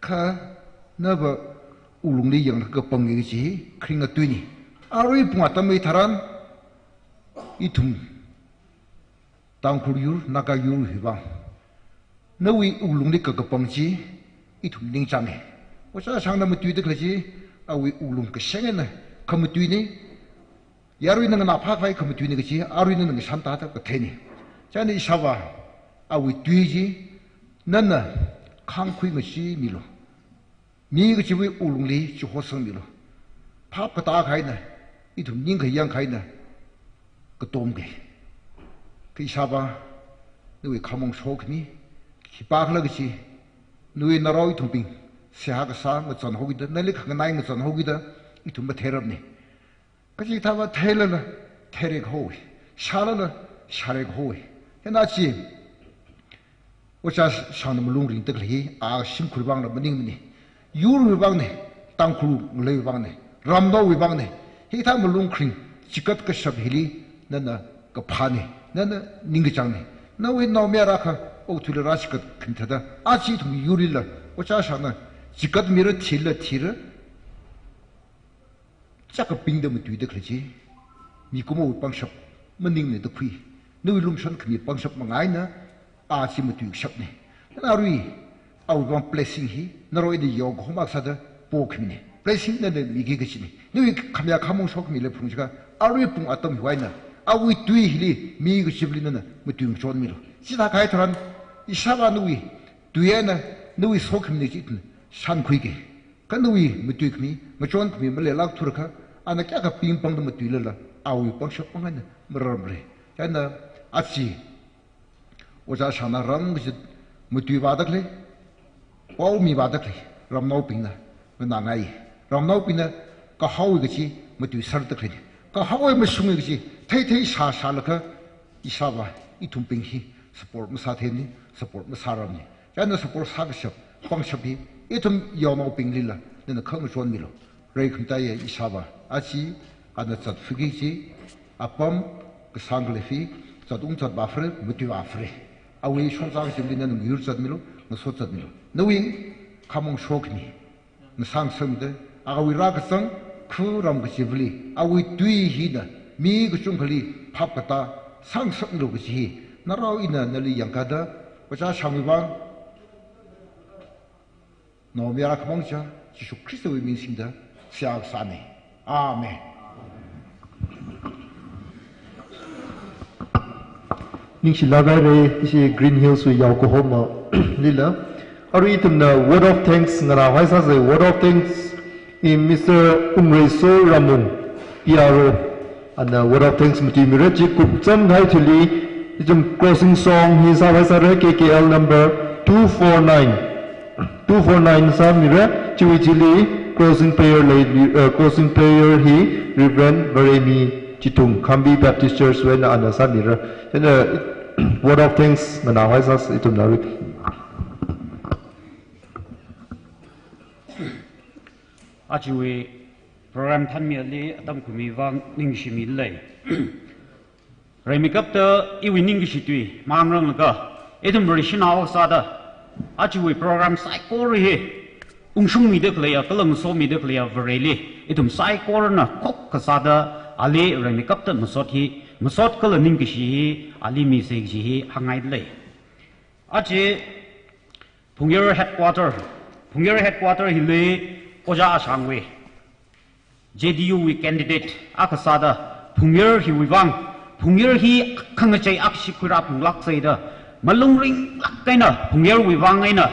Kha nava wuklungli yanglaga kapanga kaji hi kharing atuina. Arui pung atam hitharan ithum Tangkhul yur, Naga yurwui vang, nawui wuklungli kakapang chi ithum ningchānga. Ojā Shangna matuida khalei chi, awui wuklung kasheng eina khamatuina, yaruina nganāphākhavai khamatuina kaji aruina ngashan tāda katheina. Chieina ishāvā, awui tui chi nana khāngkhui ngachee milu. Mi kachiwui wuklungli chihosangmilu. Phap katā kahaina, ithum ning kayang kahaina, katomga. Kha ishāvā, nawui khamong shokhami khipākhala kaji, nawui narao ithumbing seihā kasā ngachonhaokida, nali khanganai ngachonhaokida, ithum matheirapna. Kachikathāva theilala theirek haowa, shālala shārek haowa. Hina chi, Ojā Shangna malung ringda khalei hi, a shimkhurwui vangla maningmana. Yurwui vangna, Tangkhul ngaleiwui vangna, ramnaowui vangna. Hithā malung kharing chikat kashap hili nana kaphāna, nana ningkachāngna. Nawui naomayara kha okathuili rāchikat khangathāda, aja ithum yurlila Ojā Shangna chikatmira, thila thira, chākapingda matuida khalei chi, mikumowui pangshap maningmana da khui. Nawui lumashan khami pangshap manga eina a chi matuikashapna. Nana arui awui vang blessing hi narao eina yaokahoma sāda pokhamina. Blessing nana miki kajina. Nawui khamayā khamong shokhamila phalung jiakha, arui pung atam hiwui eina awui tui hili mi kachivali nana matuingachonmilu. Chithā kahai tharan, ishāvā nawui tui eina nawui sokhamina chi ithum shānkhuiga. Kha nawui matuikhami, ngachonkhami maleilākthuakha, ana kayākha pingpangda matuilala, awui pangshap manga eina mararmara. Chieina aja Ojā Shangna ram kachida matuivāda khalei, pao mivāda khalei ramnaobingna nganāngai. Ramnaobingna kahaowa kaji matuiserda khaleina. Kahaowa mashunga kaji theithei shāshālaga, ishāvā ithumbing hi support masātheimana, support masārarmana. Chieina support sākashap pangshap hi ithum yaonaobinglila nana khangachonmilu. Reikhamataiya ishāvā, aja ana zatfiki kaji apam kasāng khalei hi, zatung zatvāphara, matuivāphara. Awui shongza kachivali nana ngayur zatmilu, ngaso zatmilu. Nawui khamong shokhami ngasāngasakmida, awui rākazang kharam kachivali, awui tui hina mi kachungkhali phap katā sāngasakmilu kaji hi, narao ina nali yangkada, Ojā Shangwui vang, naomayara khamong chā, Jishu Khristawui ming singda seihā kasāna. Amen. Ningshilāk haira, ishi Green Hills wui yaokahoma lila. Arui ithumna word of thanks nganāhai sāsa. Word of thanks hi Mister Umreiso Ramung, P R O, ana word of thanks matuimira. Chi kupcham kahai thili, ithum closing song hi sāhai sāra, K K L number two four nine. Two four nine sāmira, chiwui chili closing prayer lei, uh, closing prayer hi Reverend Varemi Chithung, Khambi Baptist Church wui eina ana sāmira. Chieina word of thanks nganāhai sāsa ithumna arui. Ajawui program thanmiali atam khuimi vang ningshimilei. Reimikapta iwui ningkashi tui mangranglaga, ithum Vareshi nao sāda, ajawui program saikora hi ungshungmida khaleiya, kala ngasomida khaleiya Vareli ithum saikorana khokkha sāda ali rengmi kapta masot hi, masot kala ningkashi hi ali mise kaji hi hāngngaidalei. Aja Phungyar headquarter, Phungyar headquarter hili Ojā Ashangwui, J D U wui candidate akha sāda, Phungyar hiwui vang, Phungyar hi khangachei akha shikhuira phunglāksa da, malung ringlāk eina Phungyarwui vang eina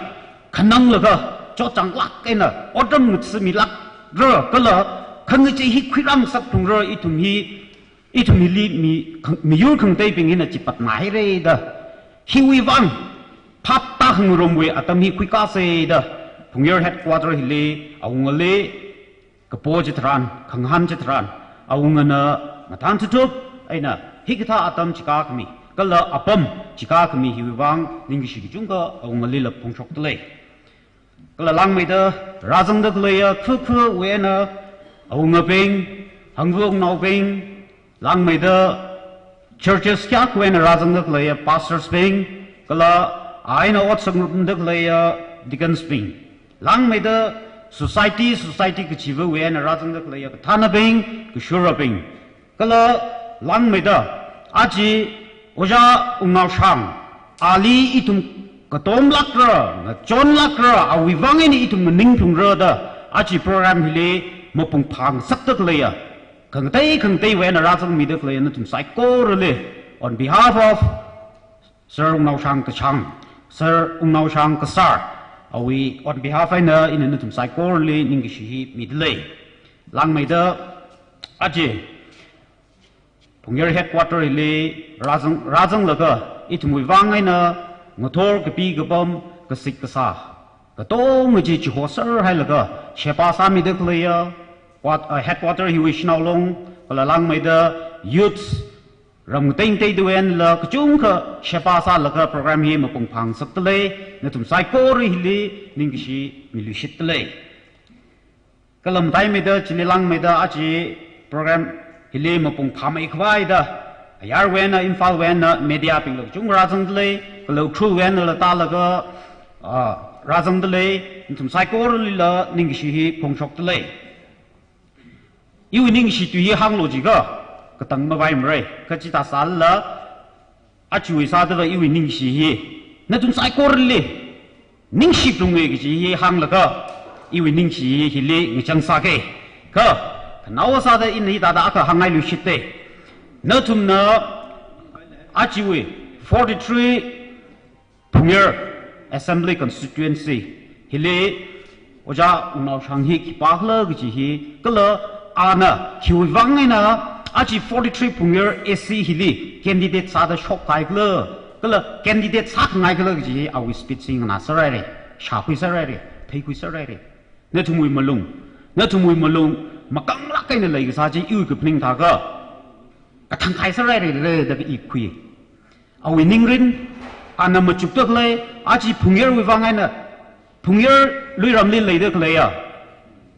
khananglaga, chotchanglāk eina otram ngathāmilākra kala khangachei hi khuirāngasak phungra, ithum hi, ithum hili mi, khang-, miyur khangateibing hina chipatnāhaira da. Hiwui vang phapta khangarumwui atam hi khuikāsa da, Phungyar headquarter hili awungali kapo chitharan, khangahān chitharan, awungana mathān thuthup eina hikathā atam chikā khami kala apam chikā khami hiwui vang ningkashi kachungkha awungalila phongshokdalei. Kala langmeida rāzangda khaleiya khukhuwui eina awungabing, hangvungnaobing, langmeida churches kayākha eina rāzangda khaleiya pastors bing, kala a eina ot sangrumda khaleiya deacons bing, langmeida society, society kachivawui eina rāzangda khaleiya kathānabing, kashurabing, kala langmeida aja Ojā Wungnaoshang, ali ithum katomlākra, ngachonlākra, awui vang eina ithum nganingphungra da, aja program hili mapung phāngasakda khaleiya, khangatei khangateiwui eina rāzangmida khaleiya nathum saikorali, on behalf of Sir Wungnaoshang Kachhang, Sir Wungnaoshang Kasar, awui on behalf eina ina nathum saikorali ningkashi hi midalei. Langmeida aja Phungyar headquarter hili rāzang, rāzanglaga ithumwui vang eina ngathor kapi kapam, kasik kasā katonga chi chihoserhailaga sheba sāmida khaleiya, quart-, uh, headquarter hiwui shanao long, kala langmeida youths, ram ngateingateida einala kachungkha sheba sālaga program hi mapung phāngasakdalei, nathum saikora hili ningkashi miluishitdalei. Kala mataimeida, chili langmeida aja program hili mapung phāmeikhavai da, ayarwui eina, Imphalwui eina, mediabingla kachungkha rāzangdalei, kala Ukhrulwui einala tālaga, ah, rāzangdalei, nathum saikoralila ningkashi hi phongshokdalei. Iwui ningkashi tui hi hānglu jiakha, katang mavaimarei, kha chithā sālala, ajawui sāda va iwui ningkashi hi nathum saikorali ningshiphalunge kaji hi hānglaga, iwui ningkashi hi hili ngachangsāke. Kha, khanaowa sāda ina hithāda akha hāngngailuishitte. Nathumna ajawui forty-three Phungyar Assembly Constituency hili Ojā Wungnaoshang hi khipākhala kaji hi, kala ana khiwui vang eina aja forty-three Phungyar A C hili candidate sāda shokkahaikhala, kala candidate sākhangaikhala kaji hi awui speech hi nganāserhaire, shākhuiserhaire, theikhuiserhaire. Nathumwui malung, nathumwui malung makanglāk eina leikasā chi iwui kaphaning thākha kathang khaiserhairele da i khui. Awui ningrin, ana machukda khalei, aja Phungyarwui vang eina, Phungyar luiramli leida khaleiya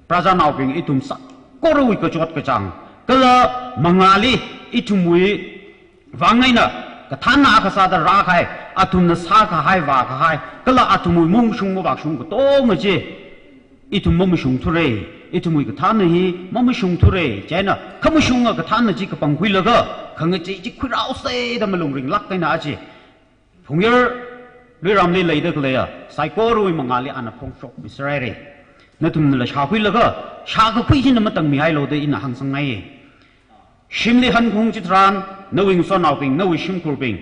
prajanaobing ithum saikorawui kachot kachāng, kala mangāli ithumwui vang eina kathānna akha sāda rākahai, athumna sākahai, vākahai, kala athumwui mashung mavāshung katonga chi ithum mamashungthura, ithumwui kathānna hi mamashungthura, chieina khamashunga kathānna chi kapangkhuilaga, khangachei chi khuiraosa da malung ringlāk eina aja Phungyar luiramli leida khaleiya saikorawui mangāli ana phongshokmiserhaire. Nathumnala shākhuilaga, shākakhui china matangmihailu da ina hāngsangngai. Shimli hankhaung chitharan, nawui ngasotnaobing, nawui shimkhurbing,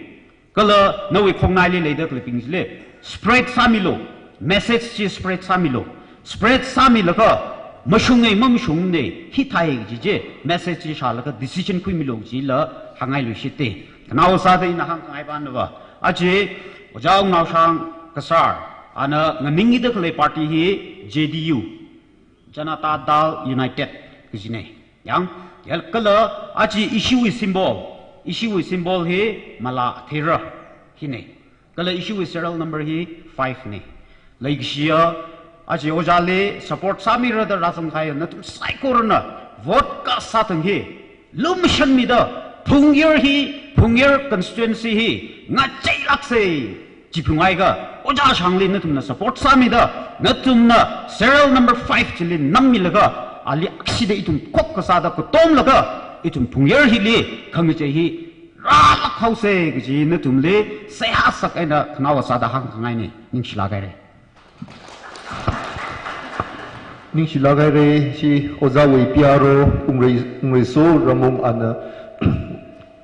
kala nawui khongnaili leida khaleibing chili spread sāmilu, message chi spread sāmilu, spread sāmilaga, mashunge, mamashungne, hithāi kaji chi message chi shālaga decision khuimilu kajila hāngngailuishitte. Khanaowa sāda ina hāngkhangai pāna va, aja Ojā Wungnaoshang Kasar, ana nganingda khalei party hi J D U, Janata Dal United kajine. Yang, yal kala aja ishiwui symbol, ishiwui symbol hi mala athera hine. Kala ishiwui serial number hi five ne. Leikashiya, aja Ojāli support sāmira da rāzangkahai nathum saikorana vote kasā thang hi lumashanmida, Phungyar hi, Phungyar constituency hi ngacheilāksa. Chiphunghaiakha, Ojā Shangli nathumna support sāmida, nathumna serial number five chili nammilaga, ali akshida ithum khokkha sāda katomlaga, ithum phungyar hili khangachei hi rālāk haosa kaji nathumli seihā sak eina khanaowa sāda hāngkhangaina. Ningshilāk haira. Ningshilāk haira, ishi Ojāwui P R O, Wungrei, Wungreiso Ramung ana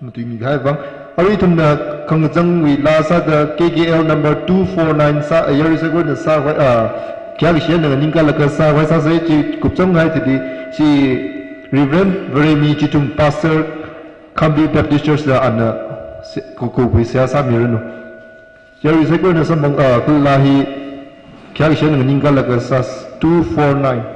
matuimihai vang. Arui ithumna khangazangwui laa sāda K K L number two four nine sā, ah, yarui saikora sākhavai, ah, khayākashi eina nganingkalaga sākhavai sāsa. Chi kupchanghai thili, chi Reverend Varemi Chithung, Pastor, Khambi Baptist Church da ana se-, ku-, ku-, kuiseihā sāmiranu. Yarui saikora samphang, ah, kula hi khayākashi eina nganingkalaga sāsa, two four nine.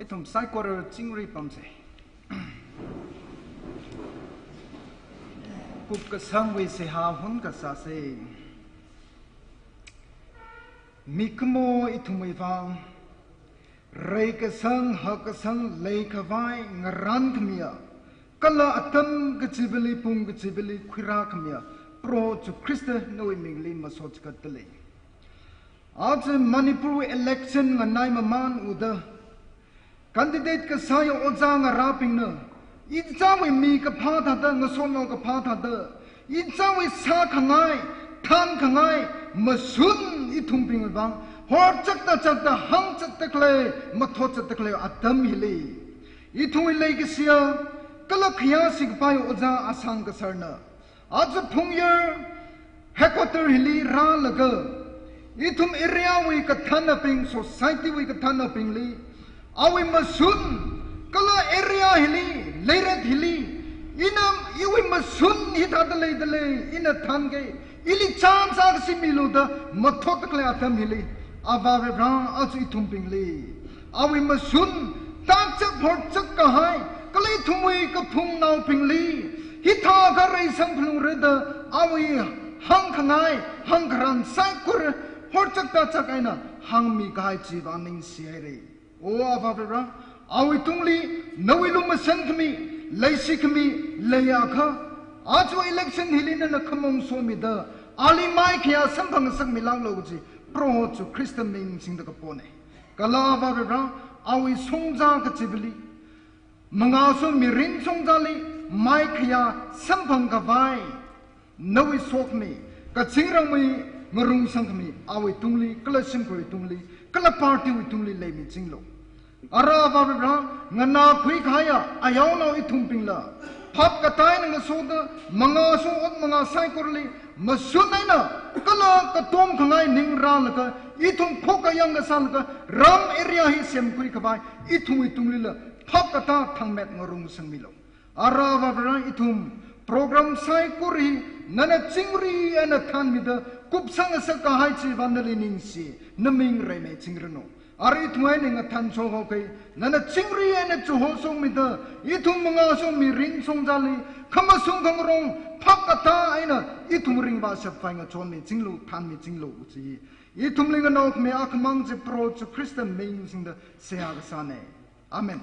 Ithum saikora chingri pamsa. Kupkasangwui seihā hunkha sāsa. Mikumo ithumwui vang Reikasang hakkasang leikhavai ngarānkhamiya, kala atam kachivali pung kachivali khuirākhamiya Proho Jishu Khrista nawui mingli masot chikatdalei. Aja Manipur election nganai mamān uda, candidate kasāya ojā ngarābingna, ichāwui mikaphā thāda, ngasotnao kaphā thāda, ichāwui sākhangai, thānkhangai mashun ithumbingwui vang horchakta chakta hāngchatda khalei, mathotchatda khalei atam hili, ithumwui leikashiya kala khayāshi kapai ojā Asang Kasarna aja Phungyar headquarter hili rālaga, ithum area wui kathānabing, society wui kathānabingli, awui mashun, kala area hili, leiret hili, ina iwui mashun hithāda leidalei, ina thānkei, ili chānsa kashi milu da mathotda khalei atam hili, Avā Varivara aja ithumbingli awui mashun tāchak horchak kahai, kala ithumwui kaphungnaobingli hithākha reisangphalungra da awui hāngkhangai, hāngkharan saikora horchak tāchak eina hāngmi kahai chiwui vang ningshi haira. O Avā Varivara, awui tungli nawui lumashan khami, leishi khami leiakha, aja election hili nana khamong somida, ali maikhayā samphang ngasakmilāklu kaji Proho Jishu Khrista ming singda kapona. Kala Avā Varivara, awui shongza kachivali, mangāsho mirin shongzali maikhayā samphang khavai, nawui sokhami, kazingrangwui ngarumsangkhami awui tungli, kala shimkhurwui tungli, kala party wui tungli leimichinglu. Ara Avā Varivara, nganākhui kahaiya ayaonao ithumbingla, phap katā eina ngasoda, mangāsho ot mangā saikorali mashun eina, kala katom khangai ning rālaga, ithum phokayang kasālaga, ram area hi semkhui khavai, ithumwui tunglila phap katā thangmet ngarumsangmilu. Ara Avā Varivara, ithum program saikora hi nana chingri eina thānmida kupsang ngasak kahai chiwui vang nali ningshi, naming reimeichingranu. Ara ithum eina ngathan shokhaokei, nana chingri eina chuho shokmida, ithum mangāsho mirin shongzali khamashung khangarong phap katā eina ithum ringvāshap khavai ngachonmichinglu, thānmichinglu kaji, ithumli nganao khami akhamang chi Proho Jishu Khrista ming singda seihā kasāna. Amen.